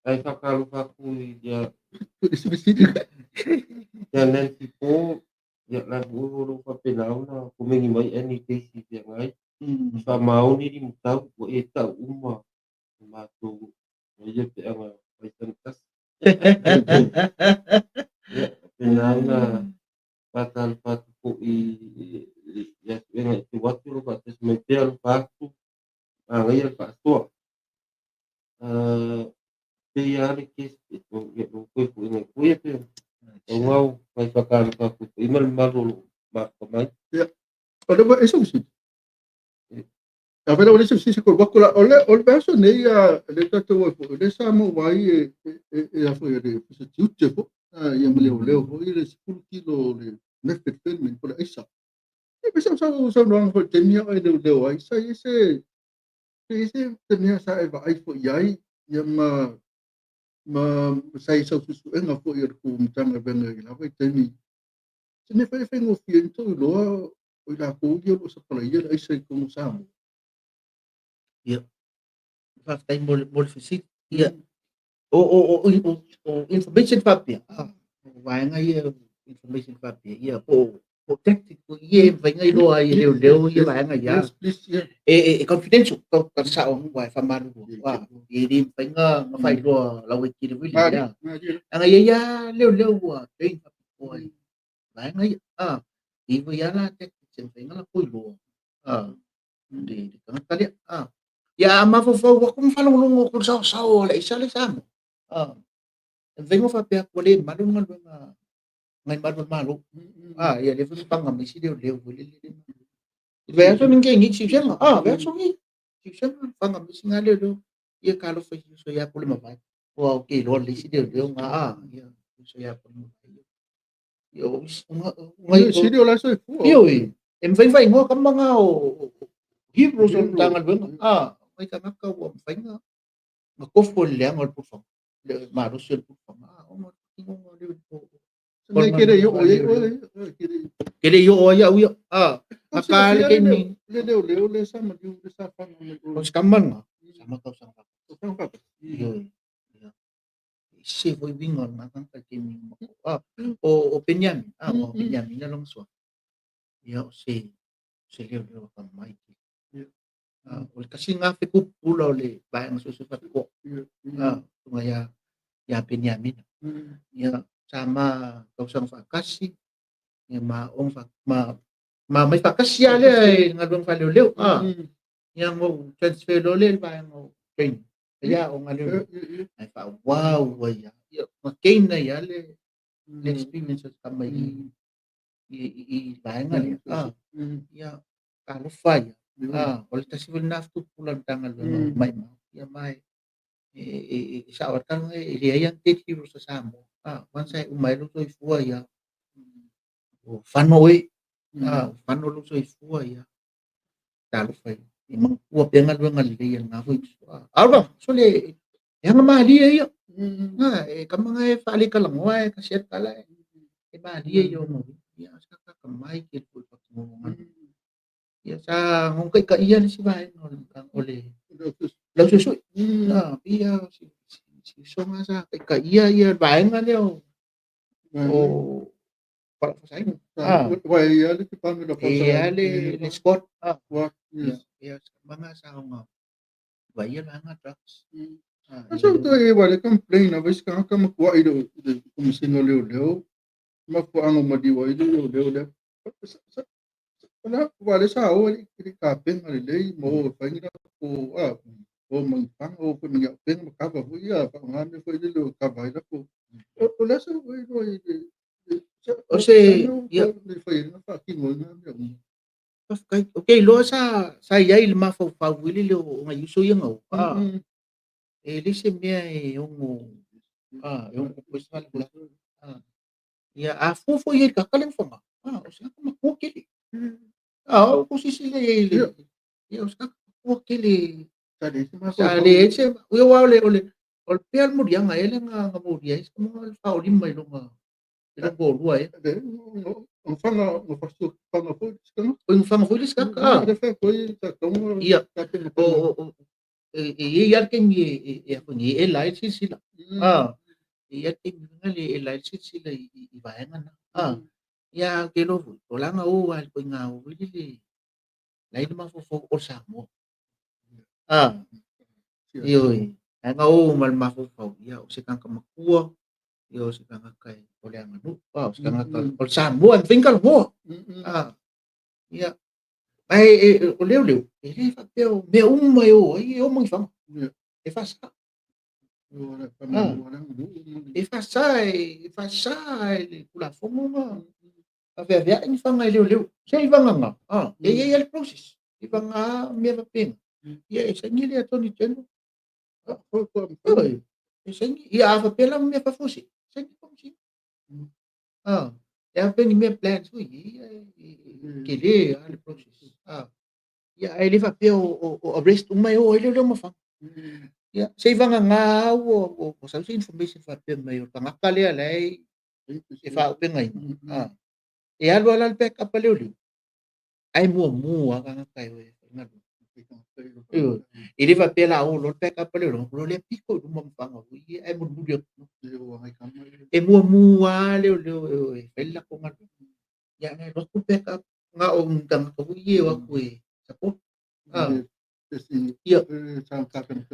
[SPEAKER 4] Ae faatalofa atu ia Nancy Paul, ia la foi o lo o faapena ona komeni mai any days i feagai. E faamaoni limutau ua e tau uma i matou ma ia peaga faisana tasi. Ia faapena ona faatalofa atu foi ia Suega i tua atu o lo o faatasi mai pea alofa atu, manaia le faasoa. Pei lava le case ia ua toe foi mai tua ia pe augao nai faatalofa atu foi ma le mamalu o lo o mafuta mai.
[SPEAKER 3] Ia, o le ua ese usili. A vela o le ese sisi ko wako la o le vaiaso nei a le tatou ai foi le sa maua ai e a foi le se tiute foi ia ma leoleo foi le 10 kilo o le methamphetamine po o le aisa. E pei sa saunoaga foi i le taimi a o e leoleo ai sa i ai se pe i ai se mea sa e vaai foi i ai ia ma sa i ai sau suesuega foi a le tou Matagaluega i la vaitaimi. Se mea foi e faigofie ai ona tou iloa o i latou ia o lo o sapalaia le aisa i totonu o Samoa.
[SPEAKER 5] Ia, faafetai mo le fesili. Ia, o information faapea, o vaega ia information faapea, ia, po o tactic foi ia e mafai ona iloa ai e leoleo ia vaega ia.
[SPEAKER 3] Yes, please, yeah.
[SPEAKER 5] E confidential, tau tala sao anu aua e faamalulu atu. E le mafai ona faailoa lauaitele foi lea. Leaga e i ai lava leoleo ua train faapitoa i vaega ia. E i ai foi lava la tactics e mafai ona latou iloa le tagata lea. Ia a mafaufau atu ma faalogologo atu i le saosao a le aisa lea i Samoa, e mafai ona faapea atu ua le malu le galuega nai malu o le Malo. Ia lea foi na faga mai isi leoleo foi lele. I le vaiaso nei na tea nei i Siusega, vaiaso nei, Siusega na faga mai isi na leoleo. Ia talofa i si uso ia Pulemavae. Aua ou te iloa lelei isi leoleo na, ia si uso ia Pulemavae. Ia o isi,
[SPEAKER 3] Ia, sili o la e soifua.
[SPEAKER 5] Ioe, e mafai ona faaigoa tama na o heroes o le Matagaluega. Nai tagata ua mafai ona tofu e le leaga o le pulufaga, le malosi o le pulufaga. Ona o le tinoga o le
[SPEAKER 3] Nei ke le i oo i ai oe. Ke le
[SPEAKER 5] Ke le i oo ai au ia. Aka le taimi.
[SPEAKER 3] Le leoleo le sa maliu le sa faga mai oe.
[SPEAKER 5] O se tama lena, sa ma tausaga faatasi.
[SPEAKER 3] Tausaga faatasi.
[SPEAKER 5] Ioe. Ia. E ese foi uiga o lena tagata i le taimi o Peniamina, o Peniamina lona suafa. Ia o se leoleo atamai. O le tasi lena fetupula o le vaega suesue faapitoa. Susuga ia Peniamina. Ia, sa ma tausaga faatasi, ia ma aoga ma ma omai faatasi lava lea i le galuega faaleoleo. Ia na ou transfer loa lea i le vaega o training. Ia aoga leoleo. Ae faaauau ai lava. Ia, na gain ai lava le experience o le tama i vaega lea. Ia, talofa ia. O le tasi foi lena tupula o le Matagaluega o Maimau. Ia ma e sao lava le tala e leai lava ni dead heroes a Samoa. Once e uma ai lou soifua ia, ua fano oe. Ua fano lou soifua ia. Talofa ia. E manatua pea galuega lelei a lena foi uso. A o le sole e aga malie ia. E tama na e faaletalanoa e kasi atu tala e malie ia ona uiga. Ia sa atamai tele foi i le faatinoga o galuega. Ia sa gautaitaia le isi vaega o le lau suesue. Pei lava o si usoga sa taitaia ia le vaega lea o fualaau faasaina.
[SPEAKER 3] Ua e i ai le department of
[SPEAKER 5] E i ai le squad. Ia o si tama lena sa ona vaaia le vaega drugs.
[SPEAKER 3] Sa ou toe ua le complain a vaisi tagata ma tuai i le Komesina o Leoleo mafuaaga o maliu ai le leoleo lea. Ua le sa o i le tapena lelei ma o e fai ni latou o ma ni faga o foi ma ni auupega ma kava foi ia faaaoga mea foi lele o kava ai latou. O le a se ua iloa i le
[SPEAKER 5] O se ia
[SPEAKER 3] le fai ai na faatino ai na mea uma.
[SPEAKER 5] Faafetai. Ou te iloa sa i ai i le mafaufau foi lele o nai uso ia na o. E le se mea e ono e ono tupu ai se faalavelave. Ia a fua foi i ai i le tagata lea na faga, o se tagata matua tele. O tou silasila i ai i le ia o se tagata matua tele.
[SPEAKER 3] Sa leai se
[SPEAKER 5] Sa leai se ia aua o le o le o le pea le moliaga ea lea na molia ai se tama le faaolima i lona toalua ea.
[SPEAKER 3] O faga o faga foi le isi tagata.
[SPEAKER 5] O faga foi le isi tagata.
[SPEAKER 3] Le fai atu ai sa tatau ona
[SPEAKER 5] Ia
[SPEAKER 3] tapena.
[SPEAKER 5] O E i ai lava le taimi e e ela ai le silasila. E i ai le taimi foi lea e ela ai le silasila i vaega na. Ia ae ou te iloa foi, o la e na o lava i le ituaiga o foi lele la e i ai le mafaufau o le Samoa. Ioe, la e na o ma le mafaufau, ia o se tagata matua, ia o se tagata o le aganuu, o se tagata o le Samoa e mafai ona talanoa. Ia, ae o leoleo, e le faapea o mea uma e o ai e o ma ni faga. E faasa. E faasa, e faasa e le Tulafono ona aveaveai ni faga e leoleo. Seivagana, e i ai lava le process. Seivagana mea faapena. Ia e saini le Attorney General. Ioe, e saini. Ia a faapea la o ni mea faafuasei, saini le Komesina. E a faapea ni mea plans foi ia, e tele lava le process. Ia ae le faapea o arrest uma e o ai leoleo ma faga. Ia seivagana ua sau se information faapea mai o le tagata lea la e faaaupegaina. E alu lava la le back up a leoleo, ae muamua lava tagata e o e faigaluega. Ioe, e le faapea la o loa le back up a leoleo, ona loa lea pito i luma ma faga foi ia ae mulimuli atu. E muamua lava leoleo e o e fai le latou galuega. Ia ae alu atu le back up na o ni tagata foi ia e o atu e support. Ia,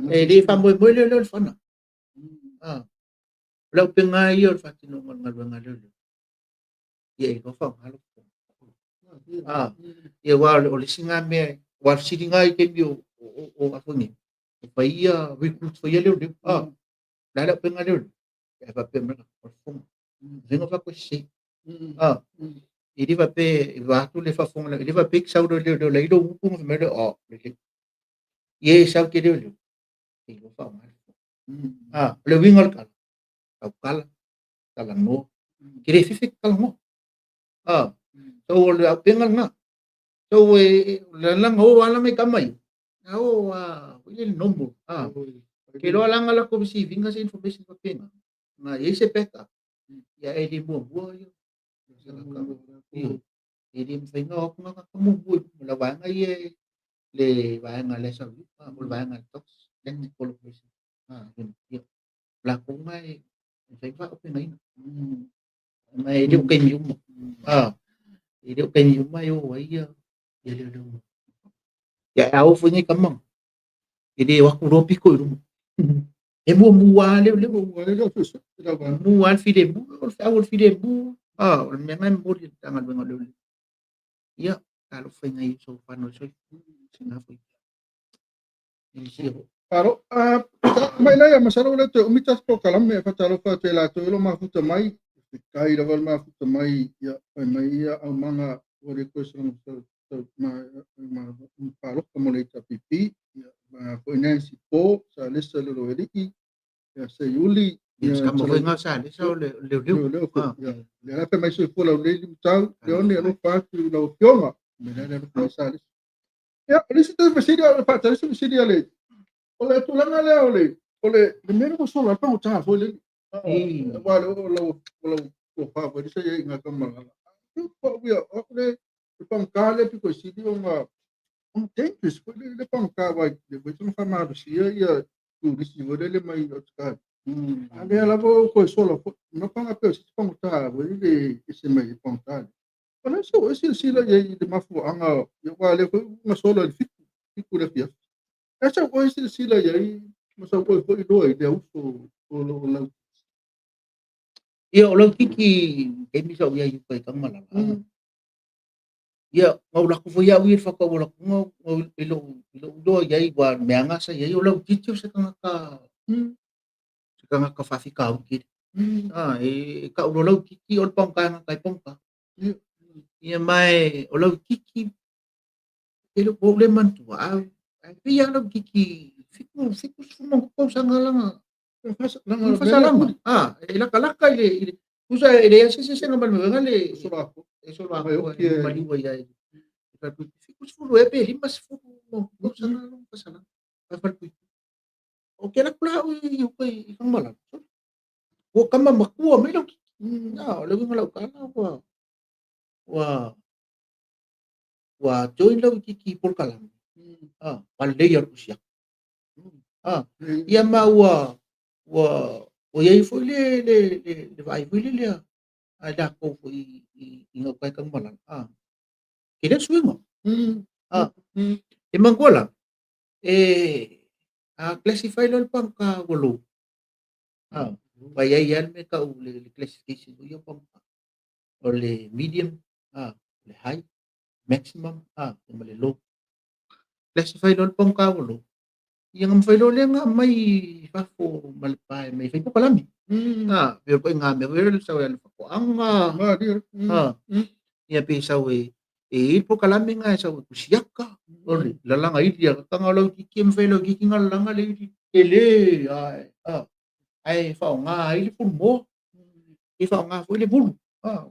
[SPEAKER 5] e le faamoemoe leoleo i le fana. O le auupega lava ia o le faatinoga o le galuega a leoleo, ia e iloa faaaoga lou totogi. Ia aua o le isi lena mea, aua o le fesili lena i taimi o afu nei, e fai ia recruit foi ia leoleo. O le a le auupega a leoleo? Ae faapea mai, o le fofoga. Faiga faapea sese. E le faapea, vaeatu le faafofoga, e le faapea e te sau loa i leoleo la e i lou upu ona fai mai lea, oh, lelei. Ia e sau te leoleo, e iloa faaaoga le fofoga. O le uiga o le tala, tautala, talanoa, e te le fefe e te talanoa. So o le auupega lena. So e lana o lava lana i tama ia, na o lava foi lele normal. Ke iloa la na latou receive ina se information faapena, na i ai se back up, ia e le muamua ia. Ioe, e le mafai ona o atu tagata muamua i luma. O le vaega ia le vaega a le SRU, o le vaega a le DOCS, Tactical Operation. Ia, o latou na e mafai ona faaaupegaina. Ma e le o taimi uma. E le o taimi uma e o ai ia leoleo. Ia a oo foi nei tama, e le o atu loa pito i luma. E muamua lava leoleo. Muamua lava le filemu, o le feau o le filemu. O le mea lena e momoli e le Matagaluega o Leoleo. Ia, talofa i nai uso fano i soifua. Sina foi.
[SPEAKER 3] Alo, mai lai, masalo ua le toe umi tatou polokalame e faatalofa atu ia i latou o lo o mafuta mai. Faafetai lava le mafuta mai, ia, fai mai ia aumaga ua le toe ma palota mo le HRPP. Ia, ma foi Nancy Po, Salesa Loloelii, ia Seiuli,
[SPEAKER 5] Ia, se tama foi lena o Salesa o le leoleo.
[SPEAKER 3] Leoleo foi. Ia, lea la fai mai soifua laulelei Limutau, Leone, alofa atu i lau Afioga. Me lea le alofa mai Salesa. Ia, o le isi toe fesili, o le faatali se fesili a le, o le tulaga lea o le, o le, le mea lea ua sola ai le pagota foi lele. Aua o le, o lau, o lau tofa foi lea sa i ai i Gagamalala. Ia, o le, le pagota lea pito i sili ona, ona dangerous foi le, le pagota, aua le foi tona faamalosia ia turisi foi lele mai Ausetalia. A lea lava ua toe sola foi, ma paga pei o se isi pagota foi lele e ese mai i le pagota lea. O le a se ua e silasila i ai i le mafuaaga, aua o lea foi ua sola i le 7, 7 i le afiafi. O le a se ua e silasila i ai ma sau oe foi iloa i le auso o lau
[SPEAKER 5] Ia, o lau titi taimi sa ou i ai i uka i Tanumalala. Ia, na ou alu atu foi au ia i le faatoa ou alu atu i lou iloa i ai, aua o le mea lava lena sa i ai, o lau titi o se tagata, se tagata faafitauli tele. E tau loa lau titi o le pagota e gata ai pagota. Ia ma e o lau titi, e le ua ou le manatua, ae pei lava lau titi 70 ma ono tausaga lana fasalaga. E latalata i le, tusa e leai se eseesega ma le mea le e soloatoa e maliu ai ai. 70 ea pe 50 ma ono tausaga lona fasalaga. Ou te alu atu la au i uka i Tanumalala, ua tama matua mai lau titi. O le uiga o lau tala ua ua ua join lau titi i polokalame. Palelei lava le tusi atu. Ia ma ua i ai foi le vaai foi lele a i latou foi i gauta e Tanumalala. E le suiga. E manatua la, e a classify loa le pagota ua low, ua i ai lava le mea e tau le classification foi ia o pagota. O le medium, le high, maximum, ma le low. Classify loa le pagota ua low, ia ona mafai loa lea ona aumai i fafo ma le pa e aumai e fai polokalame. Pei o le ituaiga mea foi lea o le sau e alu i faatoaga, ia pe sau e i ai le polokalame lena e sau e tusiata, o le lalaga ili a taga o lauitiiti e mafai e lauitiiti ona lalaga le ili tele ae faaaoga ai le furumoa, e faaaoga foi le vulu,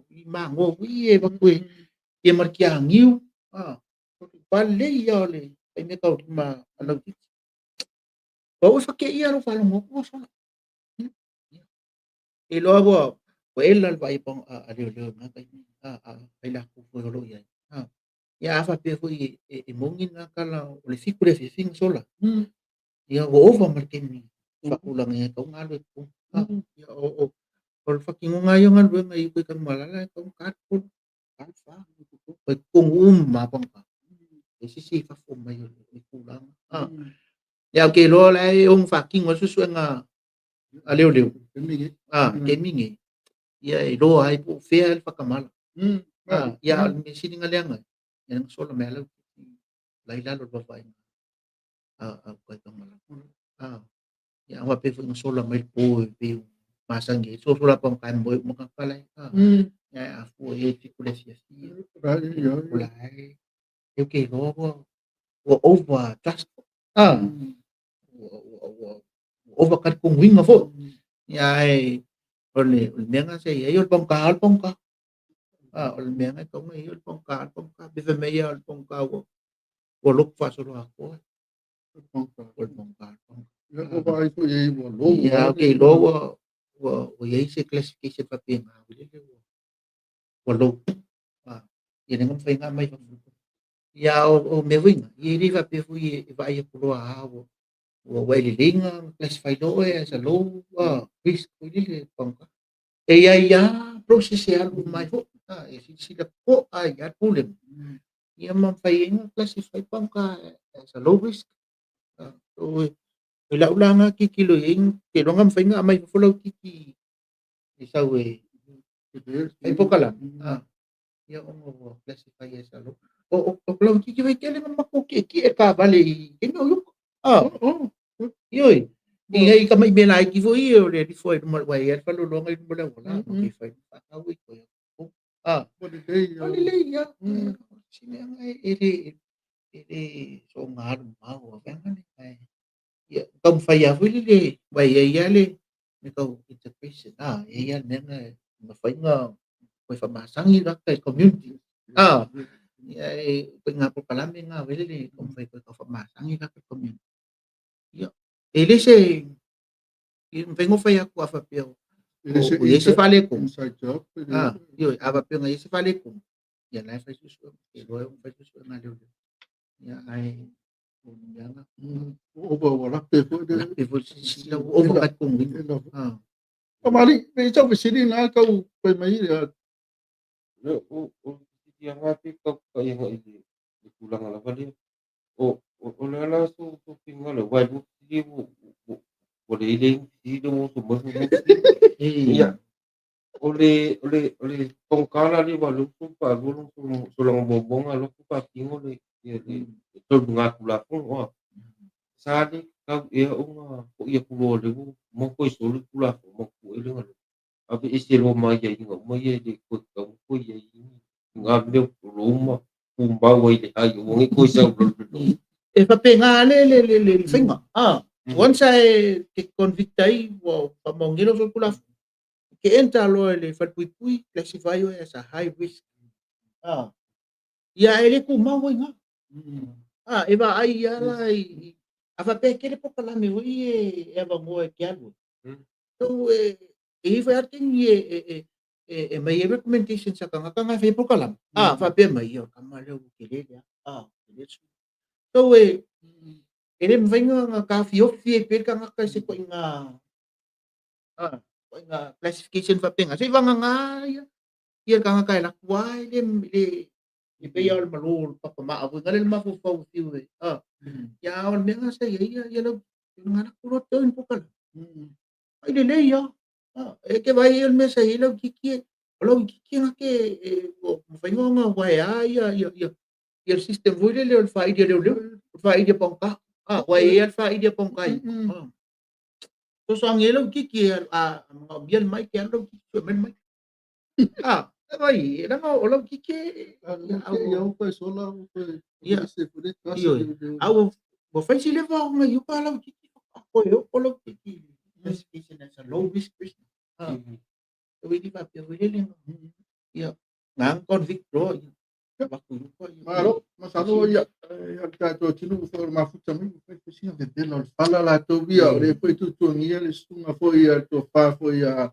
[SPEAKER 5] i magoa foi ia e avatu e ia ma le tianiu, o le lelei ia o le faimeataulima a lauitiiti. O au e fateia lou faalogo atu ua sola. E iloa ua ela le vaai a leoleo i lena taimi, a i latou foi o lo o i ai. Ia a faapea foi e moni lena tala o le 7 i le afiafi na sola ai, ia ua ova ma le taimi faatulagaina e tatau ona alu ai i totonu. Ia o le faatinoga lava ia o galuega i uta i Tanumalala e tatau ona ta le 3, ta le 4, ua i totonu uma lava pagota. E leai se isi e i fafo mai o le tulaga. Ia ou te iloa o la e ono faatino ai suesuega a leoleo taimi nei, ia e iloa ai po o fea le faatamala. Ia a o le mea sili ona leaga ai, ia na sola mai lava lauitiiti la i lalo o le vaavaaiga a uta i Tanumalala. Ia a faapea foi na sola mai le po e pei ona masani ai, sosola pagota e moe uma tagata la e. Ia a fua i ai i le 7 i le afiafi, o la e ou te iloa ua over trust. Ua ova talitonuina foi. Ia ae o le mea lena sa i ai, o le pagota o le pagota. O le mea lena e tatau ona i ai, o le pagota o le pagota. Pe fai mai lava o le pagota ua lotu faasoloatoa. O le pagota o le pagota. Ia, ou te iloa ua i ai se classification faapena ua low. Ia lea na mafai ona aumai fafo. Ia o mea foi na, ia e le faapea foi e vaai atu loa lava ua e lelei ona classify loa oe as a low risk foi lele pagota. E i ai lava process e alu uma ai foi. E silasila totoa i ai le pulega, ia ma mafai ai ona classify pagota as a low risk. So, i lau la na tilotilo i ai, ou te iloa na mafai ona aumai fafo lauitiiti e sau e fai polokalame. Ia ona ua classify as a low. O lauitiiti foi e tele na matou tietie taavale i taimi o i uta. Ioe. I ai tamai mea laiti foi ia o le alu ifo ai i luma, aua e i ai lava le faleoloa i luma o le auala, matou fai faatau ai toe. O lelei lava. Si mea na e le soona alu mamao vaega nei. Ia taumafai lava foi lele, aua e i ai lava le mea tau integration, e i ai lava le mea na e mafai ona toe faamasani tagata i le community. Ia e ituaiga polokalame na foi lele e taumafai e toe tau faamasani tagata i le community. Ia, e le se e mafai ona fai atu a faapea o i ai se faaletonu. Ioe, a faapea na i ai se faaletonu, ia la e fai suesuega, e iloa e fai suesuega a leoleo. Ia ae o le mea na.
[SPEAKER 3] Ua ova ua lape foi le
[SPEAKER 5] lape foi le silasila, ua ova talitonuina.
[SPEAKER 3] Kamali, pe i sau fesili na tau fai mai
[SPEAKER 4] Le o fesili lava pe tau tai agai i le tulaga lava lea. O le a la sou finagalo aua e lua fesili ua leai leai ni fesili lea ua oso mai foi lenei fesili. Ia, o le pagota la lea aua o lea ua solo faalua lona solaga muamua ona alu atu faatino le soligatulafono. Sa le tatau ea ona foi atu loa o lea ua uma ona toe soli le tulafono ma tuu ai le galuega. Aveese loa ma aiaiga uma ia e le toe tatau ona toe i ai i na mea o lo o tumau ai i le hai aua ne i toe sau i lalo o le loto.
[SPEAKER 5] E faapena le faiga. Once e te convict ai ua faamaonia lau solitulafono, e te enter loa i le falepuipui, classify oe as a high risk. Ia e le tumau ai na. E vaai lava la i a faapea e tele polokalame foi e avanoa e te alu ai. So e i ai foi lava le taimi e aumai ai recommendations a tagata na e faia polokalame. Faapea mai, ia o le tama lea ua tele le tele le sui. So e E le mafai ona taofiofi ai pea le tagata i se ituaiga ituaiga classification faapena. Seivagana ia ia le tagata e alu atu lava e le e pei lava o le malo o le papamaa foi lea le mafaufau e fiu e ia a o le mea lena sa i ai ia lau na alu atu loa join polokalame. Ai lelei lava. E te vaai i le mea sa i ai lau titi, o lau titi na te ua mafai ona uaea ia ia ia ia le system foi lele o le faili a leoleo, o le faili a pagota. Ua i ai lava le faili a pagota i Fesoasoani ai lau titi a manaomia le mic, e alu lau titi sue mai le mic. E vaai, leaga o lau titi e A ua fai si leva ona i uka lau titi, toe oo lau titi classification as a low risk prisoner. E ui faapea foi lele, ia, na convict loa, ia, avatu i uka.
[SPEAKER 3] Malo, masalo ia, ia le tatou atunuu foi o le mafuta mai, ua fai foi sina vevela o le fala latou ia, o lea foi tuatuagia le susuga foi ia le tofa foi ia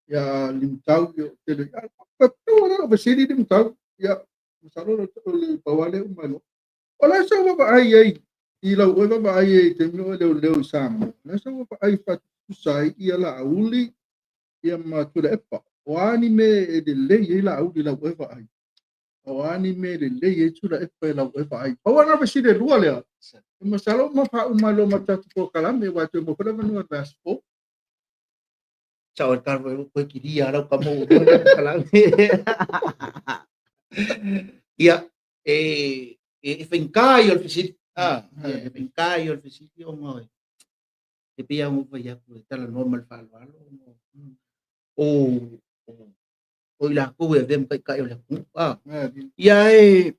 [SPEAKER 3] ia Limutau, ia o tele. Pau lea o fesili Limutau, ia, masalo o le pau lava lea ua mailoa. O le a sau vaavaai ai i lau oe vaavaai ai i taimi o leoleo i Samoa, o le a sau vaavaai faatutusa ai ia Laauli ia ma Tuilaepa? O a ni mea e lelei ai Laauli i lau oe vaai? O a ni mea e lelei ai Tuilaepa i lau oe vaai? Pau lava na fesili e lua lea. E masalo ua faauma ai loa ma le tatou polokalame, aua e toe maua foi le avanoa i le vaiaso fou.
[SPEAKER 5] Sao e talo e koe kilia lau ka mo kalame. Ia, e e faigata ia o le fesili. Ia, e faigata ia o le fesili ona e pei lava ona ou fai atu e talanoa ma le faaaloalo ona o o i latou e avea ma taitai o le atunuu. Ia e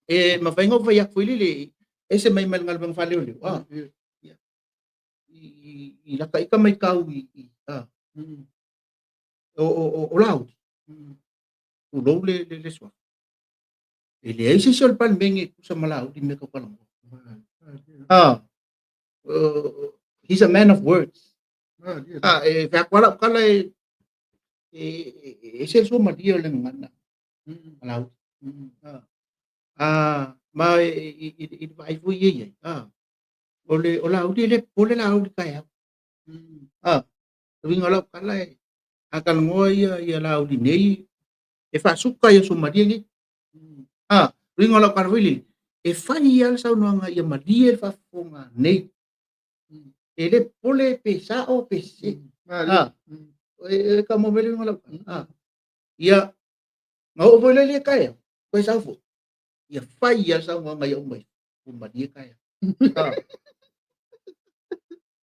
[SPEAKER 5] e mafai ona ou fai atu foi lele ese mai ma le galuega faaleoleo. Ia, i lata ita matau i o Laauli, tulou le suafa. E leai se isi o le Palemene e tusa ma Laauli i mea tau talanoa. He's a man of words. E fai atu lava lau tala e ese le suamalie o le gagana a Laauli. Ma i le vaai foi ia i ai, o le o Laauli e le popole Laauli taeao. Le uiga o lau tala e a talanoa ia Laauli nei e faasuka i aso malie nei. Le uiga o lau tala foi lele, e fai lava le saunoaga ia malie le faafofoga nei. E le popole pe sao pe sese. E taumua mai le uiga o lau tala. Ia, na oo foi lea i le taeao, toe sau foi. Ia fai lava le saunoaga ia uma ifo, ua malie taeao.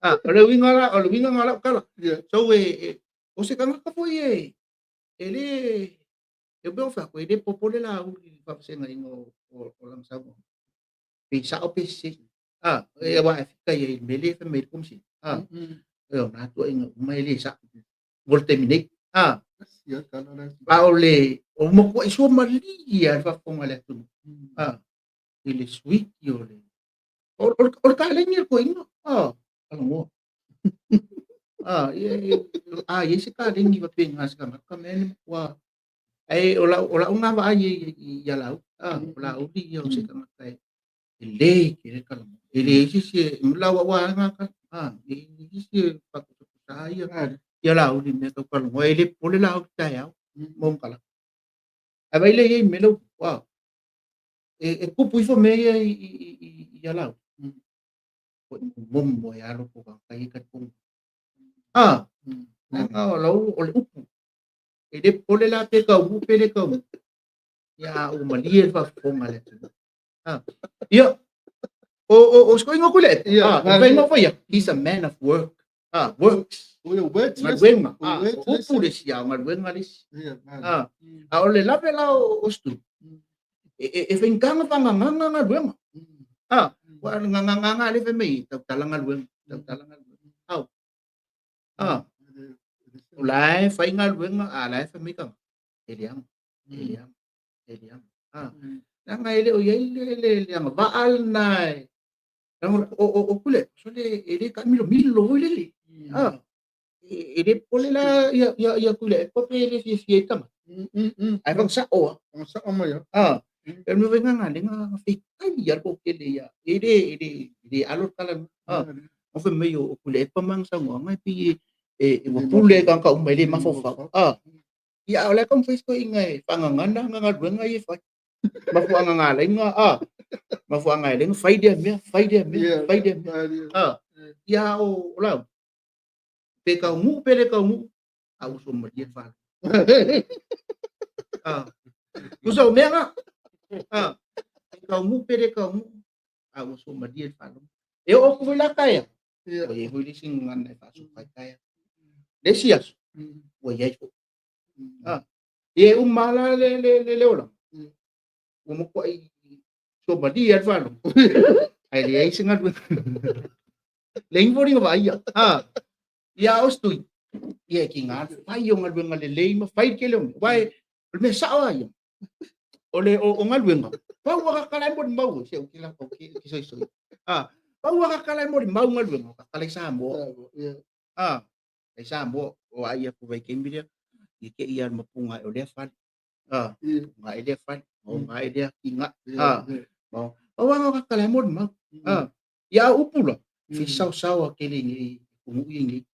[SPEAKER 5] O le uiga la, o le uiga lena o lau tala. So e, o se tagata foi e, e le, e pei ona fai atu, e le popole Laauli i le faavasegaina o lana saunoaga. Pe sao pe sese. E aua e fika i ai i le mea lea e fai mai ai le Komesina. E o na tuuaiga uma e le sao mo le taimi nei. A o le, o matuai suamalie lava le faafofoga a le atunuu. I le suiki o le, o le kaleni a le toeaina. Talanoa. A i ai se kaleni faapena a se tagata, mea e matua. Ae o lau lena vaai ia Laauli. O Laauli ia o se tagata e lelei tele le talanoa. E leai se isi e, lau au lava lena tala. E leai se isi e faatusatusa ia ia Laauli i mea tau talanoa. E le popole Laauli taeao ma ona talaatu. Ae vaai lea i ai i mea lea ua e tupu ifo mea ia i Laauli. Ua momo e alo ko ka i talitonu. Leaga o lau o le upu. E le popole la pe taunuu pe le taunuu. Ia ua malie le faafofoga a le atunuu. Ia, o se toeaina Tuilaepa. O fai ma fai atu, he's a man of work. Works. Galuega. O upu le isi, a o galuega le isi. A o le lave la o Stu, e faigata ona faagagaga galuega. Ua gagagaga lea fai mai, tautala galuega, tautala galuega. Au. O la e fai galuega, a la e fai mai tagata, e leaga, e leaga, e leaga. Leaga e le o i ai le agavaa lena e, leaga o Tuilaepa, sole e le taamilomilo foi lele. E le popole la ia Tuilaepa pe le fiafia ai tagata. Ae fagasao lava.
[SPEAKER 3] Fagasao mai lava.
[SPEAKER 5] E le mea foi lena na feitai lava le toatele ia, e le e le e le alo le tala a. O fai mai o Tuilaepa ma ana saunoaga e pei e ua pule i tagata uma e le mafaufau. A, ia a o la e taumafai si toeaina e faagagana ana galuega ia e fai. Mafuaaga na ala ai ona a, mafuaaga e ala ai ona fai lea mea, fai lea mea, fai lea mea. A, ia a o lau, pe taunuu pe le taunuu, a ua suamalie le fale. A, tusa o mea na. A, pe taunuu pe le taunuu, a ua suamalie le faalogo. E oo atu foi la taeao, ua i ai foi le isi gagana e faasoa ai taeao. Le isi aso, ua i ai foi. A, ia e uma lava la le olaga, ua matuai suamalie lava le faalogo, ae leai se galuega. Leai ni foliga vaaia. A, ia a o se tui, ia e tiga le fai o galuega lelei ma fai le tele o mea. Aua o le mea sao lava ia, o le o galuega, pau lava tagata la e molimau ai, se ou te ou te soisoi. A, pau lava tagata la e molimau galuega, o tagata la i Samoa. A, i Samoa, o ai atu i vaitaimi lea, ia te i lava le mapuga ae o lea fale. A, mapuga ae lea fale, maoga ae lea atinae. A, pau lava tagata la e molimau. A, ia a o upu la, fai saosaoa tele i nei atunuu ia nei.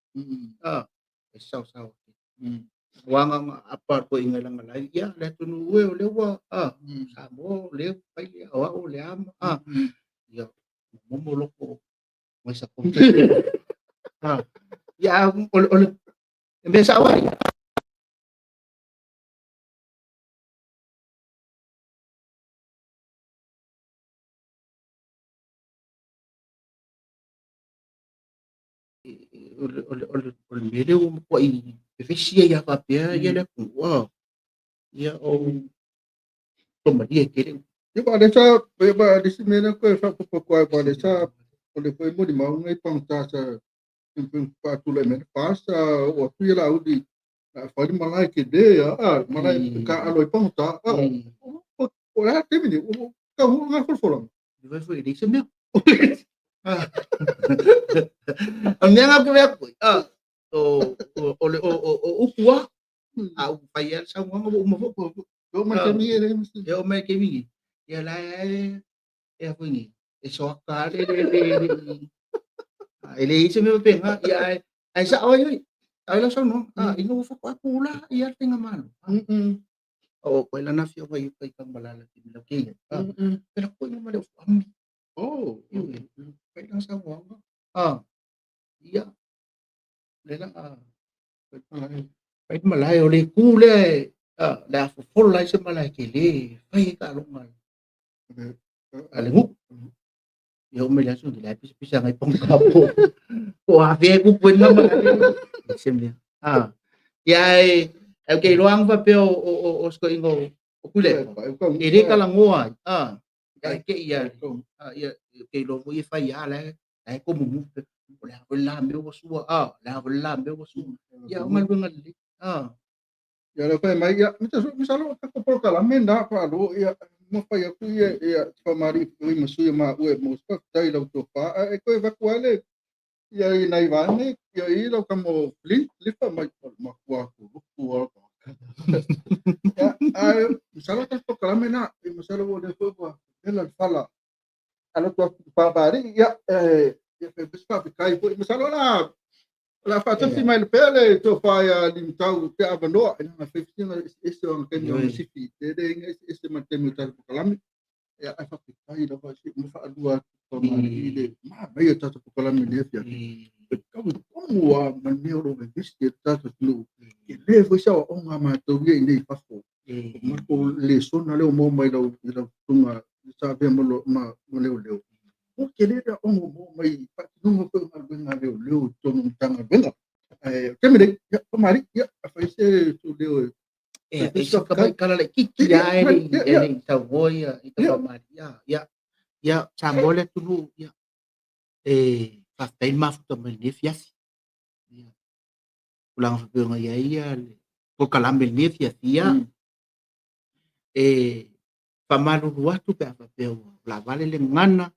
[SPEAKER 5] A, fai saosaoa tele. Aua na ona aapa atu ai i lana live, ia le atunuu e o lea ua, a, Samoa o lea ua fai lea, o au o le a, a, ia, momo loko mai sa A, ia, o le mea sao ai. O le mea lea ua matuai vevesi ai lava faapea ia le atunuu, a, ia o suamalie tele.
[SPEAKER 3] Ia, ma o lea sa, ia, ma o le isi mea lea toe faaopoopo atu ai, aua o lea sa, o le foi molimau lenei pagota sa faatulai mai le FAS, sa oo atu ia Laauli a fai le malae tele lava, malae taaalo ai pagota. Po o le a le taimi nei, ua taunuu lena folafolaga.
[SPEAKER 5] Vai foi leai se mea. O le mea lena ou te vaai atu ai, o le o upu lava, a ua fai lava le saunoaga ua uma foi.
[SPEAKER 3] E oo mai le taimi nei e leai ma se.
[SPEAKER 5] E oo mai le taimi nei, ia la e e a foi nei, e soata lava le e leai se mea faapena, ia ae ae sao ai oi. Ai lau saunoaga, a ina ua faatoa pula ia le faigamalo. O koe lana afioga i uka i Tanumalala i taimi lau ke ia. Pela koe ma le ofu ami.
[SPEAKER 3] Oh,
[SPEAKER 5] fai lana saunoaga. A, ia, le la a fai le malae o le itu lea e a, le a fofola ai se malae tele, fai ai taaloga a le nuu. Ia oo mai le aso nei, la e pisapisa agai pagota po o afea e tupu ai lena malae. Se mea. A, ia ae ou te iloa lava faapea o se toeaina o Tuilaepa, e le talanoa ai, a, ae te i lava, a, ia, ou te iloa foi e fai lava, la e tomumu, o le a foi le la mea ua sua, a, o le a foi le la mea ua sua. Ia, o galuega lelei. A.
[SPEAKER 3] Ia lea fai mai, ia, masalo o tatou polokalame na faaloa, ia, ma fai atu ia, ia, faamalie foi ma sui o maua e mo se faafetai i lau tofa, ae e toe avatu lava le, ia i nai vaega ia i lau tama o Flint, Lifa mai, o le matua kuluku lava o tagata. Ia, ae masalo o tatou polokalame na, ia masalo ua lea foi ua vela le fala, alo atu atu i Papalii, ia, ia fai foi se faafetai foi, masalo la, O le a faatasi mai pea le tofa ia Limutau te avanoa i lana fefisiga eseese o ana taimi o ana sifi tele inga eseese ma le taimi o tatou polokalame. Ia, ae faafetai lava se uma faalua atu Famalii le manaia o tatou polokalame i lenei afiafi. E tau i tonu lava ma le mea o lo o vevesi ai le tatou atunuu. E le foi se aoaoga a matou ia i inei i fafo. O matou lesona lea ua maua mai lau i lau susuga sa avea ma leoleo. Ua tele le aoga ua maua mai i faatinoga foi o galuega a leoleo i totonu o Matagaluega. Ae o le taimi nei, ia, Famalii, ia, a fai se leo e
[SPEAKER 5] E se tamaitala laitiiti lava e le i saunoa ia i Famalii. Ia, ia, ia, Samoa le atunuu, ia, e faafetai le mafuta mai i lenei afiafi. Ia, tulaga faapea ona i ai ia le polokalame i lenei afiafi, ia, e faamalulu atu pe a faapea ua lavale le gagana,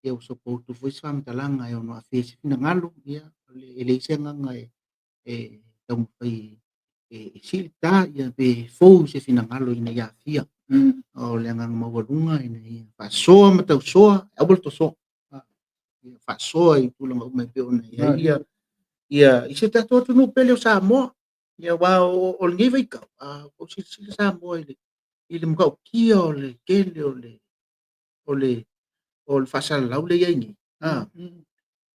[SPEAKER 5] ia ua sopoutu foi se faamatalaga e ono aafia ai se finagalo, ia, e leai se agaga e taumafai e sii le ta, ia pe fou se finagalo ina ia aafia. O le agaga maualuga ina ia faasoa ma tausoa, aua le tosoa. Ia faasoa i tulaga uma e pei ona i ai ia ia i si o tatou atunuu pele o Samoa. Ia aua o lenei vaitau, a ua silasila Samoa i le matautia o le tele o le o le o le faasalalau lea e i ai nei,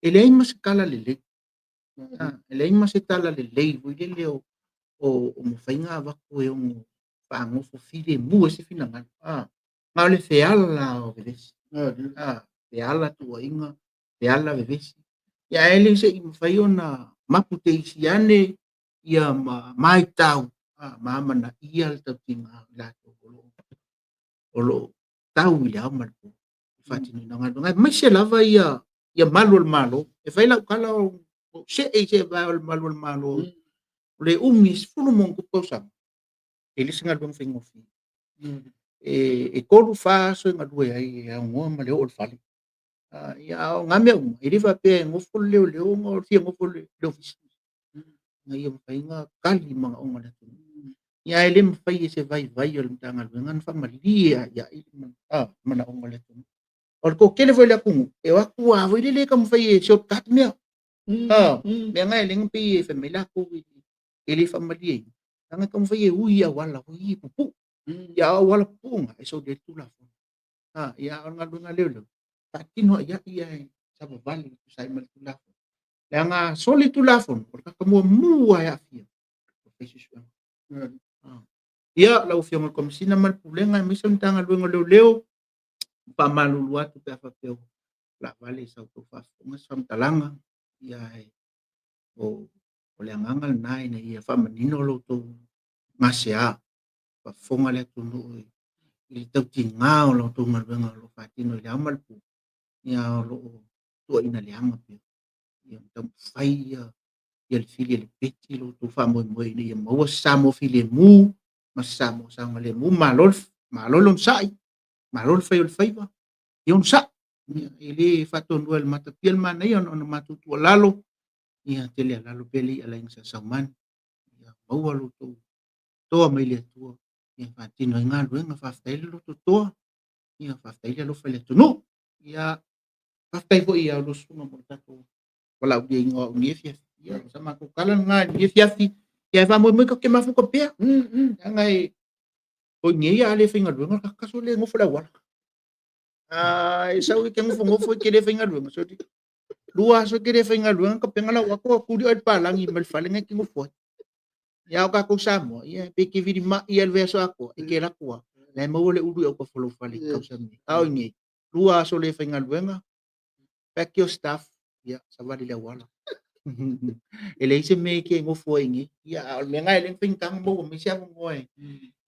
[SPEAKER 5] e leai ma se tala lelei. E leai ma se tala lelei foi lele o mafai ona avatu e ono faanofo filemu ai se finagalo. Na o le feala o vevesi, feala tuuaiga, feala vevesi. Ia ae le se i mafai ona mapu teisi ane ia ma maitau ma amanaia le tautiga o i latou o lo o tau i le ao ma le po i le faatinoina o galuega, aemaise lava ia malu o le Malo. E fai lau tala o ou see i seevae o le malu o le Malo o le umi e 10+ tausaga, e le o se galuega faigofie. E 3, 4 aso e galue ai e aunoa ma le oo i le fale. Ia, a o na mea uma, e le faapea e nofo le leoleo ona o le fia nofo i le ofisa, ina ia mafai ona tali manaoga o le atunuu. Ia ae le mafai e se vaivai o le Matagaluega ona faamalie aiai manaoga o le atunuu. O le toatele foi o le atunuu, e o atu lava foi lele e taumafai e shortcut mea. Mea na e ala ai ona pei e fai mai latou e le faamalieina, leaga e taumafai e ui i auala foi ia pupuu. Ia a o auala pupuu na, e solia ai le Tulafono. Ia a o le galuega a leoleo, faatino aiai ae savavali e tusa ai ma le Tulafono. Leaga a soli le Tulafono, o le tagata muamua lava e aafia, o le fai suesuega. Ia, lau Afioga i le Komesina ma le Pulega aemaise le Matagaluega o Leoleo, e faamalulu atu pe a faapea ua laavale i sa outou faafofoga se faamatalaga, ia ae o le agaga lena ina ia faamanino lo outou gasea, faafofoga le atunuu i le tautiga o la outou galuega o lo o faatino i le ao ma le po, ia o lo o tuuaina leaga pea. Ia taumafai ia le fili e lepeti lo outou faamoemoe ina ia maua se Samoa filemu ma se Samoa saogalemu. Malo, malo le onosai, malo le fai o le faiva, ia onosai. E le faatonuina e le matapia le manaia ona o le matou tuualalo, ia tele alalo pea le i'a a le Aiga Sa Saumani, ia maua lo outou toa mai le Atua ia faatino ai galuega. Faafetai le lototoa, ia faafetai le alofa i le atunuu. Ia faafetai foi ia oulua susuga mo le tatou valaauliaina o au i lenei afiafi. Ia o sa matou tala lena i lenei afiafi. Ia ae faamoemoe tatou te mafuta pea. Leaga e o i nei a le faigaluega le tagata sole e nofo i le auala. A e sau e te nofonofo e te le faigaluega, sole, 2 aso e te le faigaluega tapena lau ato tuli oe e le palagi mai le fale na e te nofo ai. Ia a o tatou Samoa, ia pe te vilima'i lava i le vaiaso atoa, e te alu atu lava, la e maua le ulu i autafa o lou fale e te tausami ai. A o i inei, 2 aso le faigaluega, pack your stuff, ia, savali i le auala. E leai se mea e te nofo ai i inei. Ia, a o le mea lena e ala ai ona faigata ona maua mai se avanoa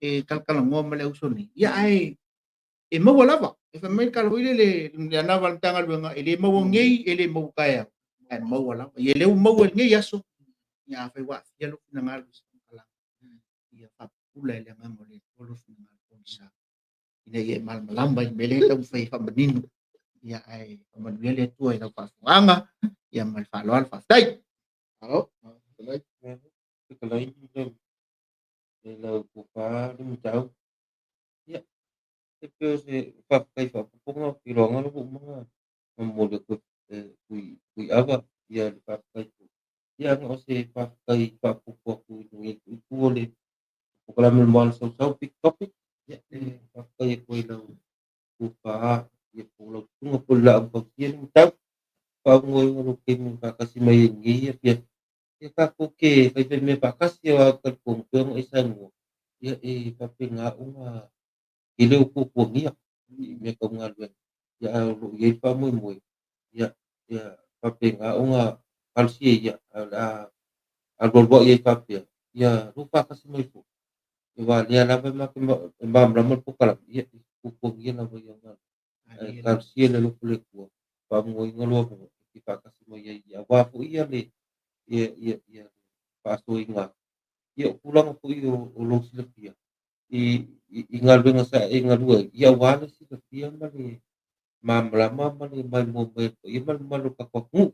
[SPEAKER 5] e talatalanoa ma le auso nei, ia ae e maua lava. E fai mai le tala foi lele, le anava a le Matagaluega, e le maua nei, e le maua taeao, ae maua lava. Ia lea ua maua i lenei aso, ia afai ua aafia lou finagalo i se faamatalaga, ia faapupula e le Agaga o le Atua lou finagalo pogisa, ina ia e malamalama i le mea lea e taumafai e faamanino. Ia ae faamanuia le Atua i lau faafofogaaga, ia ma le faaaloalo. Faafetai.
[SPEAKER 3] Malo, faafetai.
[SPEAKER 4] Fetalai lau tofa Limutau. Ia, e pei o se faafetai faaopoopo ou te iloaina lou uma na momoli atu e Tuiava ia le faafetai foi. Ia na o se faafetai faaopoopo atu i lenei itu o le polokalame o le Moana Sausau Big Topic. Ia, e faafetai atu ai i lau tofa ia po o lau susuga po o le laau tausia Limutau. Faauigaina o lou taimi faatasi mai ai i lenei afiafi. Ia tatou te faifai mea faatasi aua ou te talitonu pei ona e saunoa, ia e faapena ona tele o tuatuagia i mea tau galuega. Ia ae o lo o i ai le faamoemoe, ia ia faapena ona talosia ia, ae o le a alualuai ai faapea, ia lou faatasi mai foi. Aua o lea lava e malamalama le polokalame, ia e tuatuagia lava ia galuega. Ae talosia i le alofa o le Atua, faauigaina lou avanoa e te faatasi mai ai aua foi ia le ia faasoaina atu. Ia o tulaga foi o lou silafia i galuega sa e galue ai, ia aua le silafia ma le malamalama ma le maimoa mai o le paia ma le mamalu o le tatou atunuu.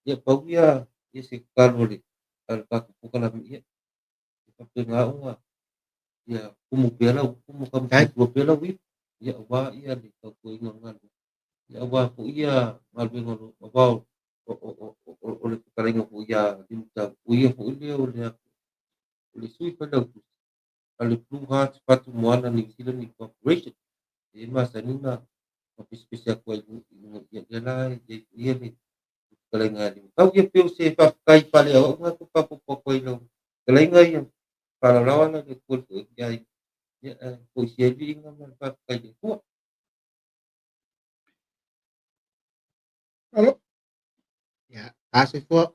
[SPEAKER 4] Ia pau ia se tatalo a le tatou polokalame, ia e faapena ona Ia tumu pea lau upu ma taumafai pea lau ipu, ia aua ia le tautuaina o le galuega. Ia aua foi ia galuega o lo aua o le fetalaiga foi ia Limutau, o ia foi lea o le o le sui failautusi a le Blue Heart Fatu Moana New Zealand Incorporation. E masani ona pesepese atu ai i luga, ia lea la e i ai foi ia le fetalaiga ia Limutau. Ia pei o se faafetai faaleaoao na e faaopoopo atu ai i lau fetalaiga ia faalaolao ala i le Atua i le ia ia ae foisia ai le viiga ma le faafetai i le Atua.
[SPEAKER 3] Alo.
[SPEAKER 5] Ia, ta soifua.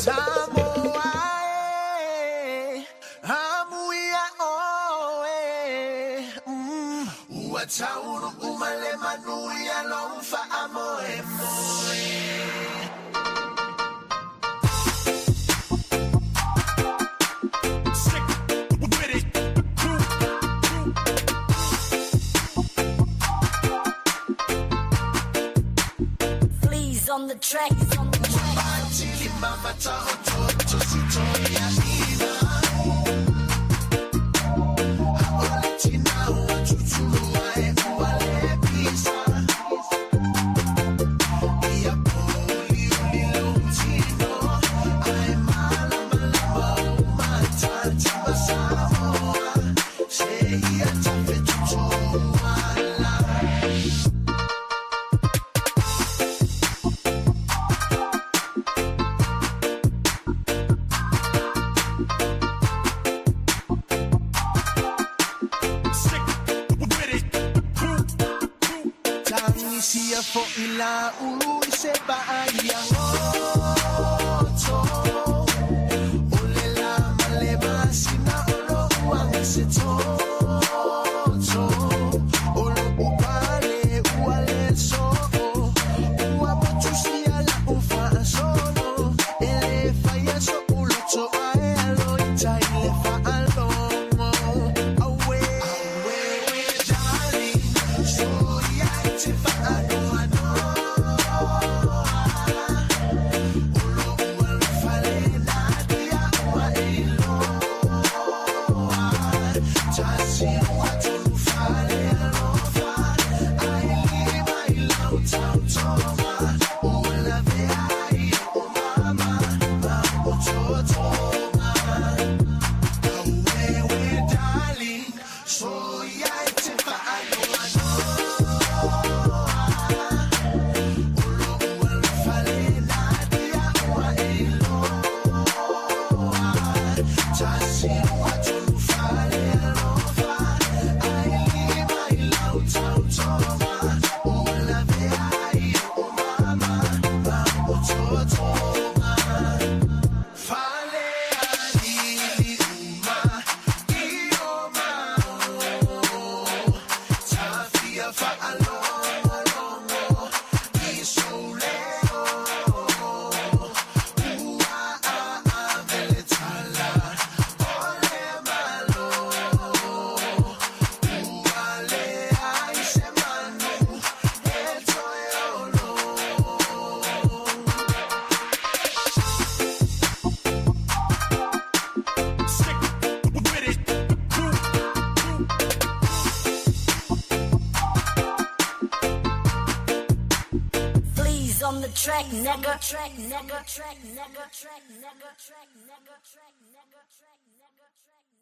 [SPEAKER 1] Samoa e, amuia oe. Ua taunuu ma le manuia lou faamoemoe.
[SPEAKER 6] Sick with it.
[SPEAKER 2] Fleas on the track. On the track.
[SPEAKER 6] Sick with it.
[SPEAKER 1] Tagisia fo'i la ulu i se vaai agoto. O le la ma le masina o lo'u agase toto. O lo'u pale ua le so'o. Ua patusia la'u fa'asolo. E lē faia so'u loto ae alo i tai le fa'alogo. Auē, auē, darling, soia e te fa'anoanoa. O lo'u alofa lena ia ua e iloa. Tasi lua tolu fale alofa. Ae lima i lau tautoga. Ua lavea ai o'u mama ma o'u totoga. Auē, darling, soia e te fa'anoanoa. O lo'u alofa lena ia ua e iloa. Tasi lua tolu fale alofa. Ae lima i lau tautoga. Ua lavea ai o'u mama ma o'u totoga. Fale alili uma i o mao. Tafia fa'alogologo i sou leo. Ua a'ave le tala o le malo. Ua leai se manu e toe olo.
[SPEAKER 6] Sick with it.
[SPEAKER 2] Fleas on the track, nigga. Track, nigga. Track, nigga. Track, nigga. Track, nigga. Track, nigga. Track, nigga.